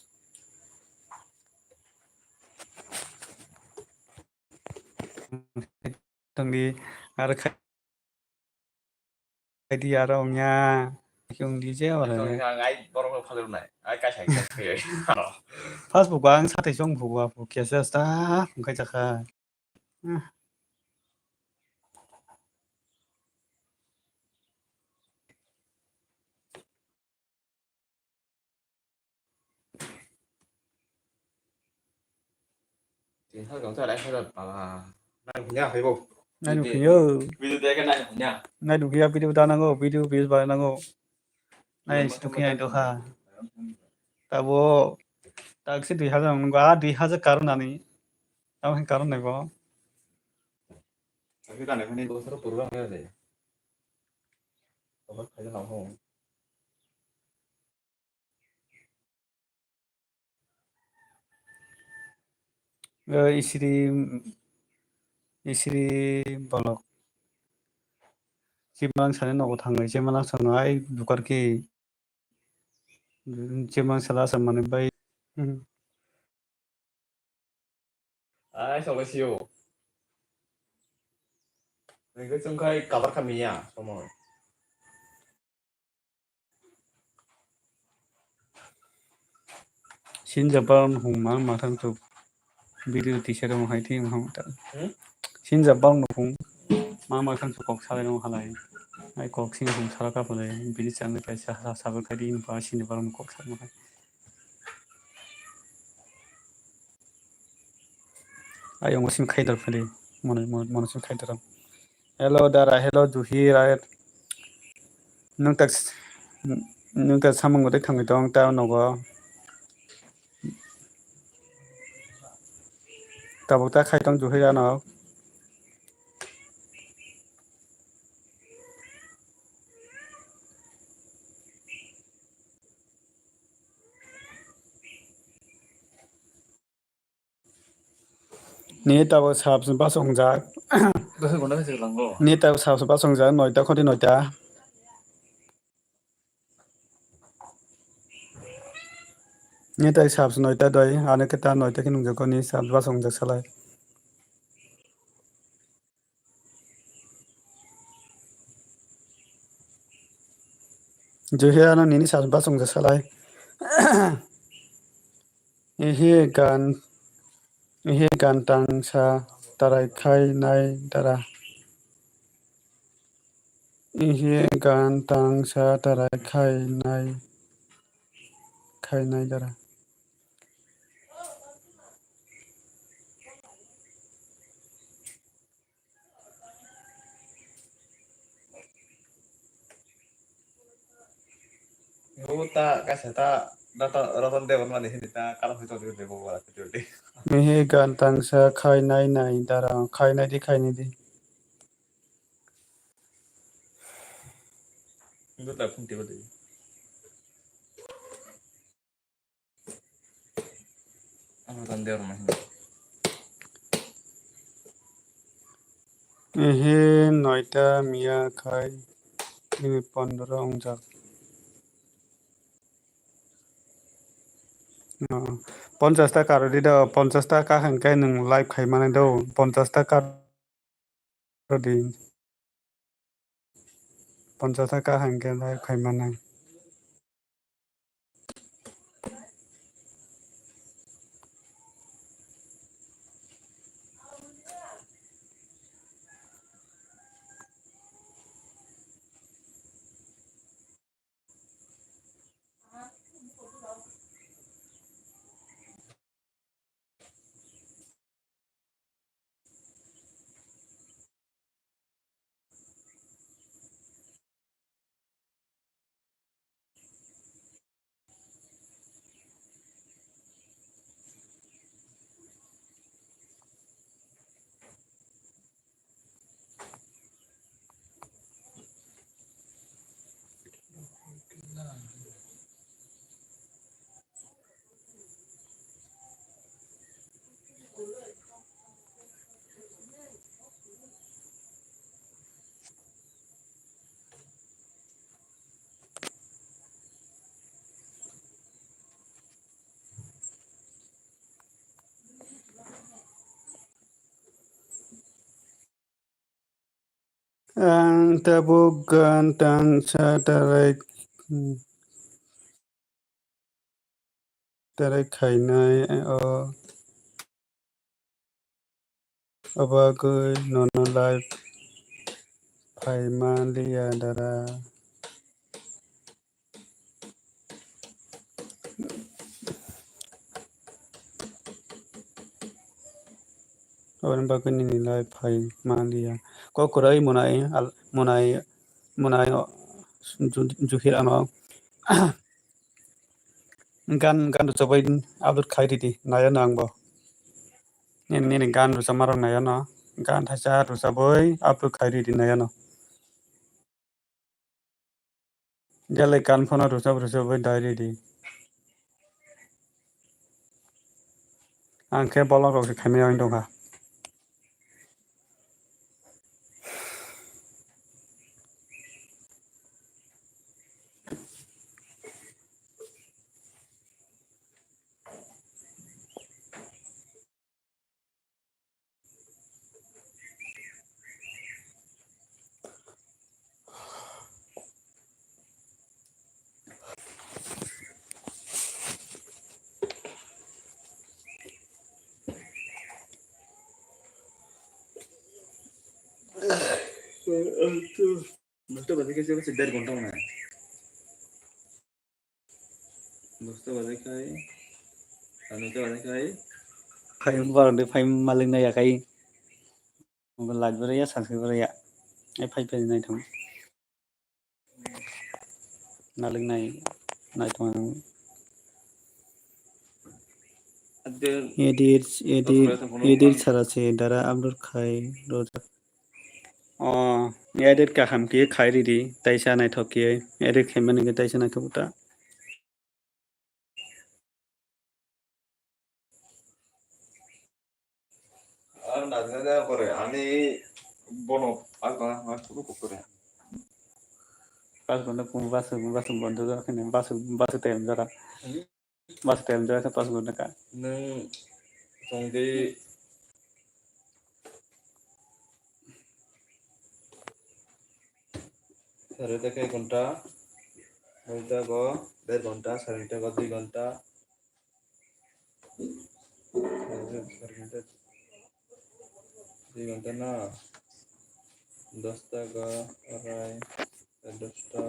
Tongdi, aro khai di, aro wngya. Wngdi je oro. Tongdi, ang ai borok no phagir nai. Ai kaisa kaisa khai. First bo ang satai song bo, bo kesa sta, wngkai jakha. Tin hajar kang cha lai hajar pala. Nai hunya hai bo. Nai video, nukhiyo. Video de ka nai hunya. Nai nukhiya video da nango, video views ba nango. Nai video stukhi ai to ha. Tabo taksi dui hajar nunggu, a dui hajar karon ani. Tamo hai karon nai bo. Taksi da nai hani dosra program ya de. Tamo khai da nang ho. Eh, isiri, isiri bolok. Chimang sani nogo thangwi, chimang sano ai dukar ki. Chimang sala samani bai. Hmm. Ai, solo sio. Nengke chungkhai kabar kami ya, somo. Sinja bang hung ma ma thang tuk. Video tisa rong hai thi hung ta. Hmm? Sinja bang no hung ma ma thang tuk kok salai rong halai. Ai kok sing hung sala ka pale. Bini chang kai sa sa sa kai di pa sinja bang kok sa ma hai. Ayong sim khai dor phali. Mono mono sim khai dor. Hello dara, hello Juhir, ai nwng tak nwng tak samung gotei thangwi tong ta nogo. Tabuk ta khai tong Juhir ano. Ni tabuk sab bas wngjak. Dosai gonda khe lango. Ni tabuk sab bas wngjak noita khoti noita. Ni tabuk sab noita doi, ani khe ta noita khe nungjak ni sab bas wngjak salai. Juhir ano nini sab bas wngjak salai. Ehe gan, ehe gan tangsa tarai khai nai dara. Ehe gan tangsa tarai khai nai, khai nai dara. Bo ta kaisa ta Ratan, Ratan Devan mani hindi ta kalam hai tongdi bo wala kiti ulti. Mihi gan tangsa khai nai nai dara khai nai di khai nai di. Bo ta phung tiba di. Ehe noita miya khai nini pondro wngjak. Oh, ponchash ta karwi di do, ponchash ta ka hwn khe nwng live khai mani do, ponchash ta kar. Rodi. Ponchash ta ka hwn khe live khai mani. Ang tabuk gan tangsa tarai, tarai khainai o, o bagwi nono live phaima liya dara. Aboni bagwi nini live phai manliya. Kok kwrwi Monai, al-, Monai, Monai, o, Ju-, Juhir ano gan, gan rwchapwi upload khai ridi, naiyano angbo. Nini, nini gan rwchapmarok naiyano, gan thaisa rwchapwi upload khai ridi naiyano. Belai kan phano rwchap rwchapwi dai ridi. Ang khe bolong rok se khaimani wng tongkha. Dosta baje khe se der ghonta wngnai. Dosta baje khai, ar noita baje khai. Khai barode phai malik nai ya khai. Light bara ya, sanskrit bara ya. Ai phai phai nai thang. Nalik nai, nai tong. Edit, edit, edit sara se dara upload khai rojak. O, edit kaham khe khai ridi, taisa naithok khe edit khaimani khe taisa naithok ta. Ar najna na kore, ani bono, ar bana, ar kunu kore. Pas ghonta phone, bas, bas bondo jora khani, bas, bas time jora. Hmm? Bas time jora khe pas ghonta ka. Nwng tongdi. Sare ta khe ek ghonta, sare ta go der ghonta, sare ta go dui ghonta, sare ta dui ghonta na, dosta go arai, dosta,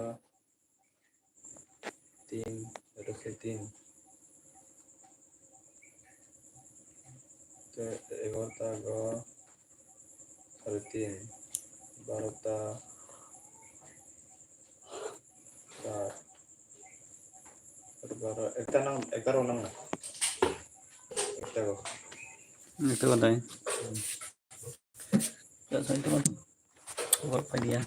tin, dosta tin. Te egarota go sare tin, barota, bar, baro, ekta nang, egaro nang na. Ekta go. Ekta go dai. Hmm. Ya, saya itu kan. Buat apa dia?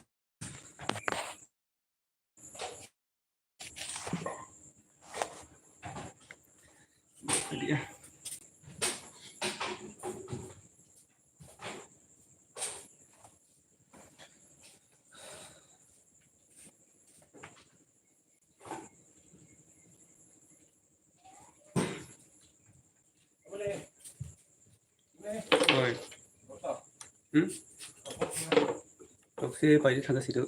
Oi. Hmm? Tokse paidi thangka situ.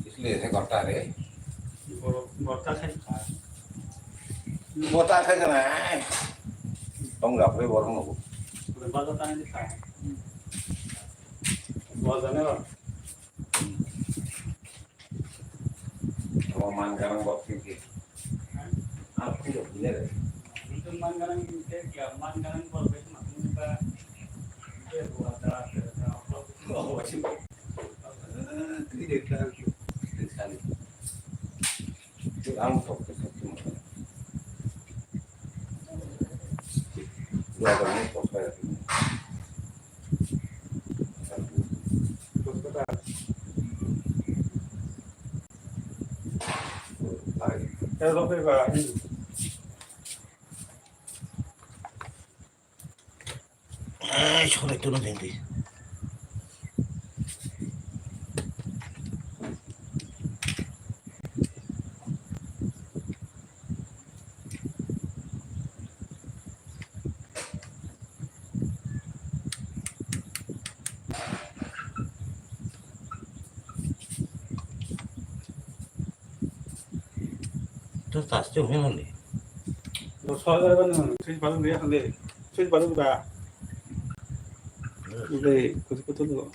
Isliye se gorta re. Gorta khai. Gorta khai kana? Tong gapre borong nogo. Baza tani khai. Baza ne ba. Abo man ganang bok singki. Ang phung rok bine re. Itu man ganang ke kya, man ganang bol ke ma, ba. Oh, wajib. Ini dia kan. Sekali. Itu ang sok ke sok cuma. Dua orang sok saya. Ai, sore tuno dindi. Sasche hwnwi hwnli. Bo sohor ba nung, switch balung de hwnli. Switch balung ba. Ide, kutu kutu do.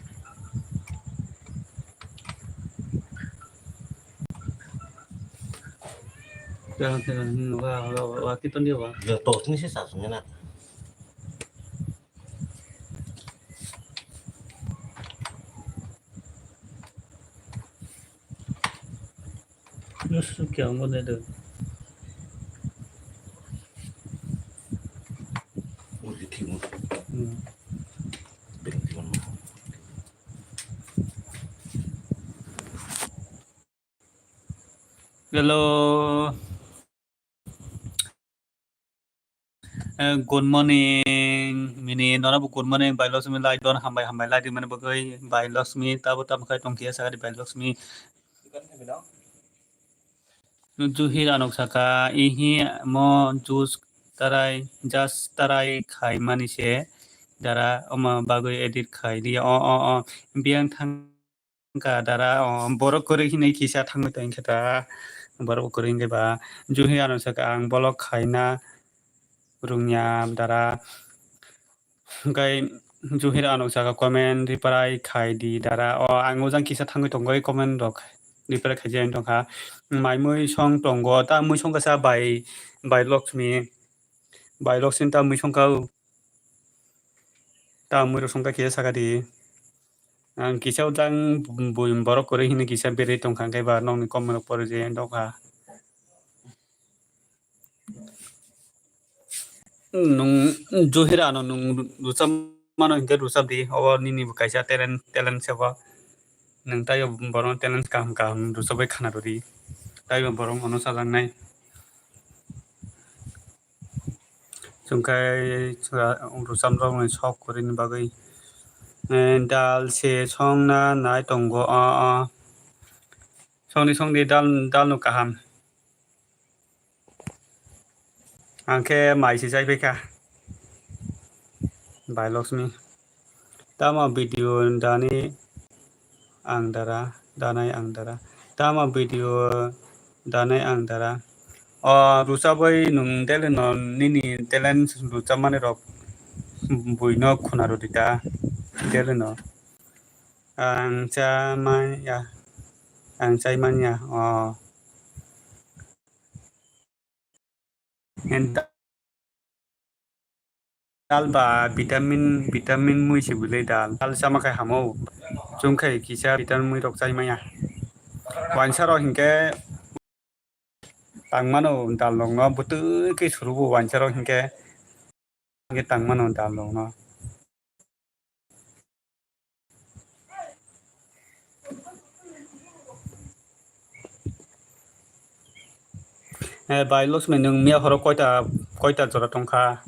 Jangan, jangan, hmm, wah, wah, wah, wah, kita dia, wah. Ya, tos ni sih sasche na. Nusu kya mo ne do. Hmm. Hello. Eh, good morning, mini norabo good morning, Bai Lakshmi lai don, hambai, hambai lai di mani bagwi, Bai Lakshmi, tabo tamo khai tong khe, sakari Bai Lakshmi. Juhir anok saka, ihi mo juice tarai, just tarai khai mani se, dara, oma bagwi edit khai di, o, o, o, biyang thang. Wngkha dara, o, borok kwrwi hinwi kisa thangwi tongkhe ta, borok kwrwi wngkhe ba, Juhi ano sakha ang bolok khaina rwngya dara, hwnkhe Juhir ano sakha comment reply khai di dara, o, ang ujang kisa thangwi tongwi comment rok reply khaijak tongkha, mai mui song tongo, ta mui song kasa bai, bai Lakshmi, bai Lakshmi ta mui song kha, ta mui rok song kha kisa sakha di. Ang kisa ujang bui borok kwrwi hwnwi kisa berwi tongkha, hwnkhe ba nokni comment rok pori je nukha. Nung Juhir ano nung rwchap mano hwnkhe rwchap di, obo nini bo kaisa talent, talent se bo. Nung taibo borokno talent kaham kaham rwchapwi khana rw di, taibo borok bono chajaknai. Chwngkhe chwla-, rwchapmani sok kwrwini bagwi, eh, dal se songna nai tongo, o, o. Songni songdi dal, dalno kaham. Ang khe mai se chai phaikha. Bai Lakshmi. Tamo video dani ang dara, danai ang dara. Tamo video danai ang dara. O rwchabwi nwng daily no nini talent rwchapmani rok buino khuna rw di ta daily no. Ang cha manya, ang chai manya. O. Dal ba vitamin, vitamin mui se bwlai dal. Dal chama khai hamo. Chwng khai kisa vitamin mui rok chai maya. Wansa rok hinkhe tang mano dal rok no bwtwi khe surugo wansa rok hinkhe. Hinkhe tang mano dal rok no. Eh, bai Lakshmi, nwng miya horo koita, koita jora tongkha?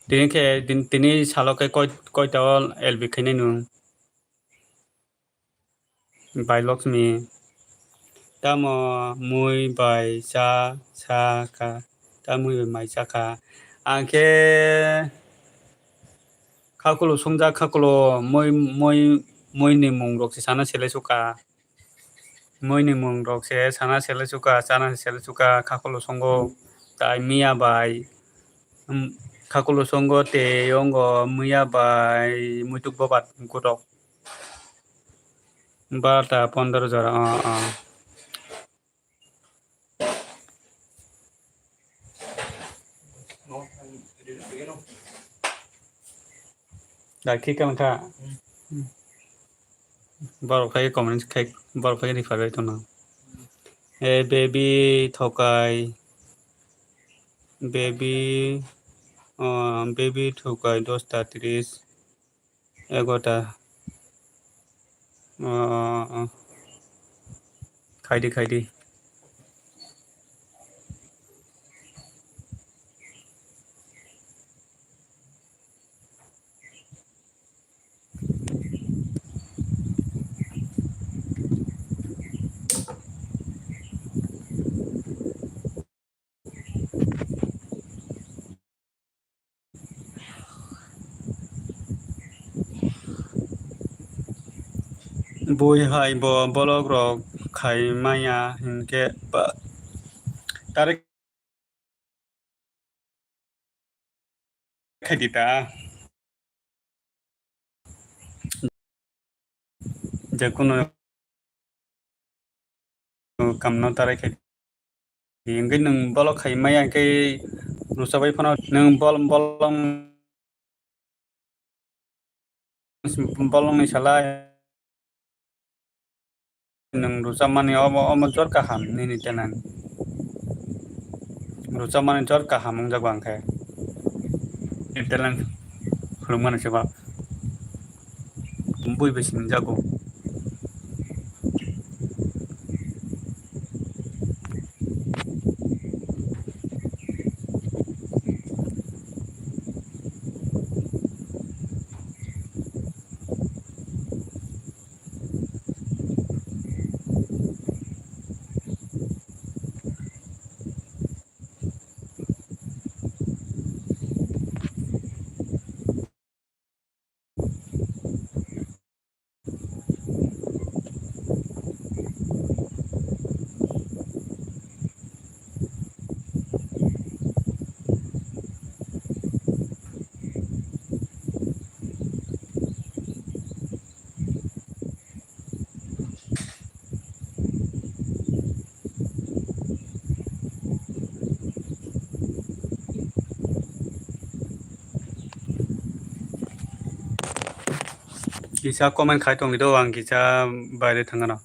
Tini khe, tin-, tini salo khe koi-, koita o L B khainai nwng? Bai Lakshmi. Tamo mui bai cha, cha kha. Tamo mui bai mai cha kha. Ang khe khakulo songjak, khakulo mui, mui, mui ni mung rok se sana selai sukha. Mui ni mung rok se sana selai sukha, chana selai sukha, khakulo songo. Tai miya bai, um, khakulo songo tei yongo miya bai muituk bobat kutok. Barta pondro jora, ah, ah. Daki kan ka. Borok khai comment khai, borok khai reply bai tongna. Eh, baby thokai. Baby, ah, baby thokai dosta tris. Egota. Ah, ah, ah. Khaidi, khaidi. Bui hai bo bolok rok khai maya hinkhe ba, tare khai di ta. Je kuno kamno tarai khai di. Hinkhe nwng bolok khai maya hinkhe ruchabai phano nwng bol-, bolong, bolongni salai nwng ruchapmani omo, omo jor kaham nini talent. Ruchapmani jor kaham wngjago ang khe. Ni talent phwrwngmani se ba. Bui bai sinijago. Kisa comment khai tongwi do, ang kisa baire thangano.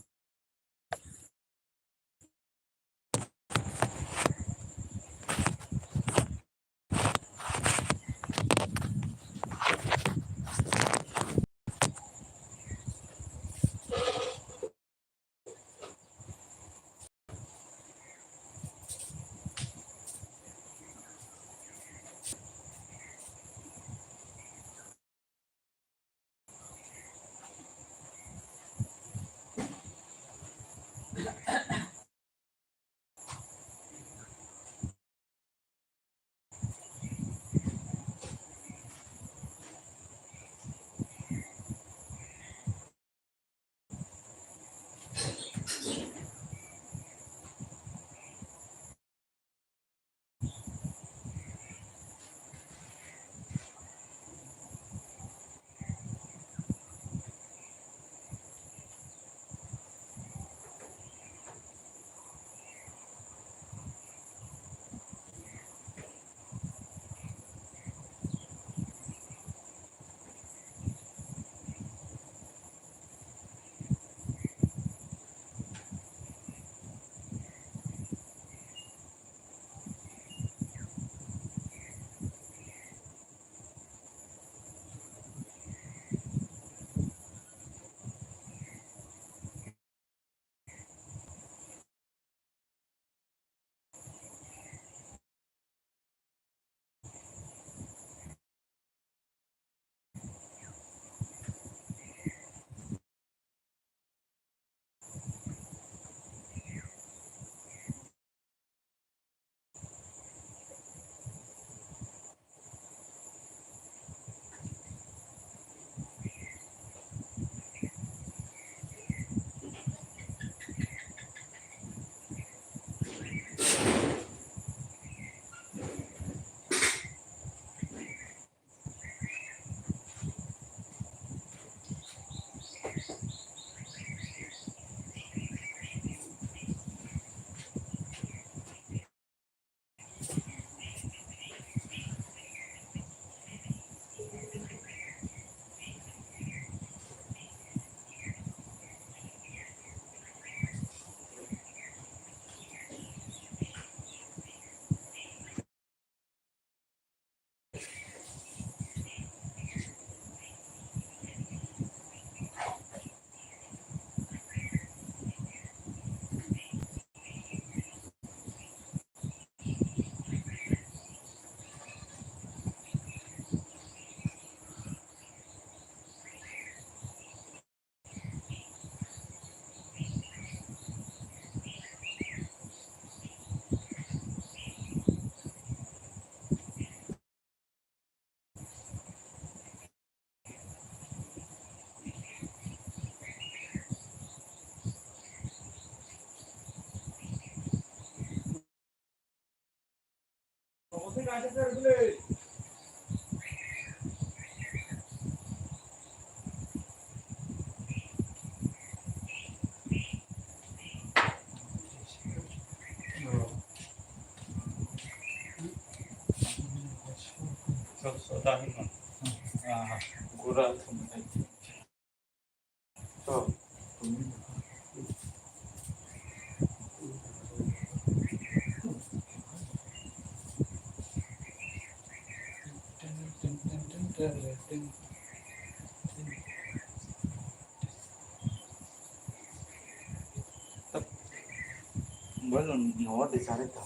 Bueno, no, de careta.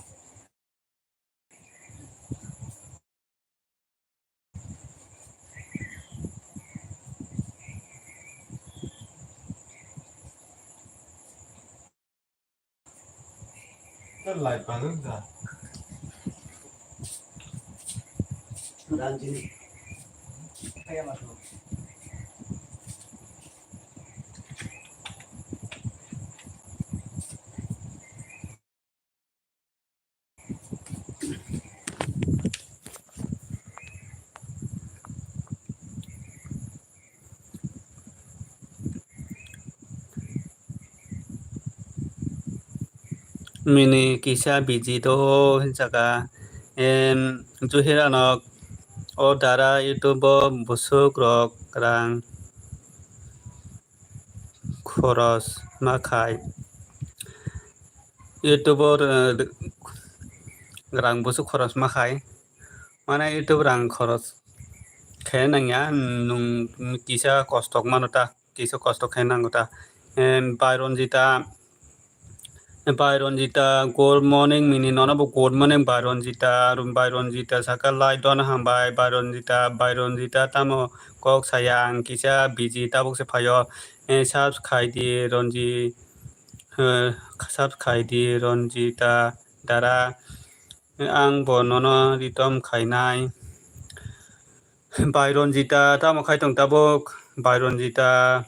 Mini kisa busy do hinjaka, em, Juhiranok o dara YouTube o bwswk rok rang khoros ma khai. YouTube o, eh, rang bwswk khoros ma khai. Mane YouTube rang khoros khe nangya, nwng kisa kostok mano ta, kisa kostok khe nango ta. Em, Bai Ranjita, Bai Ranjita, good morning, mini nono bo good morning, Bai Ranjita, Bai Ranjita saka lai don hambai, Bai Ranjita, Bai Ranjita tamo kok saya ang kisa busy tabuk se phaio, eh, subs khai di Ranji, eh, subs khai di Ranjita dara, eh, ang bo nono ritom khainai. Bai Ranjita tamo khai tong tabuk, Bai Ranjita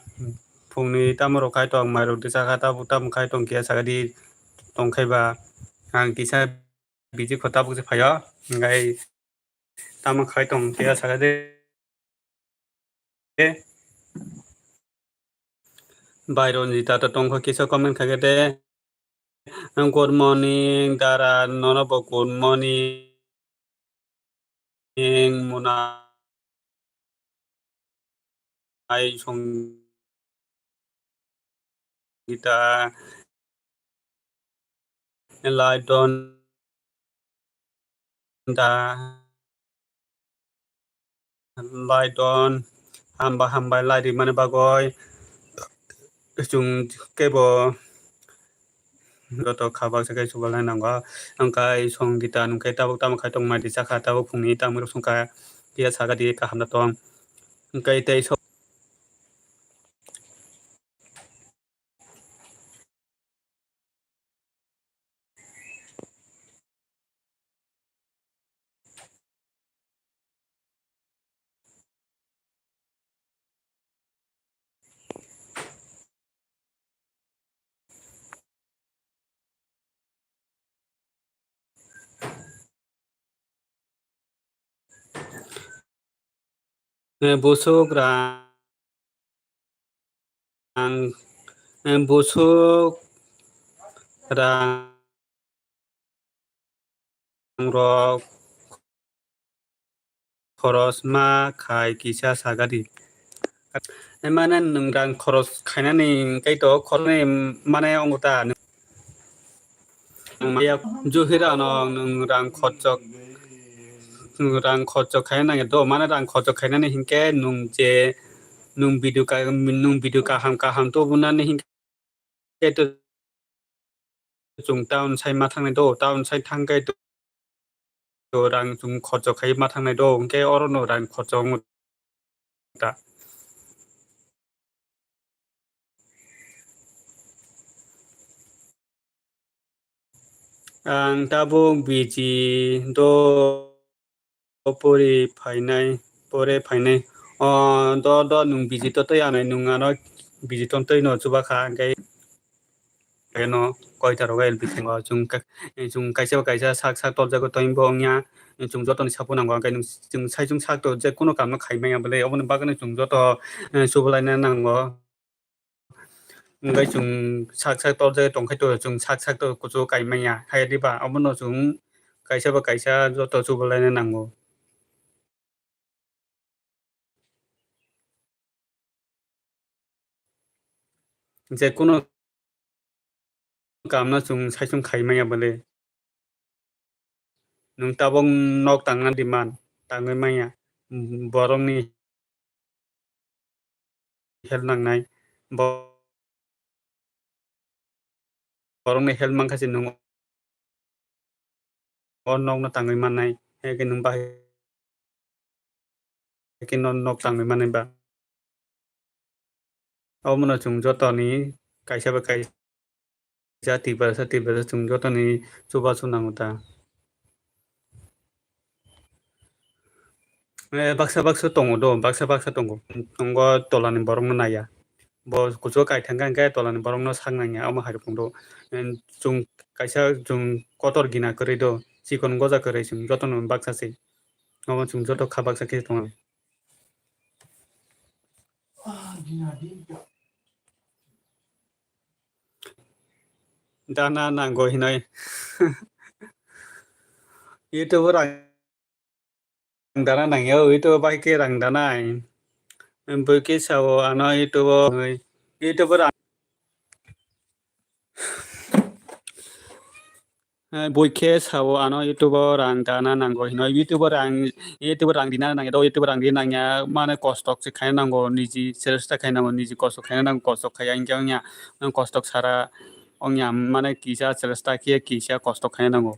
phungni tamo rok khai tong, mairok de chakha tabuk, tamo khai tong kiya saka di tong khai ba. Ang kisa busy kho tabuk se phaio, hingkai tamo khai tong kiya saka de. Bai Ranjita to tongkha kisa comment khaikhe de. Good morning, dara, nono bo good morning, muna ai song gita. Lai don da, lai don, hamba hambai lai rimani bagwi. Chwng kebo joto kha baksa khe chubalnai nango. Hwnkhe song gita nungkhe tabuk tamo khai tong mai di chakha, tabuk phungni tamo rok songkha, phiya saka di kaham da tong. Hwnkhe tei so- Eh, busuk rang, eh, busuk rang rok khoros ma khai kisa sagadi. Mane nwng rang khoros khainani hwnkhe to khoroknwi mane wngo ta? Nwng maya Juhirano nwng rang khorchok, nwng rang khorchok khaina nangya do, mane rang khorchok khainani hinkhe nwng je, nwng video ka, nwng video kaham kaham tubunani hinkhe to chwng town sai ma thangnai do, town sai thangkhe to, to rang chwng khorchok khai ma thangnai do, hinkhe orono rang khorchok wngo ta. Ang tabuk busy do, pori phainai, pore phainai. O, do, do, nwng busy to twi anai, nwng ano busy to twi no chuba kha, hwnkhe. Keno koita rogo L P thango, chwng ka-, chwng kaisa ba kaisa sak sak torjago tongwi bo wngya, chwng jotoni sapo nango, hwnkhe nwng chwng sai chwng sak to je kuno kamno khai manya bwle, oboni bagwino chwng joto, eh, chubalaina nango. Hwnkhe chwng sak sak torjagwi tongkhe to chwng sak sak to kuchugo kai manya, hai diba? Obono chwng kaisa ba kaisa joto chubalaina nango. Je kuno kamno chwng sai chwng khai manya bwle. Nwng tabok nok tangna demand tangwi manya. Borokni help nangnai. Bo-, borokni help mankha se nwng o nokno tangwi mannai. Hwnkhe nwng bahai khe no nok tangwi manwi ba. Omono chwng jotoni kaisa bai kaisa Tiprasa, Tiprasa chwng jotoni chubachu nango ta. Eh, baksa baksa tongo do, baksa baksa tongo. Tongo tolani borokno naiya. Bo kuchugo kaithang kha hwnkhe tolani borokno sak nangya, omo hai rok tong do. Chwng kaisa chwng kotor gina kwrwi do, chikon goja kwrwi chwng jotono baksa se. Omo chwng joto kha baksa khe tongo. Dana nango hinoi. YouTube rang dana nangya, YouTube bai khe rang danai. Bui khe sao ano YouTube, YouTube rang. Eh, bui khe sao ano YouTube o rang dana nango hino. YouTube o rang, YouTube o rang dina nangya do, YouTube o rang dina nangya, mane kostok se khaina nango, niji selesta khaina nango, niji kostok khaina nango, kostok khaya hwnkhe wngya, nwng kostok sara wngya, mane kisa selesta khe kisa kostok khaina nango.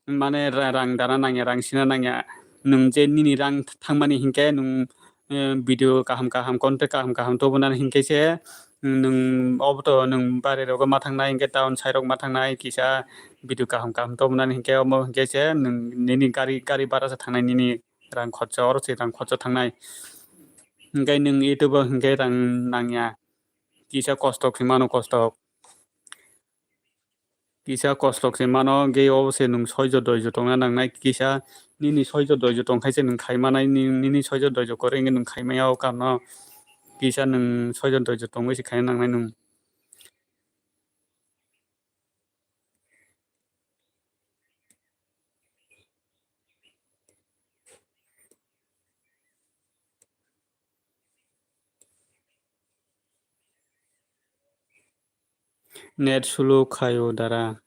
Mane ra-, rang dana nangya, rang sina nangya, nwng je nini rang thangmani hwnkhe nwng eh, video kaham kaham, content kaham kaham tubunani hinkhe se, nwng obo to nwng bare rogo ma thangnai hinkhe town side rok ma thangnai kisa video kaham kaham tubunani hinkhe omo hinkhe se nwng nini gari, gari bara se thangnai nini rang khorcha oro se rang khorcha thangnai. Hinkhe nwng YouTube o hinkhe rang nangya kisa kostok se mano kostok. Kisa kostok se mano, hwnkhe obo se nwng soijo doijo tongna nangnai, kisa nini soijo doijo tongkhaise nwng khaimanai, ni-, nini soijo doijo kwrwi wngkhe nwng khaimaya o kamno, kisa nwng soijo doijo tongwi se khaina nangnai nwng. Net slow khaio dara.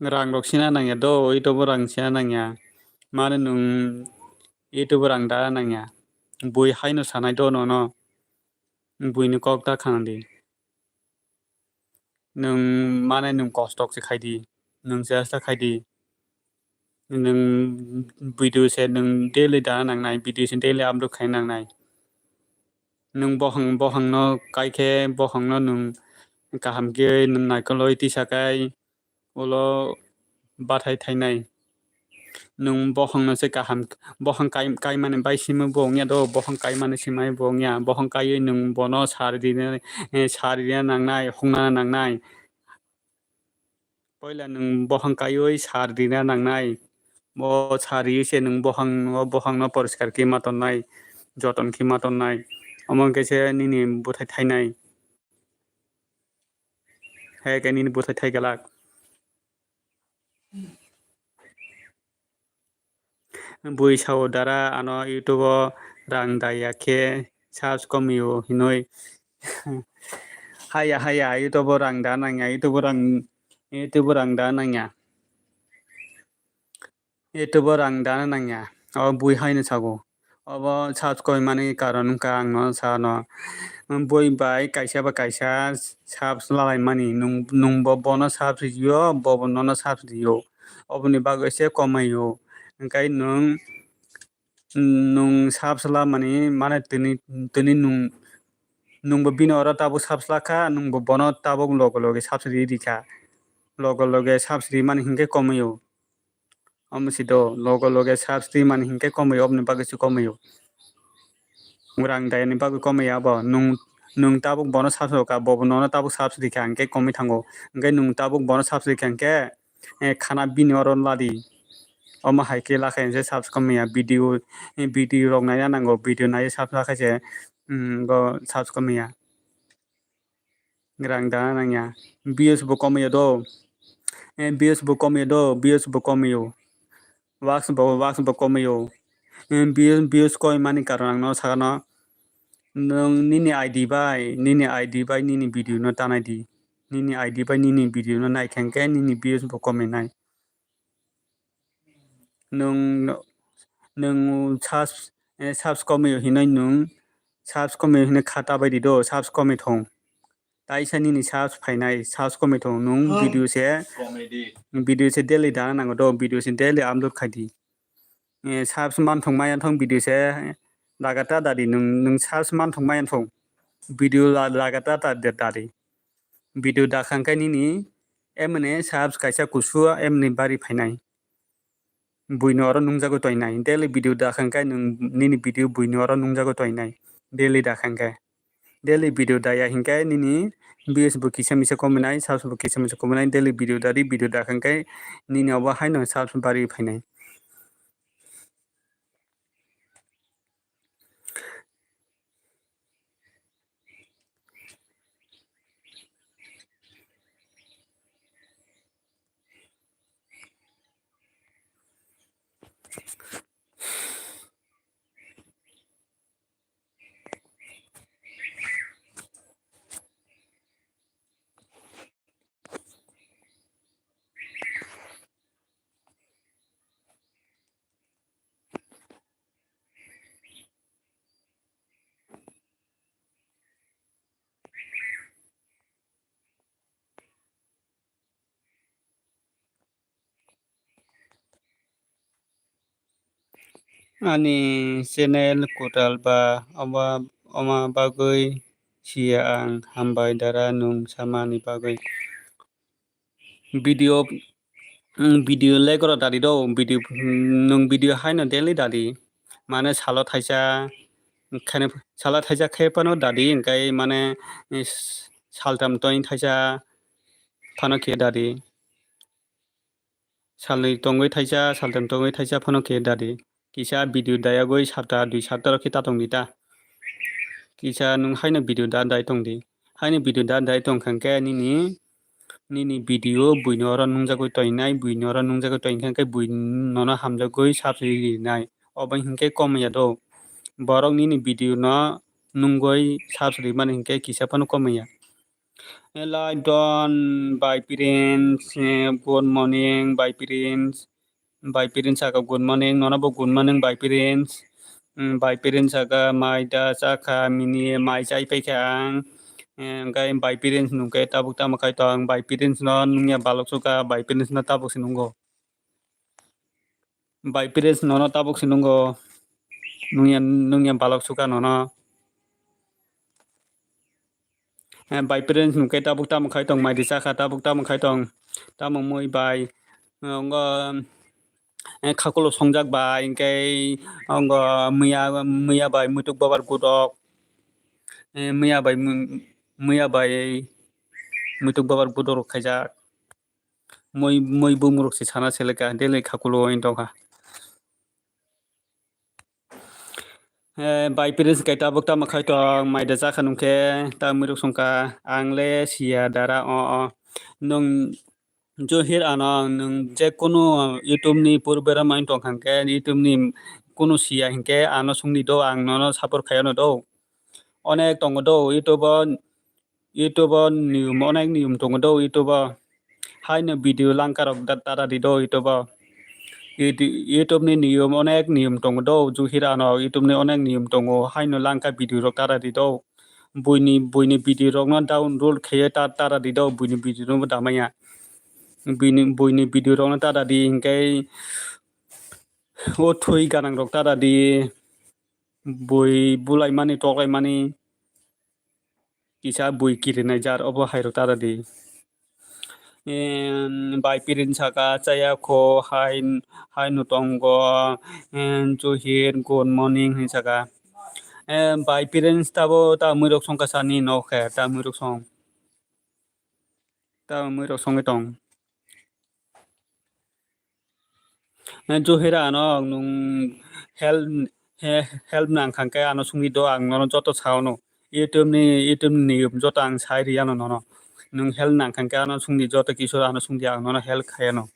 Rang rok sina nangya do, oi tobo rang sina nangya. Mane nwng oi tobo rang dara nangya. Bui haino sanai do nono. Buini kok da khang di. Nwng mane nwng kostok se khai di, nwng chesta khai di, nwng video se nwng daily dana nangnai, video se daily upload khai nangnai. Nwng bohang, bohang no kai khe bohang no nwng kaham khe nwng naikolwi tisa kai ulo bathai thainai. Nwng bohang no se kaham, bohang kai, kaimani bai simi bo wngya do, bohang kaimani simai bo wngya, bohang kaiwi nwng bono sari rina, eh, sari rina nangnai, hokna nangnai. Poila nwng bohang kaiwi sari rina nangnai, bo sari se nwng bohang, o bohang no poriskar khe ma tonnai, joton khe ma tonnai, omo hwnkhe se nini bwthai thainai. Hai khe nini bwthai thai glak. Bui sao dara ano YouTube o rang daya khe subs komio hinoi. Haya, haya, YouTube o rang da nangya, YouTube o rang, YouTube o rang da nangya. YouTube o rang dana nangya. O bui haino sago. Obo subs koimani karon wngkha ang no sano. Bui bai kaisa ba kaisa subs lalaimani. Nwng, nwng bo bono subs rio, bo bo nono subs rio. Oboni bagwi se komaio. Hwnkhe nwng, nwng subs lamani mane tini, tini nwng, nwng bo bini oro tabuk subs lakha, nwng bo bono tabuk loge loge subs ri rikha. Loge loge subs rimani hinkhe komaio. Omo si do, loge loge subs rimani hinkhe komaio, oboni bagwi se komaio. Rang dayani bagwi komwi ya bo. Nwng, nwng tabuk bono subs rwkha, bo bo nono tabuk subs rikha, hwnkhe komwi thango. Hwnkhe nwng tabuk bono subs rikha hwnkhe, eh, khana bini oro ladi. Omo hai khe lakha hwnkhe subs komwi ya. Video, eh, video rok naina nango, video naiwi subs lakha se, mm, bo subs komwi ya. Rang dana nangya. Views bo komwi ya do. Eh, views bo komwi ya do, views bo komwi yo. Watch bo, watch bo komwi yo. Eh, views, views koi mani karon ang no sakano. Nwng nini I D bai, nini I D bai nini video no tanai di. Nini I D bai nini video no nai khe hwnkhe nini views bo komwi nai. Nwng, nwng subs, eh, subs komwi hinwi nwng subs komwi hinwi kha ta bai di do, subs komwi thung. Taisa nini subs phainai, subs komwi thung. Nwng video se, video se daily dana nango do, video se daily upload khai di. Eh, subs man thung maya thung video se lagatar dadi, nwng, nwng subs man thung maya thung. Video la-, lagatar ta de-, dadi. Video dakha hwnkhe nini emni subs kaisa kusu emni bari phainai. Buino oro nungjagwi toinai. Daily video dakha hwnkhe nwng nini video buino oro nungjagwi toinai. Daily dakha hwnkhe. Daily video daya hwnkhe nini views bo kisa misa kominai, subs bo kisa misa kominai. Daily video dadi, video dakha hwnkhe nini obo haino subs bari phainai. Ani channel kwtal ba oba, oma bagwi siya ang. Hambai dara nwng samani bagwi. Video, mm, video like oro dadi do, video, mm, nwng video haino daily dadi. Mane salo thaisa, kheno, salo thaisa khe phano dadi, hwnkhe mane, eh, saltham tong thaisa phano khe dadi. Salnwi tongwi thaisa, saltham tongwi thaisa phano khe dadi. Kisa video dayagwi sapta dui sapta rok khe ta tongdi ta. Kisa nwng haino video da dai tongdi. Haino video da dai tongkha hwnkhe nini, nini video buino oro nungjagwi toinai, buino oro nungjagwi toinkha hwnkhe bui nono hamjagwi subs rinai. Obo hinkhe komya do. Borok nini video no nungwi subs rimani hinkhe kisa phano komya. Eh, Laidon, Bhai Prince, eh, good morning, Bhai Prince. Bhai Prince saka, good morning, nono bo good morning, Bhai Prince. Mm, Bhai Prince saka, mai da chakha, mini mai chai paikha ang. Eh, hwnkhe Bhai Prince nungkhe tabuk tamo khai tong, Bhai Prince no nungya balok sukha, Bhai Prince no tabuk se nungo. Bhai Prince nono tabuk se nungo, nungya, nungya balok sukha nono. Eh, Bhai Prince nungkhe tabuk tamo khai tong, mai di chakha tabuk tamo khai tong, tamo mui bai, eh, ongo, eh, khakulo songjak bai, hinkhe ongo miya, miya bai muituk babar gudok, eh, miya bai mu-, miya bai muituk babar gudok rok khaijak. Moi, moi bumrok se sana seleka, delai khakulo wng tongkha. Eh, Bhai Prince kai tabuk tamo khai tong, mai da chakha nungkhe, ta muirok songkha, ang le siya dara, o, o. Nwng Johir ano, nwng je kunu YouTube ni purbe rok mai tongkha hwnkhe, YouTube ni kunu siya hinkhe ano songdi do, ang nono support khai ano do. Onek tongo do, YouTube o YouTube o niyom, onek niyom tongo do YouTube o. Haino video langka rok da-, dara di do YouTube o. Yutu-, YouTube ni niyom, onek niyom tongo do, Johir ano YouTube ni onek niyom tongo. Haino langka video rok dara di do. Buini, buini video rok no download khaiye ta-, dara di do, buini video no da manya. Buini, buini video rok no dara di hinkhe o thwi ganang rok dara di. Bui bulai mani, toklai mani. Kisa bui kirinai jar obo hai rok ta da di. Em, Bhai Prince saka, chaya kho, hai, hai no tongo, em, Johir, good morning, hin saka. Eh, bai parents tabo ta mui rok song kasa ni nok khe ta mui rok song. Ta mui rok songwi tong. Eh, Juhira ano nwng help, he-, help nang kha khe ano sungwi do ang nono joto sao no. YouTube ni, YouTube ni joto ang sai ri ano nono. Nwng help nang kha khe ano sungdi joto kisu ano sungdi ang nono help khai ano.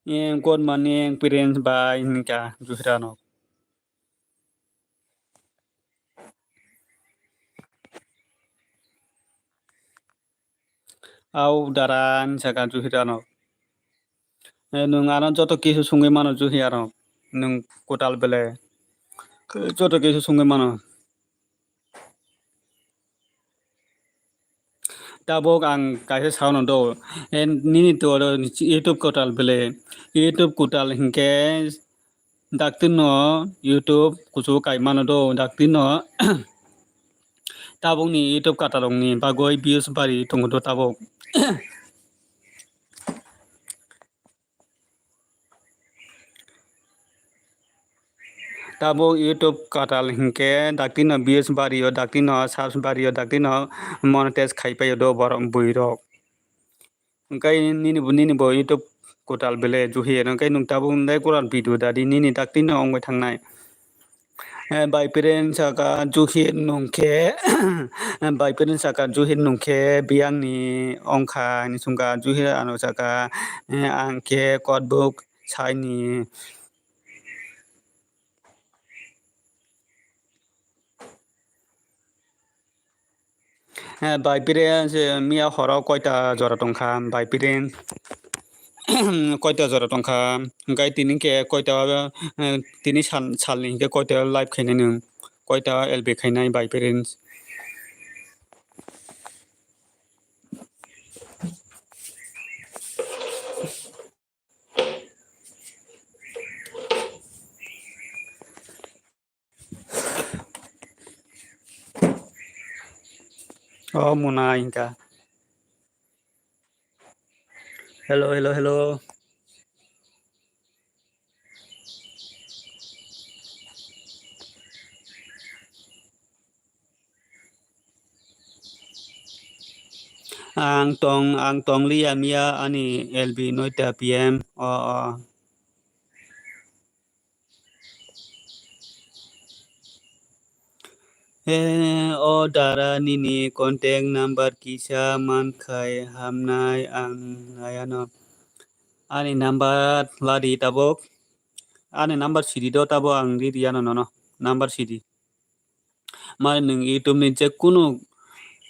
Em, good morning, parents bai, hinka, Juhira no. Au, dara, hinka, Juhira no. Eh, nwng ano joto kisu sungwi mano, Juhira no. Nwng kwtal bele. Joto kisu sungwi mano. Tabuk ang kaisa sao no do. Eh, nini to oro YouTube kwtal bele. YouTube kwtal hinkhe dakti no YouTube kuchuk kai mano do. Dakti no tabuk ni YouTube kwtal rok ni bagwi views bari tongo do tabuk. Tabuk YouTube kwtal hinkhe dakti no views bario, dakti no subs bario, dakti no monetize khai paio do borok bui rok. Hwnkhe nini bo, nini bo YouTube kwtal bele Juhir, hwnkhe nwng tabuk nai kwtal video dadi nini dakti no wngwi thangnai. Eh, bai parents saka Juhir nwng khe, bai parents saka Juhir nwng khe biyang ni wngkha ni sungkha Juhir ano saka, eh, ang khe kotbuk saini. Eh, bai parents, eh, miya horo koita jora tongkha, bai parents? Koita jora tongkha, hwnkhe tini khe koita, eh, tini sal, salni hwnkhe koita live khainai nwng, koita L B khainai, bai parents? Oh, muna inka. Hello, hello, hello. Ang tong, ang tong liya miya ani L B noita P M. O, o. Eh, o dara nini contact number kisa mankhai hamnai ang nayano. Ani number ladi tabuk. Ani number sidi do tabuk ang ridi ano nono. Number sidi. Mane nwng YouTube ni je kunu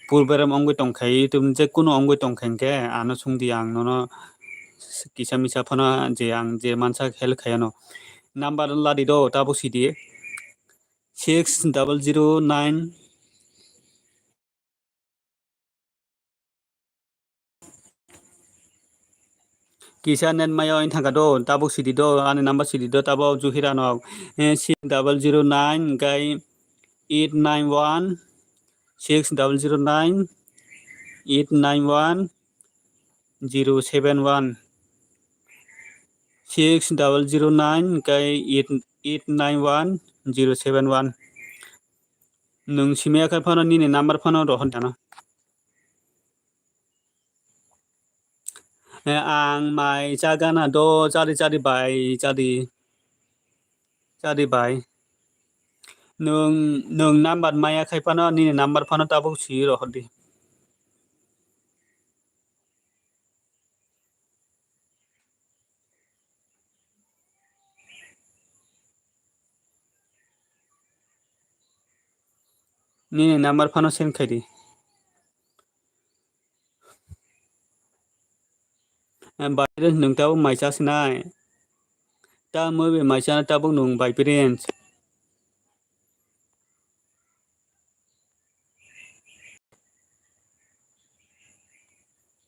program wngwi tongkha, YouTube ni je kunu wngwi tongkha hinkhe ano sungdi ang nono kisa misa phano je ang je mansa help khai ano. Number ladi do tabuk sidi six double zero nine. Kisa net maya wng thangkha do, tabuk sidi do, ani number sidi do, tabuk Juhira no, eh, six double zero nine, hwnkhe eight nine one, six double zero nine, eight nine one, zero seven one, six double zero nine, hwnkhe eight, eight nine one, zero seven one. Nwng simi ya khe phano nini number phano rohor dano. Eh, ang mai chagana do chari chari bai chari. Chari bai. Nwng, nwng number maya khai phano nini number phano tabuk si rohor di. Nini number phano send khai di. Eh, bai parents nwng tabuk mai cha sinai. Ta mui bai mai cha tabuk nwng bai parents.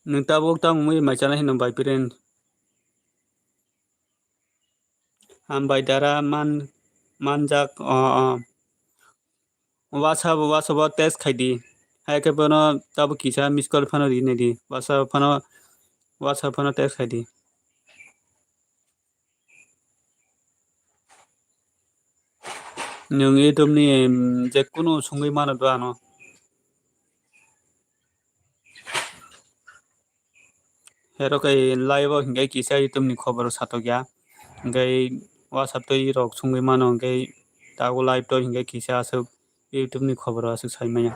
Nwng tabuk tamo mui mai chana hino bai parents. Hambai dara man, manjak, o, o. WhatsApp, WhatsApp o text khai di. Hai khe bono tabuk kisa miss call phano ri nai di. WhatsApp phano, WhatsApp phano text khai di. Nwng YouTube ni, em, je kunu sungwi mano do ano. Hero khe live o hinkhe kisa YouTube ni khobor satok ya. Hinkhe WhatsApp twi rok sungwi mano hinkhe tabuk live to hinkhe kisa aswk YouTube ni khobor aswk sai manya.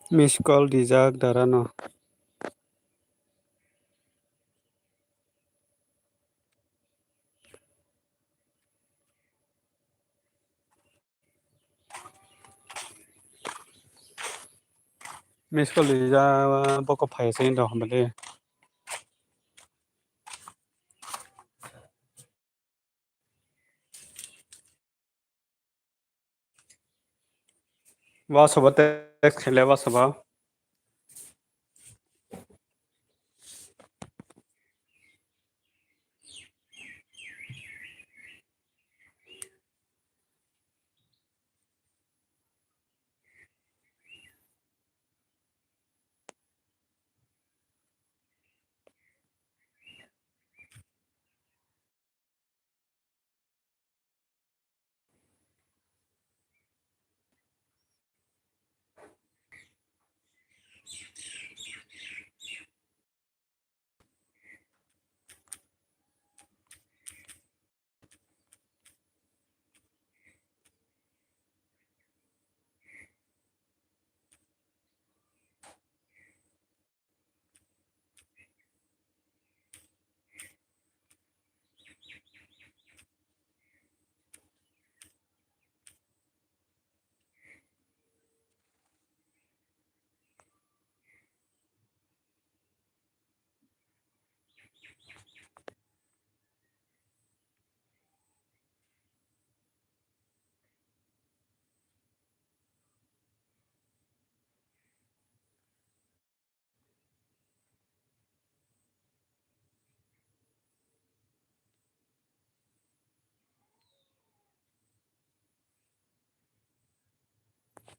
Miss call rijak darano. Miss call rijak bokol phai se wngtong hambai de. Wa sobo text khaile wa sobo.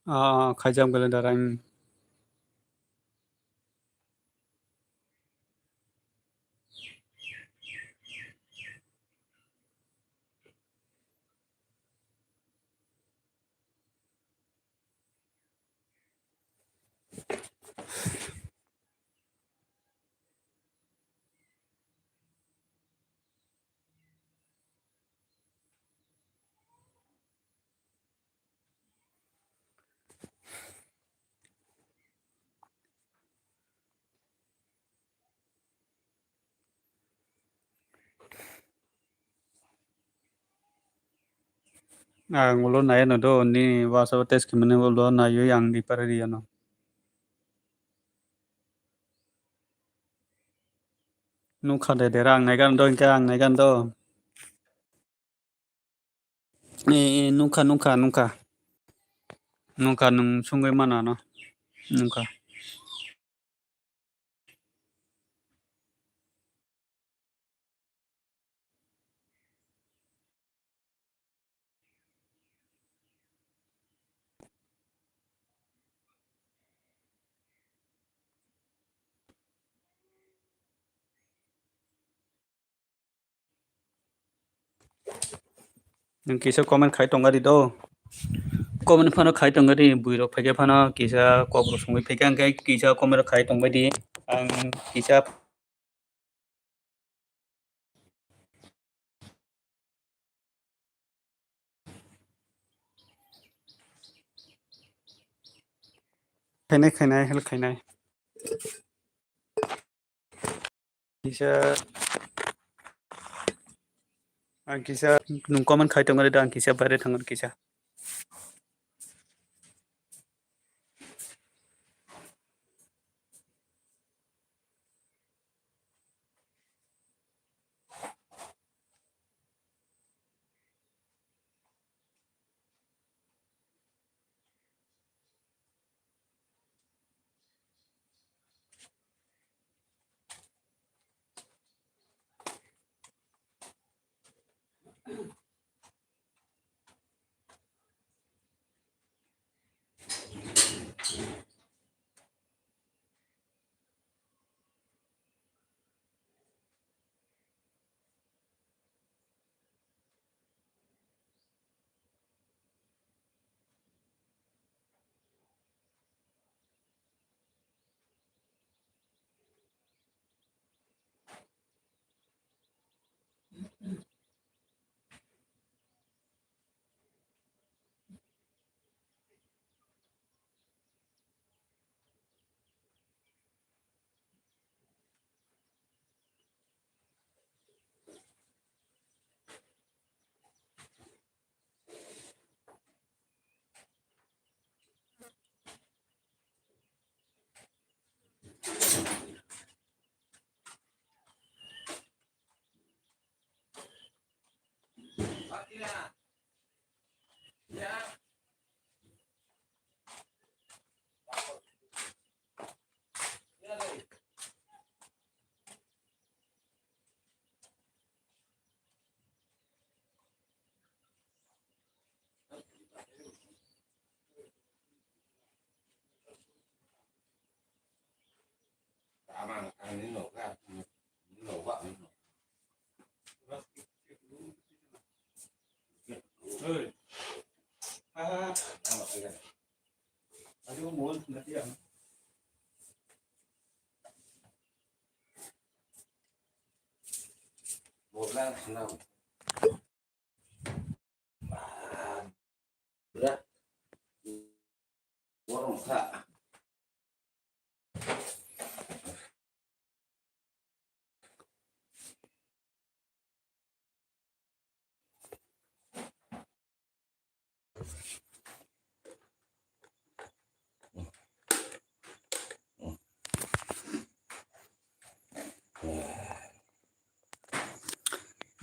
Ah, khaijak belai da rang. Ang ulo nai ano do, ni WhatsApp o text khaimani ulo naiwi ang reply riyano. Nukha de dera ang naigan do, hinkhe ang naigan do. Eh, eh, nukha, nukha, nukha. Nukha, nwng sungwi mano ano. Nukha. Nwng kisa comment khai tongari do. Comment phano khai tongari, buirok phaikhe phano kisa kok rw songwi phaikha, hwnkhe kisa comment khai tongbaidi. Ang kisa khainai, khainai, help khainai. Kisa, ang kisa, nwng comment khai tongari da, ang kisa baire thangor kisa.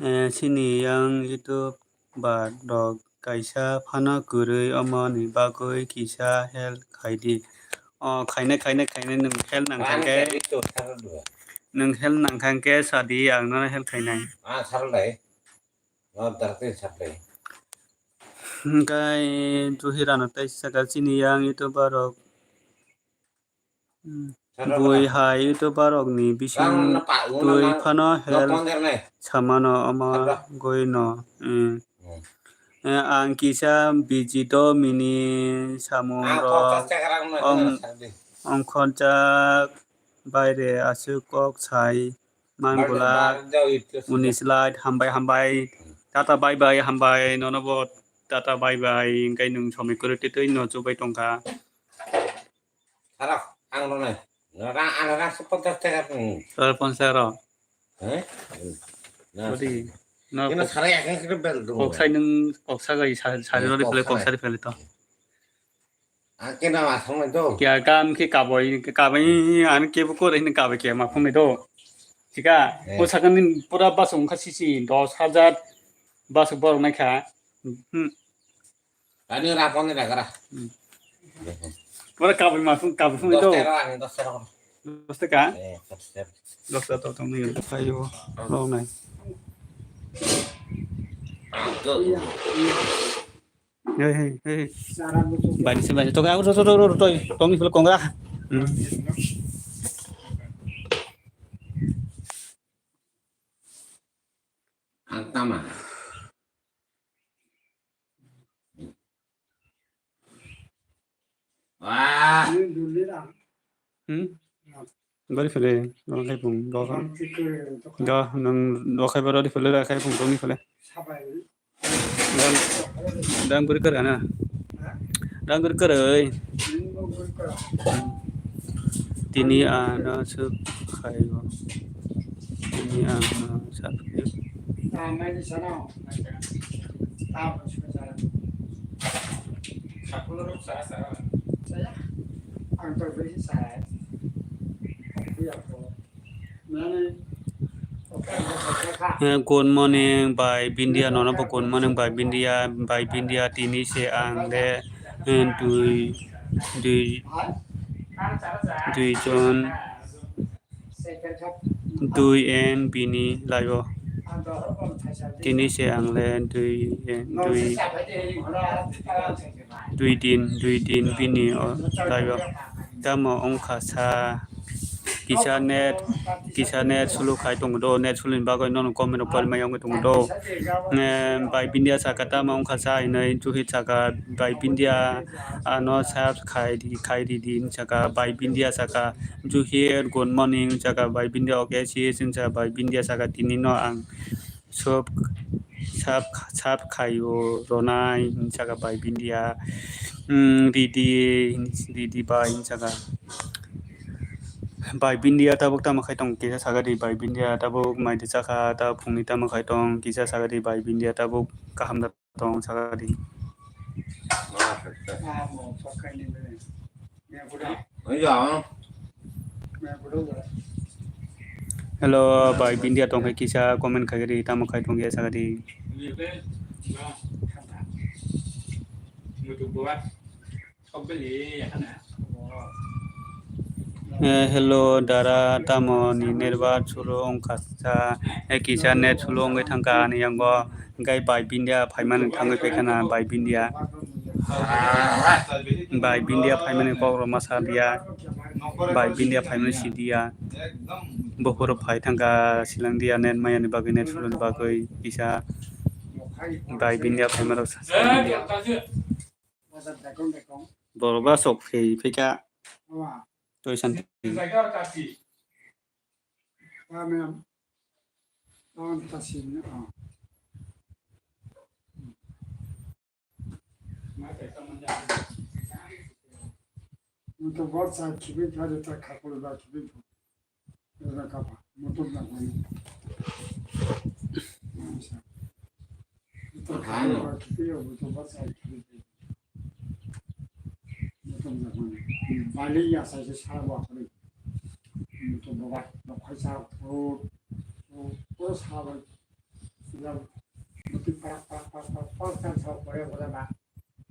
Eh, chini yang YouTube ba rok kaisa phano kwrwi, omo ni bagwi kisa help khai di. O, khainai, khainai, khainai, nwng help nang kha khe, nwng help nang kha khe sa di, ang nono help khainai. Ah, sal dai. No, darti sal dai. Hwnkhe Juhirano tei saka chini yang YouTuber rok, hmm, bui hai YouTuber rokni bising twi phano help samano omo goi no, hmm. Eh, ang kisa biji do mini samung rok, ong, ongkhorjak baire aswk kok sai. Mangula, unis light, hambai, hambai. Tata bye bye, hambai. Nono bo tata bye bye. Hwnkhe nwng somoi kwrwi twi twi no chubai tongkha. Sara, ang rwnai. Rang, ang rang se ponchas taka, hmm. Sara ponchas ro. Eh? Na. Odi. No, kok sai nwng kok sagai sa-, sari rori phele, kok sari phele to. Ang khe nama thangmani do. Kya kam khe kaboi, kaboi, ang kebo kore hini kaboi khe ma phunai do. Chika, eh, o sakani pura basuk wngkha sisi dos hajar basuk borok naikha. Hmm. Ani ra phone ni ra gara. Hmm. Pura kaboi ma phung, kaboi phunai do. Dos taka, ani dos taka. Dos taka? Eh, dos taka. Dos taka to tongni. Ayo, rok nai. Hey, hey, hey. Bani se bani. Toke aku to, to, to, to, to, tongni phela kongra. Hmm. Ang tama. Wah. Hmm? Bari phele, nang khai phung, do kha. Do, nang do khai baro di phele, ra khai phung, tongni phele. Dang, dang guri kar ana. Dang guri kar oi. Tini ano suk khai o. Tini ano suk khai o. Ang to bisi sai. Eh, good morning, bai Bindia, nono bo good morning, bai Bindia, bai Bindia, tini se ang de, eh, dui, dui, dui jon, dui en bini laibo. Tini se ang le dui en, dui, dui din, dui din bini o laibo. Tamo wngkha sa. Kisa net, kisa net sulu khai tongo do, net sulu ni bagwi nono comment rok pori maya wngwi tongo do. Eh, bai Bindia saka tamo wngkha sa hinwi, Juhit saka bai Bindia ano sub khai di, khai di di hinwi saka bai Bindia saka, Juhit good morning saka bai Bindia, okay sis hinwi saka bai Bindia saka tini no ang sub, sub, sub khai o ronai hinwi saka bai Bindia, hmm, ridi, ridi bai hinwi saka. Bai Bindia tabuk tamo khai tong kisa saka di, bai Bindia tabuk mai di chakha, tabuk phungni tamo khai tong kisa saka di, bai Bindia tabuk kaham da tong saka di. Hello, bai Bindia tong khai kisa comment khai di, tamo khai tong kisa saka di. Eh, hello, dara, tamo ni network sulu wngkha sa, eh, kisa net sulu wngwi thangkha ani yango, hwnkhe bai Bindia phaimani thangwi phaikha na, bai Bindia. Bai Bindia phaimani kok rok ma sa dia, bai Bindia phaimani si dia, buphuru phai thangkha silang dia, net maya ni bagwi, net sulu ni bagwi kisa bai Bindia phaima rok sa, sa dia. Borok ba sok phei phika. Toi santi. Motor bot sa khibi thari ta khapur ba khibi. Ora kapa, motor na kani. Motor khapur ba khibi, motor bot sa khibi. Motor na kani. Bali ya sa se sa ba kani. Motor bot ba khai sa ko ko sa ba. Ya motor pa pa pa pa pa sa sa ko ya ba.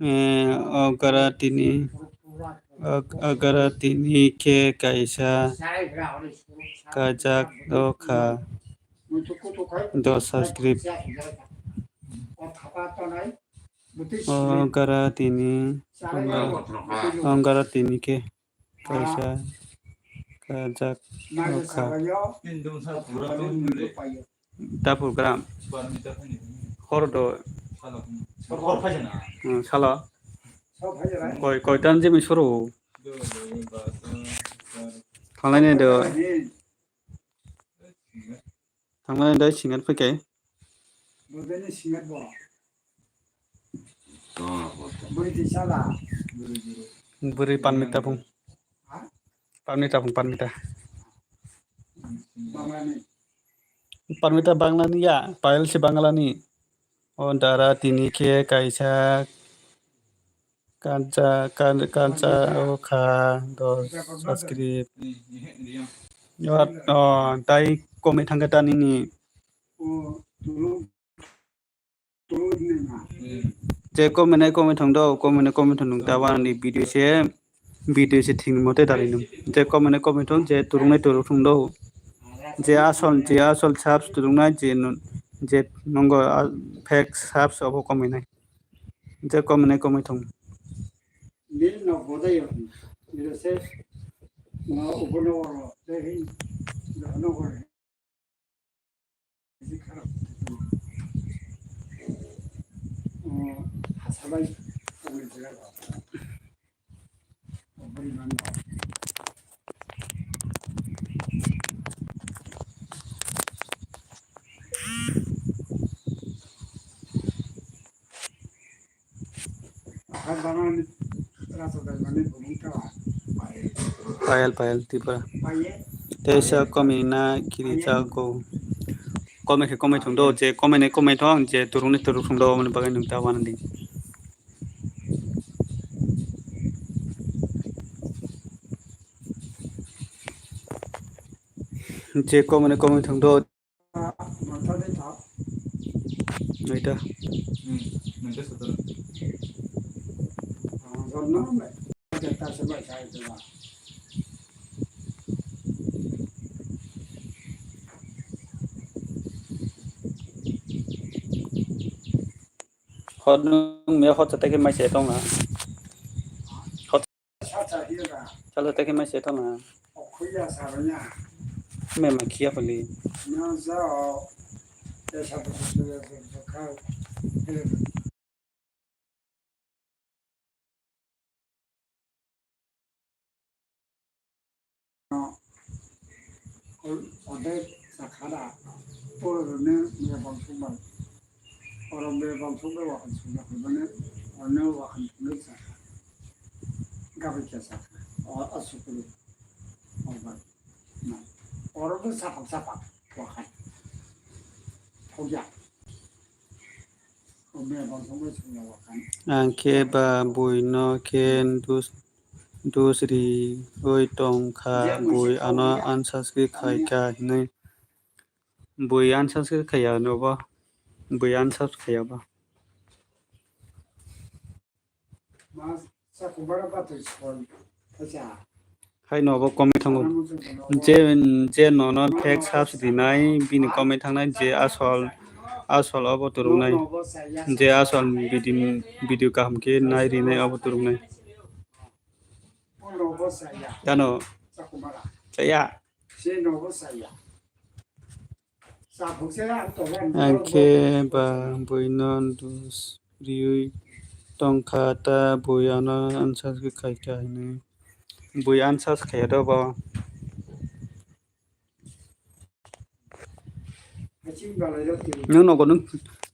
Eh, agara tini, ag-, agara tini khe kaisa kajak do kha. Do subscribe. O gara tini, o gara tini khe kaisa kajak o kha. Dapur gram. Hor do. Hmm, salo. Koi, koi tan jemi suru. Thanglai nai do. Thanglai nai do singat phai kai. Bwrwi panmita phung. Panmita phung, panmita. Panmita Banglani ya, Payal se Banglani. O dara tini khe kaisa kancha, kan-, kancha o kha dos subscribe. O, o, tai komwi thangkhe ta nini. Je comment nai comment thung do, comment nai comment thung ta wani video se, video se thing mote dari nung. Je comment nai comment thung, je turung nai turung thung do. Je asol, je asol subs turung nai, je nun-, je nongo, ah, fake subs obo comment nai. Je comment nai comment thung. Bil no bodai yo. Ilo se no ubono oro, je hin, no oro. Payal, Payal Tripura. Teisa komina kiri jago. Komai khe komai thung do, je komai nai komai thung, je turung ni turung thung do, omoni bagwi nung ta wanadi. Je komai nai komai thung do. Noita. Hot nung me hot sa teke mai se tong na. Hot sa teke mai se tong na. Me ma kia pali. Ode sakhara, oro rwne mebang sumbai. Oro mebang sumbai wakhan sumya hwnmani, orno wakhan phunuk sakha. Gabikya sakha, o asukuru. Obai. Oro bo sapak sapak wakhan. Thokya. O mebang sumbai sumya wakhan. Ang khe ba buino khe dus, dus riwi tong kha, bui ano answer khe khai kha hinwi. Bui answer khe khaya no ba. Bui answer khaya ba. Hai no bo komai thango. Je, je nono fake subs rinai, bini komai thangnai, je asol, asol obo turungnai. Je asol video, video kaham khe nai rinai obo turungnai. Ano. Chaya. Ang khe ba buino dus riwi tong kha ta bui ano answer khe khai kha hinwi. Bui answer khaya do bo. Nwng nogo nwng,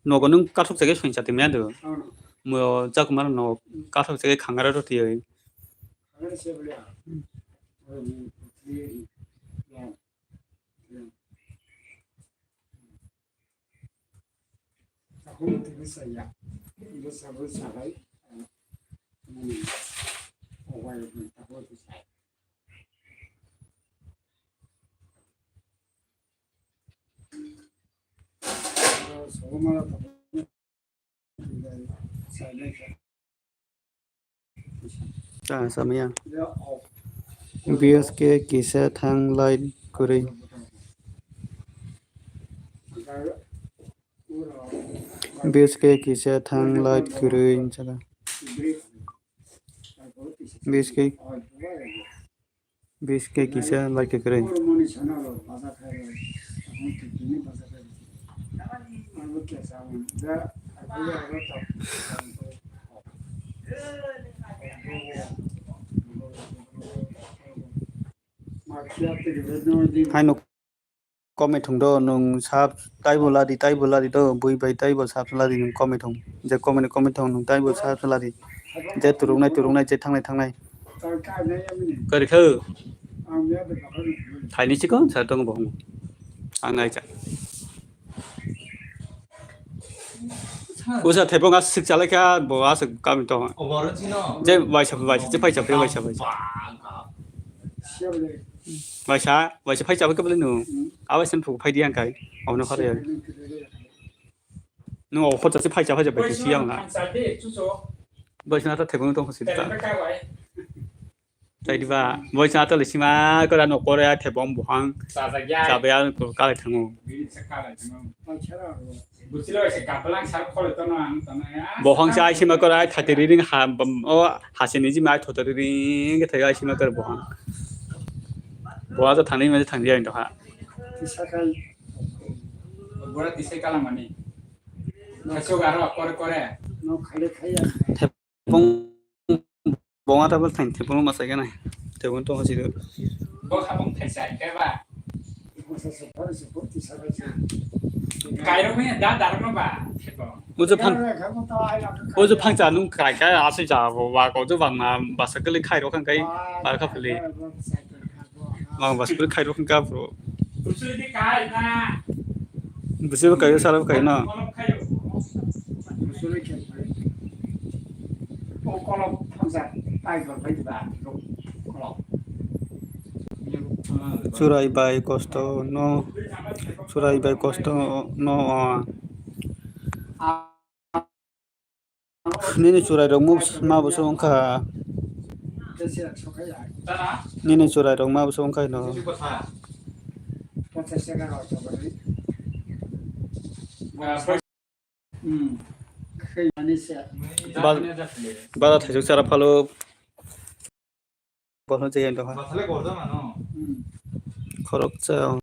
nogo nwng kathok chakhe soingsa tongmani do. Mo chakwmano nogo kathok chakhe khangara rw twiwi. Ta samaya. B S K kisa thang line kwrwi. Biske kisa thang light kwrwi hinjaka. Biske, biske kisa light kwrwi. Haino komai thung do, nwng sap taibo ladi, taibo ladi do, bui bai taibo sap ladi nwng komai thung. Je komai ni komai thung nwng taibo sap ladi. Je turuknai turuknai, je thangnai thangnai. Kari kha? Thaini chikon sa tong bo. Ang nai cha. Usa thepung aswk chalai kha, bo aswk kami tong. Oboro chino. Je waisa, waisa, je paisa, paisa, paisa. Waisa, waisa paisa, paisa, paisa, no. Awa sen phuk phai di ang kai. Ono khare. No, o khotsa se paisa, paisa, paisa, si ang na. Waisa na ta thepung tong si ta. Tei diba, boisa atole sima kora no kore a thepong buhang. Chajakya. Chabaya ko kale thango. Bini sa kale thango. Buchilo se kapalang sar khole tono ang tono ya. Bohang sa sima kora thate riring ha, bam, o hasini ji mai thoto riring ke thai sima kora bohang. Boha to thani ma thang dia ndo ha. Tisa kai. Bora tisa kala mani. Kaso garo kore kore. No khale khaya. Thepung bonga tabal thain thepung masa gana. Thepung tong hasi do. Bo habang thai sai ke ba. Kairo me da dar no ba. Thepung. Uju phang, uju phang cha nung kai kai asu ja bo ba ko ju bang na basa kali khairo khang kai ba kha pili. Mang bas kuri khairok hwnka bro. Bwswk kayo, salo kayo na. Churai bai kosto no, churai bai kosto no. Nini churai rok ma bo se wngkha. Nini churai rok ma bo se wngkha no. Ba-, bara thaisok chara phalo. Bono je endo ha. Khorok cha.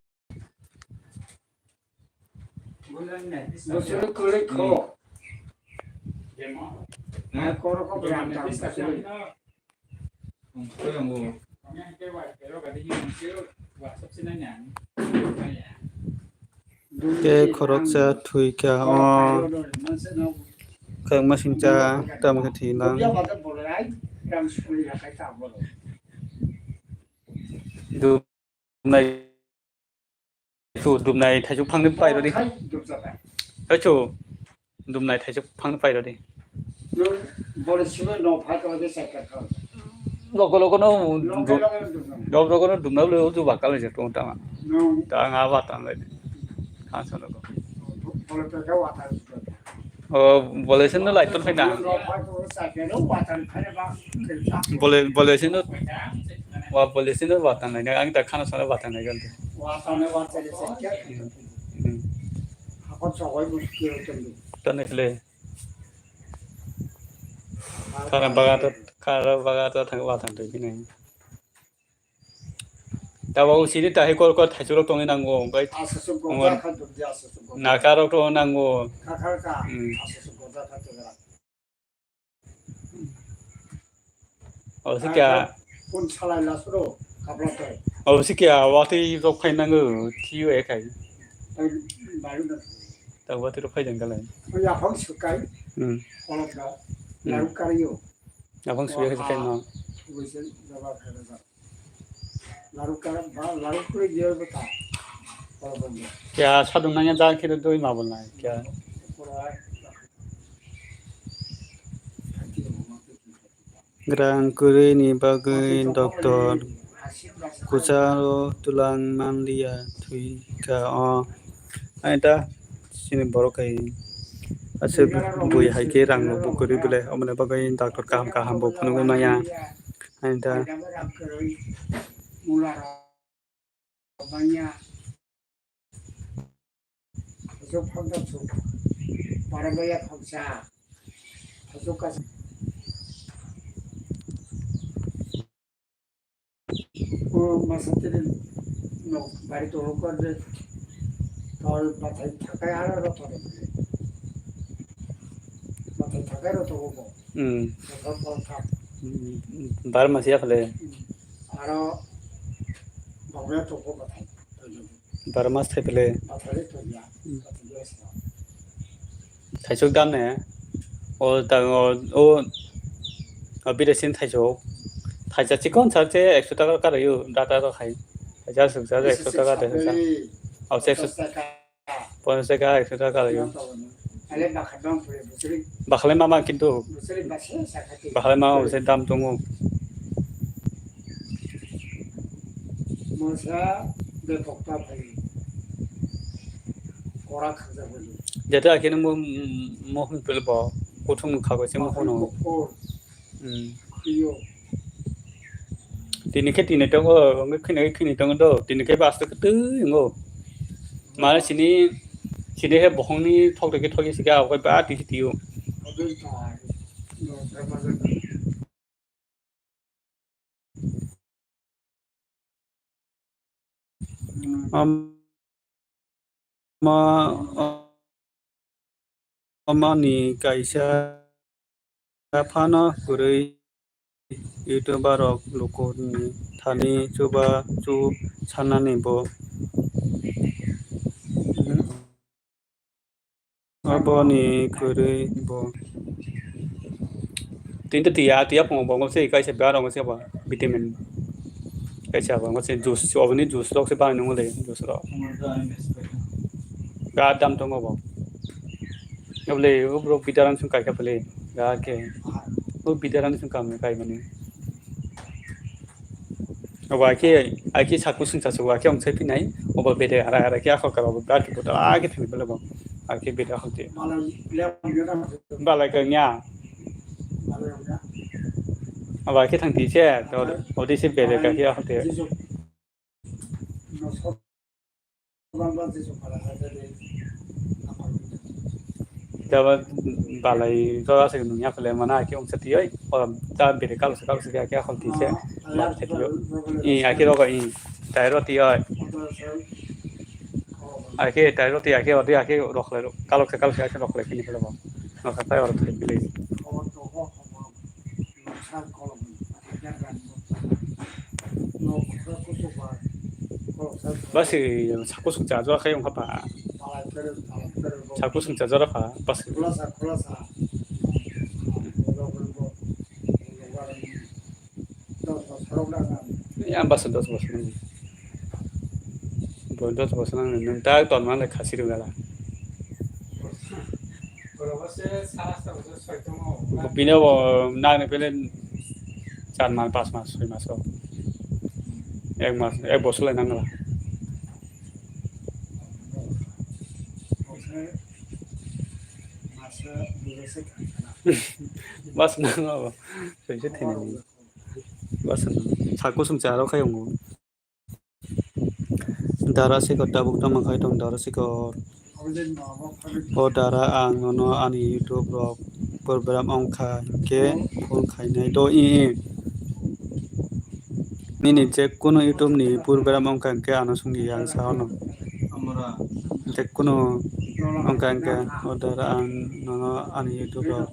Tei khoroksa thwi kha o. Khe masingcha tamo khe thwi lang. Dumnai, chu dumnai thaisuk phangni pai rodi. Hai chu. Dumnai thaisuk phang pai rodi. Nwng bole simi no pha to de cycle kha. Logo logo no. Logo logo no dumnai. Logo logo no dumnai le uju bakal je tong tama. Nwng. Ta nga ba tan le. Khan sa logo. Bole to ga wa ta. O bole sin no lai ton phaina. No pha to cycle no wa ta phaina ba. Bole, bole sin no. Wa bole sin no wa tan lai. Ang ta khana sa wa tan lai gal. Wa ta ne wa ta de cycle. Hmm. Hakon sa hoi muskil tong. Tane khle. Khara baga to, khara baga to thang ba thang twi nai. Tabo sini tahi kor kor thaichurok tongwi nango, bai. Asasuk gojak kha dubdi asasuk gojak. Nakarok to nango. Kha kha kha. Hmm. Asasuk gojak kha twi. Abo se kya? Kun salai la suro, kapla tai. Abo se kya, watwi rok phai nango, thiyo e khai. Tai baru na. Ta watwi rok phai jang galai. Oi, aphang sukai. Hmm. Kolok da. Hmm. Laru kariyo. Aphang suya khai no. Oi se jaba khai da. Laru kara, ba, laru kuri diyo bata. Kolok da. Kya sadung nanya jang khe doi ma bolnai, kya? Kwrwng kwrwini bagwi doctor kwcharo twlang manliya, thwi kha o. Ani ta chini borok hai aswk bui hai khe rang rok bo kwrwi belai, oboni bagwi doctor kaham kaham bo phunugwi manya. Ani ta. Manya. Aswk phang da su. Para baya khoksa. Thaichuk kasa. O masa tiri no bari to hokor de. Tol bathai thakai aro ro tol. Bathai thakai ro to hokor. Hmm. Tol tol thak. Hmm. Bar masa ya khle. Aro bawya to ko bathai. Bar mas thai pele. Thaisok dam ne. O ta o o o bide sin thaisok. Thaisa chikon sar che ekso taka kar yu data to khai. Thaisa suk sar ekso taka de sa. Au se ekso. Ponchas taka ekso taka kar yu. Bakhalai mama kintu. Bakhalai mama se dam tongo. Masa bepok ta phai. Kora khajak bai. Jate akhe nung mo hung pil bo kuthung kha bai se mo hono. Khriyo. Tini khe tini tongo, hwnkhe khini khe khini tongo do. Tini khe basto khe twi wngo. Mane sini sini he bohongni thok rikhe thok ye sikhe abokai ba tisi tio. Ama, amani kaisa phano kwrwi YouTuber rok lukuni thani chuba chu sanani bo. Aboni kwrwi bo. Tini to tiya, tiya phungo bo, ngo se kaisa biya rok se bo, vitamin. Kaisa bo, ngo se juice, oboni juice rok se banai nungo le, juice rok. Ga dam tongo bo. Obole, o bro bidaran sung kai ka pele, ga ke. O bidaran sung kam kai mani. Obo akhe, akhe saku sungsa sugo, akhe ongsai pinai, obo bede ara ara khe akhol kara obo, akhe bodo akhe thani bele bo, akhe bede akhol te. Balai kanya. Obo akhe thang ti se, to odi se bede ka khe akhol te. Jaba balai jora se nung ya khle mana ke ong sati oi. O ta bere kalo se kalo se ke akhol ti se. Ma se ti oi. I akhe rogo i. Tai ro ti oi. Akhe tai ro ti akhe odi akhe rokhle kalo se kalo se akhe rokhle kini khle bo. No sa tai oro thai bile. Basi, saku sung cha jora khayo kha pa. Saku sung cha jora kha, basi. Ya, basi dos bosor nang. Bo dos bosor nang, nung ta ton man le khasi ru gala. Bini bo nang ni pele char mas, pas mas, soi mas rok. Ek mas, ek bosor lai nang la. Bas nang la bo. Soi se thini. Bas nang. Saku sung cha rok khayo. Dara sikor tabuk tamo khai tong dara sikor. O dara ang nono ani YouTube rok program ongkha hinkhe phone khainai do i. Nini je kunu YouTube ni program ongkha hinkhe ano sungdi ang sa ono. Je kunu ongkha hinkhe o dara ang nono ani YouTube rok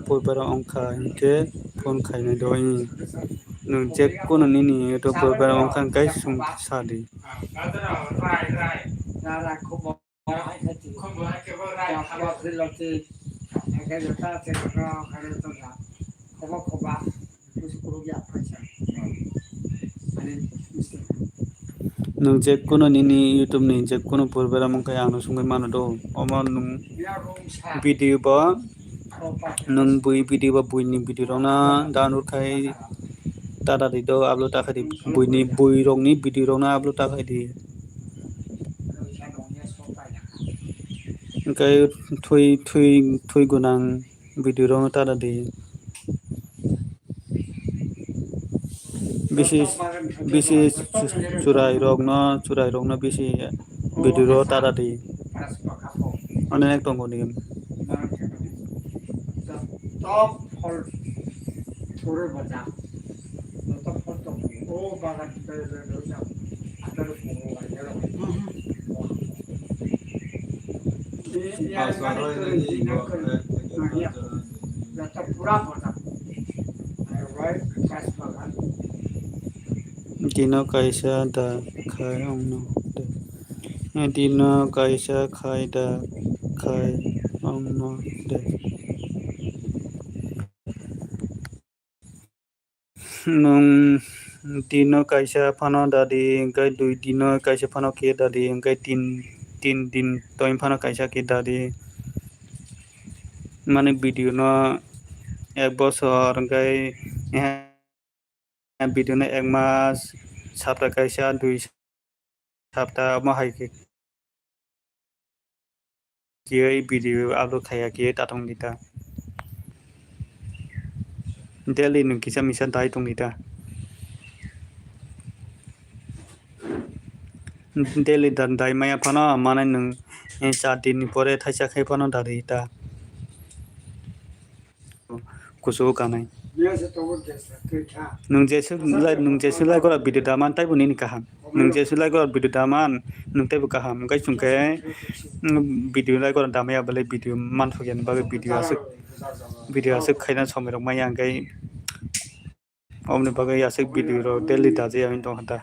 program ongkha hinkhe phone khainai do i. Nwng je kunu nini YouTube program ongkha hinkhe sung sadi. Nwng je kunu nini YouTube ni je kunu program wngkha ang no sungwi mano do. Omo nwng video bo nwng bui video bo buini video rok no download khai tata di do upload ta khai di buini bui rok ni video rok no upload ta khai di. Hwnkhe thwi thwi thwi gwnang video rok no tara di. Bisi bisi churai rok no churai rok no bisi video rok tara di. Onek tongo ni. Top phol phuru bwsa. Joto phol tong o bagan bai bai bai jao. Adar phuru bai jao. Joto pura bwsa. Ai bai kas bagan. Dino kaisa da khai ongno de. Dino kaisa khai da khai ongno de. Nwng dino kaisa phano dadi, hwnkhe dui dino kaisa phano khe dadi, hwnkhe tin, tin din toin phano kaisa khe dadi. Mane video no ek bosor, hwnkhe, eh, video no ek mas, sapta kaisa, dui sapta omo hai khe kiyoi video upload khaiya kiyoi tatong di ta. Daily nwng kisa misa dai tong di ta. Daily da-, dai maya phano mane nwng, eh, char din ni pore thaisa khai phano dari ta. Kusu kanai. Nwng jesu lai, nwng jesu lai gora video daman taibo nini kaham. Nwng jesu lai gora video daman nwng taibo kaham. Hwnkhe chwngkhe, mm, video lai gora damaya bwlai video man thokya ni bagwi video aswk, video aswk khaina somoi rok maya hwnkhe. Oboni bagwi aswk video rok daily dajaya wng tong kha da.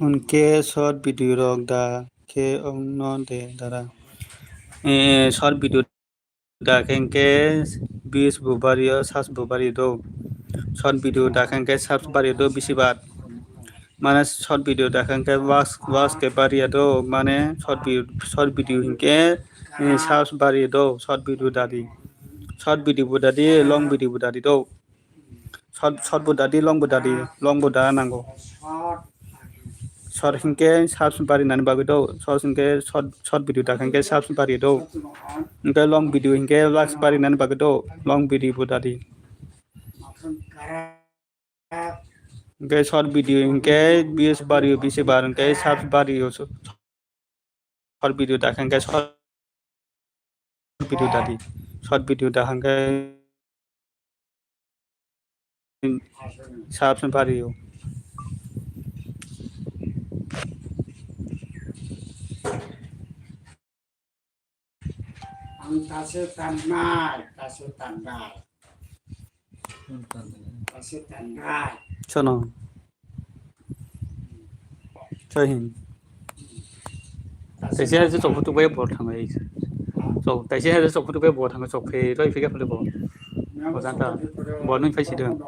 Hwnkhe short video rok da khe ongno de dara. Eh, short video da khe hwnkhe views bo bario, subs bo bario do. Short video da khe hwnkhe subs bario do bisi bar. Mane short video da khe hwnkhe watch, watch khe baria do. Mane short video, short video hwnkhe, eh, subs bario do. Short video dadi. Short video bo dadi, long video bo dadi do. Short, short bo dadi, long bo dadi, long bo da nango. Short hinkhe subs bari nani bagwi do, short hinkhe short, short video da hinkhe subs bari do. Hinkhe long video hinkhe likes bari nani bagwi do, long video bo dadi. Hinkhe short video hinkhe views bari bisi bar hinkhe subs bari. Short video da khe hwnkhe short video dadi. Short video da hwnkhe subs bario. Ang tase tangnai, tase tangnai. Tase tangnai. Sono. Jai Hind. Taisa hai je chok phutuk bai bo thang ai. Chok, taisa hai je chok phutuk bai bo thang, chok phe roi phe khe phale bo. Bo janta. Bo nung phai sidung.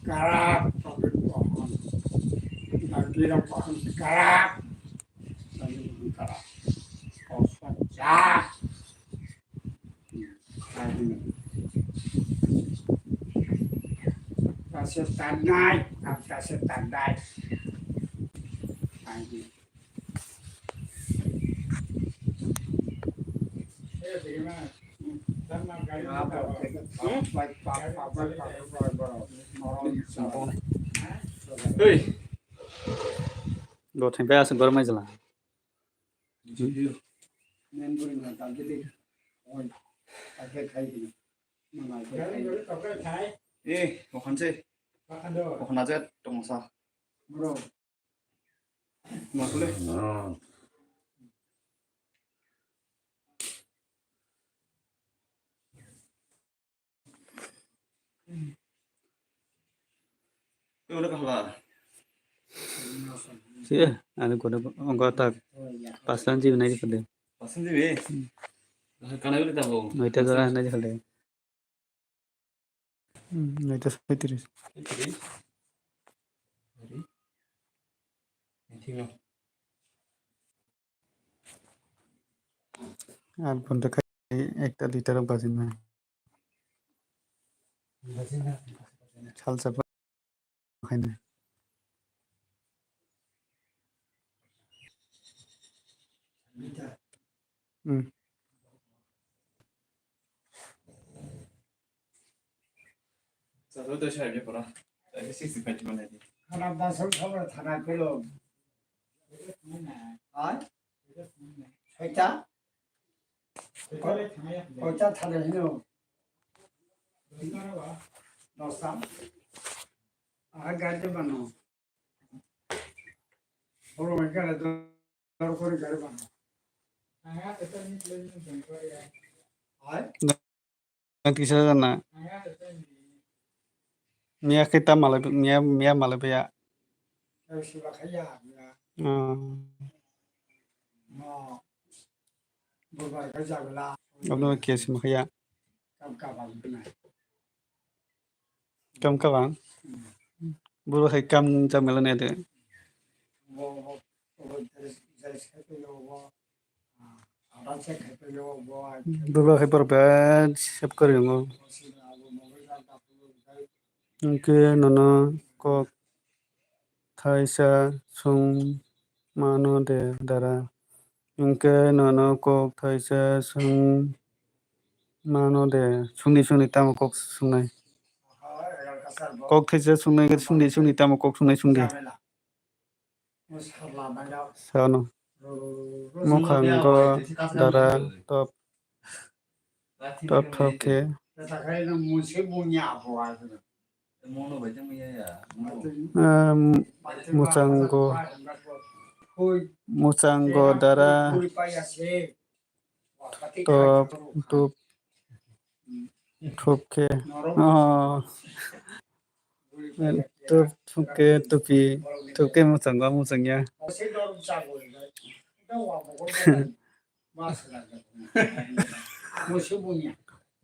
Karak, karak, karak. Tase tangnai, ang tase tangnai. Hey. Bo thang pai aswk borok mai jala. Eh, ohan se. Ohan aja tongsa. Ma kule. Si, ani kode ongo tak pasan jibi nai kode. Pasan jibi? Kana guli tabo. Noita jora nai kode. Hmm, noita soitris. Soitris? Ari? Thik no. Ar bonta khai ekta liter bajinai. Salsa khaina. Hmm. Khana basal sabra thana pelo. Hai? Soita? Koita thana hino. Dosta. Aha gari mano. Boro mai gari dor kori gari mano. Hai? Yang tisa jana. Miya kita malai, miya, miya malai ya. Yang sila kaya, ya. Hmm. Mo, berbar kerja bela. Abno kiya sima kaya. Kam kabang bela. Kam kabang. Hmm. Buru hai kam jam mela ne de. Mo, mo, mo, dari, dari siapa ya, mo? Bwrwi hai borok biya sep kwrwi wngo. Hwnkhe nono kok thaisa swng mano de dara? Hwnkhe nono kok thaisa swng mano de? Swngdi swngdi tamo kok swngnai? Kok thaisa swngnai khe swngdi swngdi tamo kok swngnai swngdi. Sano. Mwkhang go dara top, top thok khe. Em, mwchang go, mwchang go dara. Top, top, thup khe. Oh. Top, thup khe, tupi, thup khe mwchang ba mwchang ya.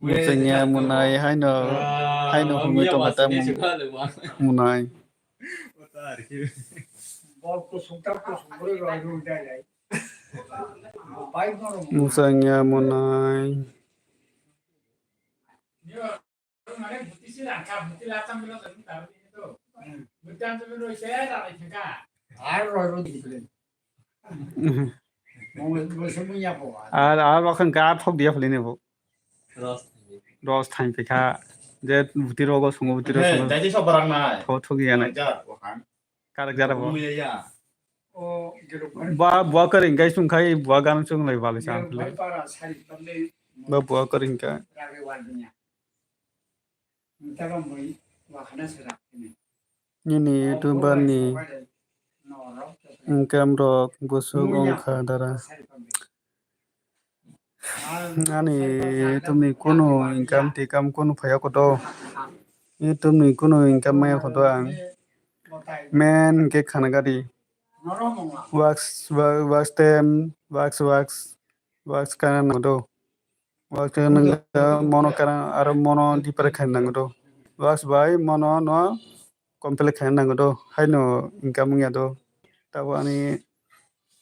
Mwchang ya, mwnai, haino, haino hwnwi tongkha ta mwnai. Mwchang ya, mwnai. Ar, ar bakhan ka thok dia phali ni bo. Dos thain pekha. Je buti rogo sungo, buti rogo sungo. Dai di sobarang nai. Tho thok ya nai. Karak jara bo. Ba, bua karing kai sung khai, bua gan sung lai bali sa phali. Ba, bua karing ka. Nini YouTuber ni income rok bwswk wngkha dara? Ani YouTube ni kunu income tikam kunu phaiya koto. YouTube ni kunu income maya koto ang. Main hwnkhe khana gari. Wax, wa-, wax tem, wax, wax, wax kana nangdo. Wax kana nangdo, mono kana, aro mono dipare khaina nangdo. Wax bai mono no complete khaina nangdo. Haino income wngya do. Tabo ani,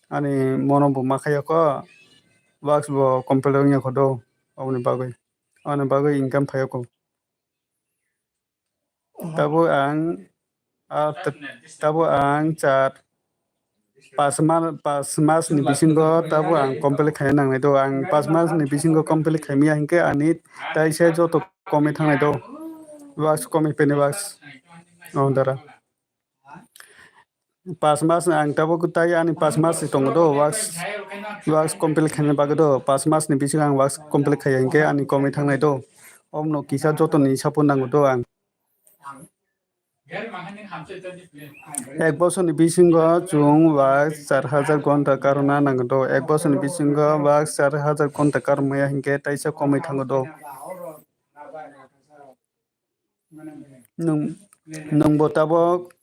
ani mono bo ma khaiya kho. Wax bo complete wngya kho do. Aboni bagwi. Aboni bagwi income phaiya kho. Tabo ang, ah, t-, tabo ang char, pas ma-, pas mas ni bisingo tabo ang complete khaina nangnai do. Ang pas mas ni bisingo complete khaimaya hinkhe ani taisa joto komwi thangnai do. Wax komwi peni wax. Oh, dara. Pas mas ang tabuk tai ani pas mas tongo do, wax, wax complete khaina bagwi do. Pas mas ni bisingo ang wax complete khaiya hinkhe ani komwi thangnai do. Omno kisa jotoni support nango do ang. Ek bosor ni bisingo chwng wax char hajar gonta karwna nango do. Ek bosor ni bisingo wax char hajar gonta karwmaya hinkhe taisa komwi thango do. Nwng, nwngbo tabuk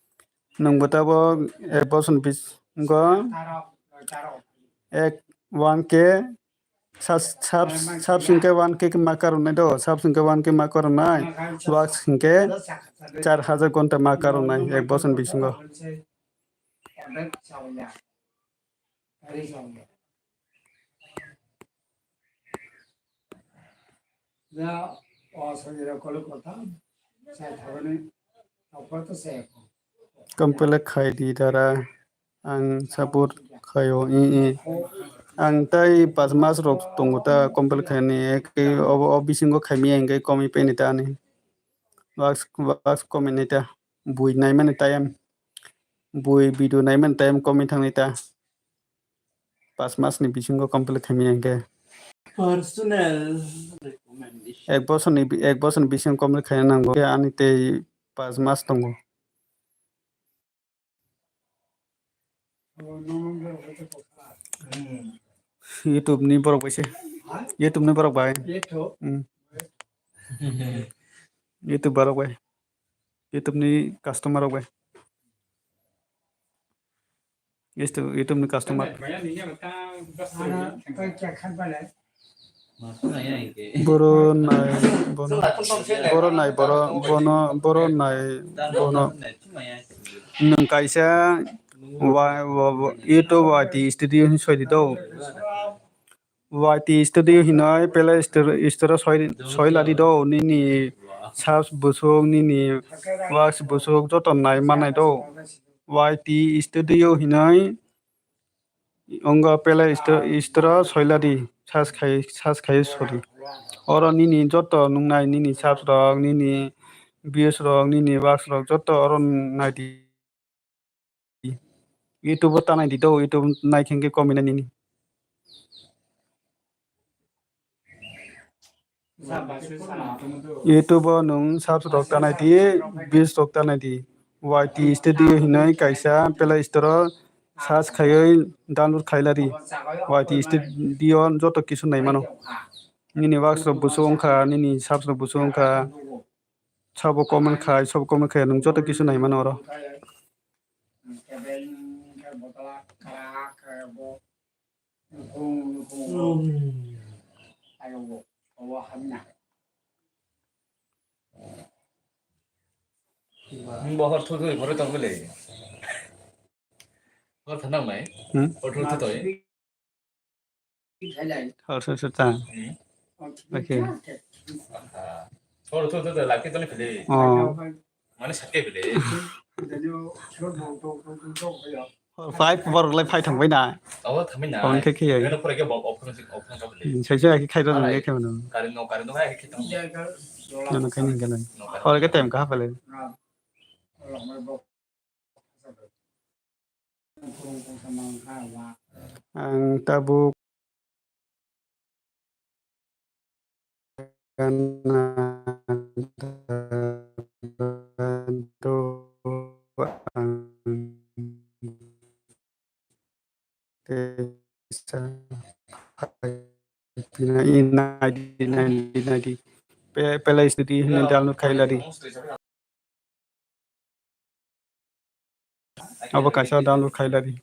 Nwng bo tabok ek bosor bisingo ek one K, sub, sub, sub hwnkhe one K ma karwnai do, sub hwnkhe one K ma karwnai, watch hwnkhe char hajar ghonta ma karwnai ek bosor bisingo. Complete khai di dara, ang support khaio, i, i. Ang tai pas mas rok tongo ta complete khaini, ek, obo, o bisingo khaimya hwnkhe komwi paini ta ani. Watch, watch komwi nai ta. Bui naimani time, bui video naimani time komwi thangnai ta. Pas mas ni bisingo complete khaimani hwnkhe. Personal recommendation. Ek bosor ni, ek bosor ni bisingo complete khaina nango. Ani tei pas mas tongo. YouTube ni borok bai se. YouTube ni borok bai. Hmm. YouTube borok bai. YouTube ni customer rok bai. YouTube, YouTube ni customer. Boro nai, bono, boro nai, boro, bono, boro nai, bono. Nwng kaisa wa-, wa-, wa-, YouTube Y T studio hinwi soi di do. Y T studio hinwi Play Store, Store o soi, soi ladi do, nini subs busuk, nini watch busuk, joto nai manai do. Y T studio hinwi wngkha Play Store, Store o soi ladi, search khai, search khai sori. Oro nini joto nungnai, nini subs rok, nini views rok, nini watch rok joto oro nai di. YouTube o tanai di do, YouTube nai khe hwnkhe komina nini. YouTube o nwng subs rok tanai di, views rok tanai di. Y T Studio hinwi kaisa Play Store o search khaiwi download khai ladi. Y T Studio o joto kisu nai mano. Nini watch rok busu wngkha, nini subs rok busu wngkha. Sabo comment khai, sabo comment khai, nwng joto kisu nai mano oro. Nwng bo hor thwi thwi phorwi tong bwle. Hor thanang nai. Hmm? Hor thwi thwi toi. Hor sir sir ta. Hmm. Okay. Hor thwi thwi toi laki toni phili. Oh. Mane sakhe phili. Hor five borok lai phai thang bai na. Oh, thang bai na. Phone khe khe. Eno pore ke bok option option ka phili. Hmm, sai sai khe khai ro nang khe mano. Karen no, karen no hai khe tong. Ano khai ni galan. Hor ke tem ka phale. Ang tabuk gana do ang tesa pina i nai di, nai di, nai di. Pe-, Play Store di hwnwi download khai ladi. Abo kaisa download khai ladi.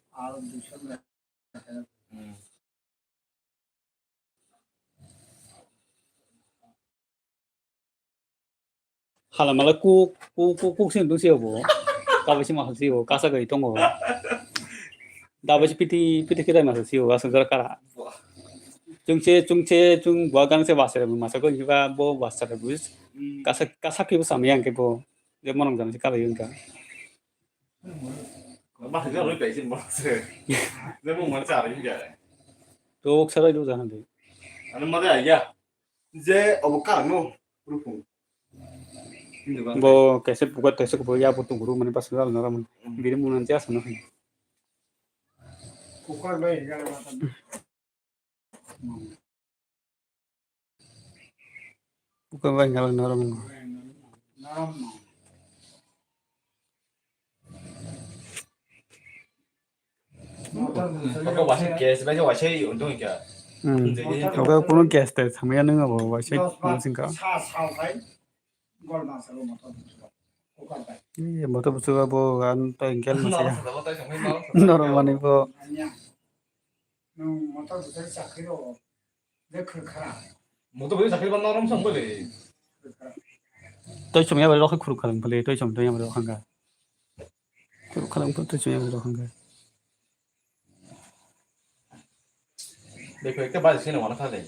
Hala mala kuk, kuk, kuk, kuk sini dungsi obo. Kabai sima halsi obo, kasa gai tongo. Dabai si piti, piti kidai masa si obo, asal jara kara. Chungche, chungche, chung bua gang se wasere masa ko hiba bo wasere bus. Kasa, kasa kibo samyang ke bo. Je monong jam si kala yun ka. Ba ga roi pai sin ba se. Ne mo man cha ri ga. Tok sarai do jahan de. Ano ma da ya. Je obo ka no rupung. Bo kaisa buka kaisa bo ya bo tunguru mani pas ngal nara mani. Biri munan cha sana. Buka bai ngal nara mani. Abo waisa gas bai waisa undung kya. Hmm. Oke, kuno gas te samaya nung abo waisa nung singka. Motor busugo bo ang to engkel masa ya. Norok mani bo. Motor busugo sakri ban norok sam bole. Toi chum ya bole rokhe khuruk khalang bole, toi chum toi ya bole rokhe hanga. Khuruk khalang bole toi chum ya bole rokhe hanga. Beko ekta bajak sini wana thale.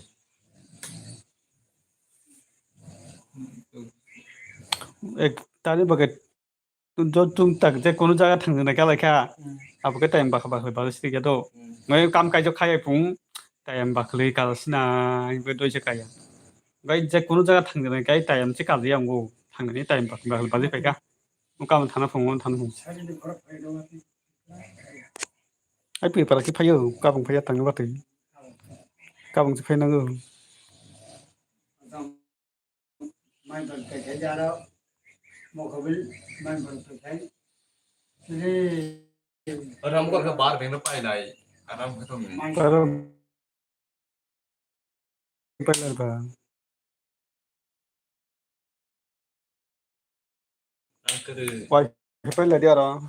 Ek tani baget jot tung tak je kono jaga thang jana kala kha. Hmm. Abo ke time bakha bakha bakha sini kya to. Hmm. Ngai kam kai jok khaya pung time bakha le kala sina ibe doi se kaya. Ngai je kono jaga thang jana kai time se kala yang go thang ni time bakha bakha bakha pai ka. Kam thana phung thana phung. Ai pui para ki phayo kabung phaya tang ba twi. Kabung se phai nango. Mai ban kai kai jaro. Mo khobil mai ban kai kai. Sini. Ram kor ka bar beng pai lai. Aram khatam ni. Aro Pelar ba. Wai, pelar dia ro.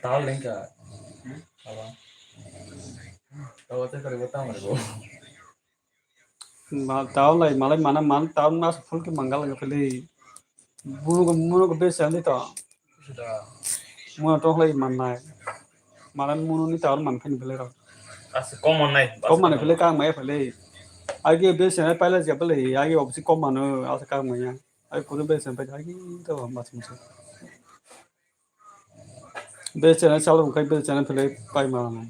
Tao lengka. Tao te kare botang mare bo. Ma tao lai malai mana man tao mas full ke manggal ga pele. Munu ko munu ko bes ani to. Munu to lai man nai. Mana munu ni tao man phin pele ro. Asa kom man nai. Kom man pele ka mai pele. Agi bes ani pele ja pele agi obsi kom mano asa ka mai ya. Ai kuru bes ani pele agi to mas musu. Bes ani chalo kai bes ani pele pai mana.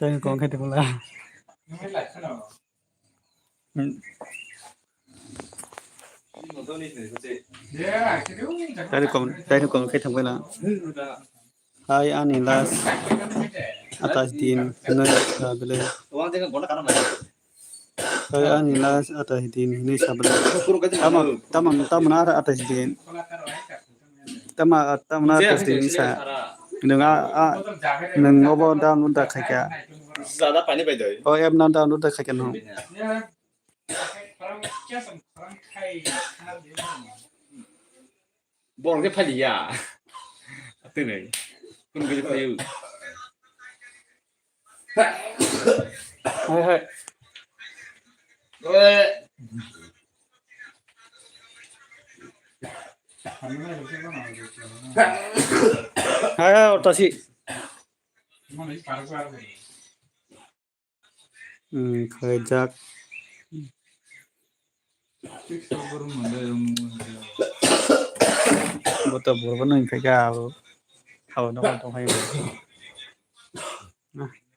Tei kong khe tongla. Hmm. Tei kong, tei kong khe tongla. Hai ani last atas din hinoi sa bele. Hai ani last atas din hinoi sa bele. Tamo, tamo, tamo na atas din. Tamo, tamo na atas din sa. Nung a, a, nung obo download da khaikha. O app na download da khaikha nung. Borok khe phaliya. Atwrwi. Kun gili phaio. Hai, hai. Hai, hai, ortasi. Hmm, khaijak. Bo to borok no hwnkhai kha abo. Abo no tong phai.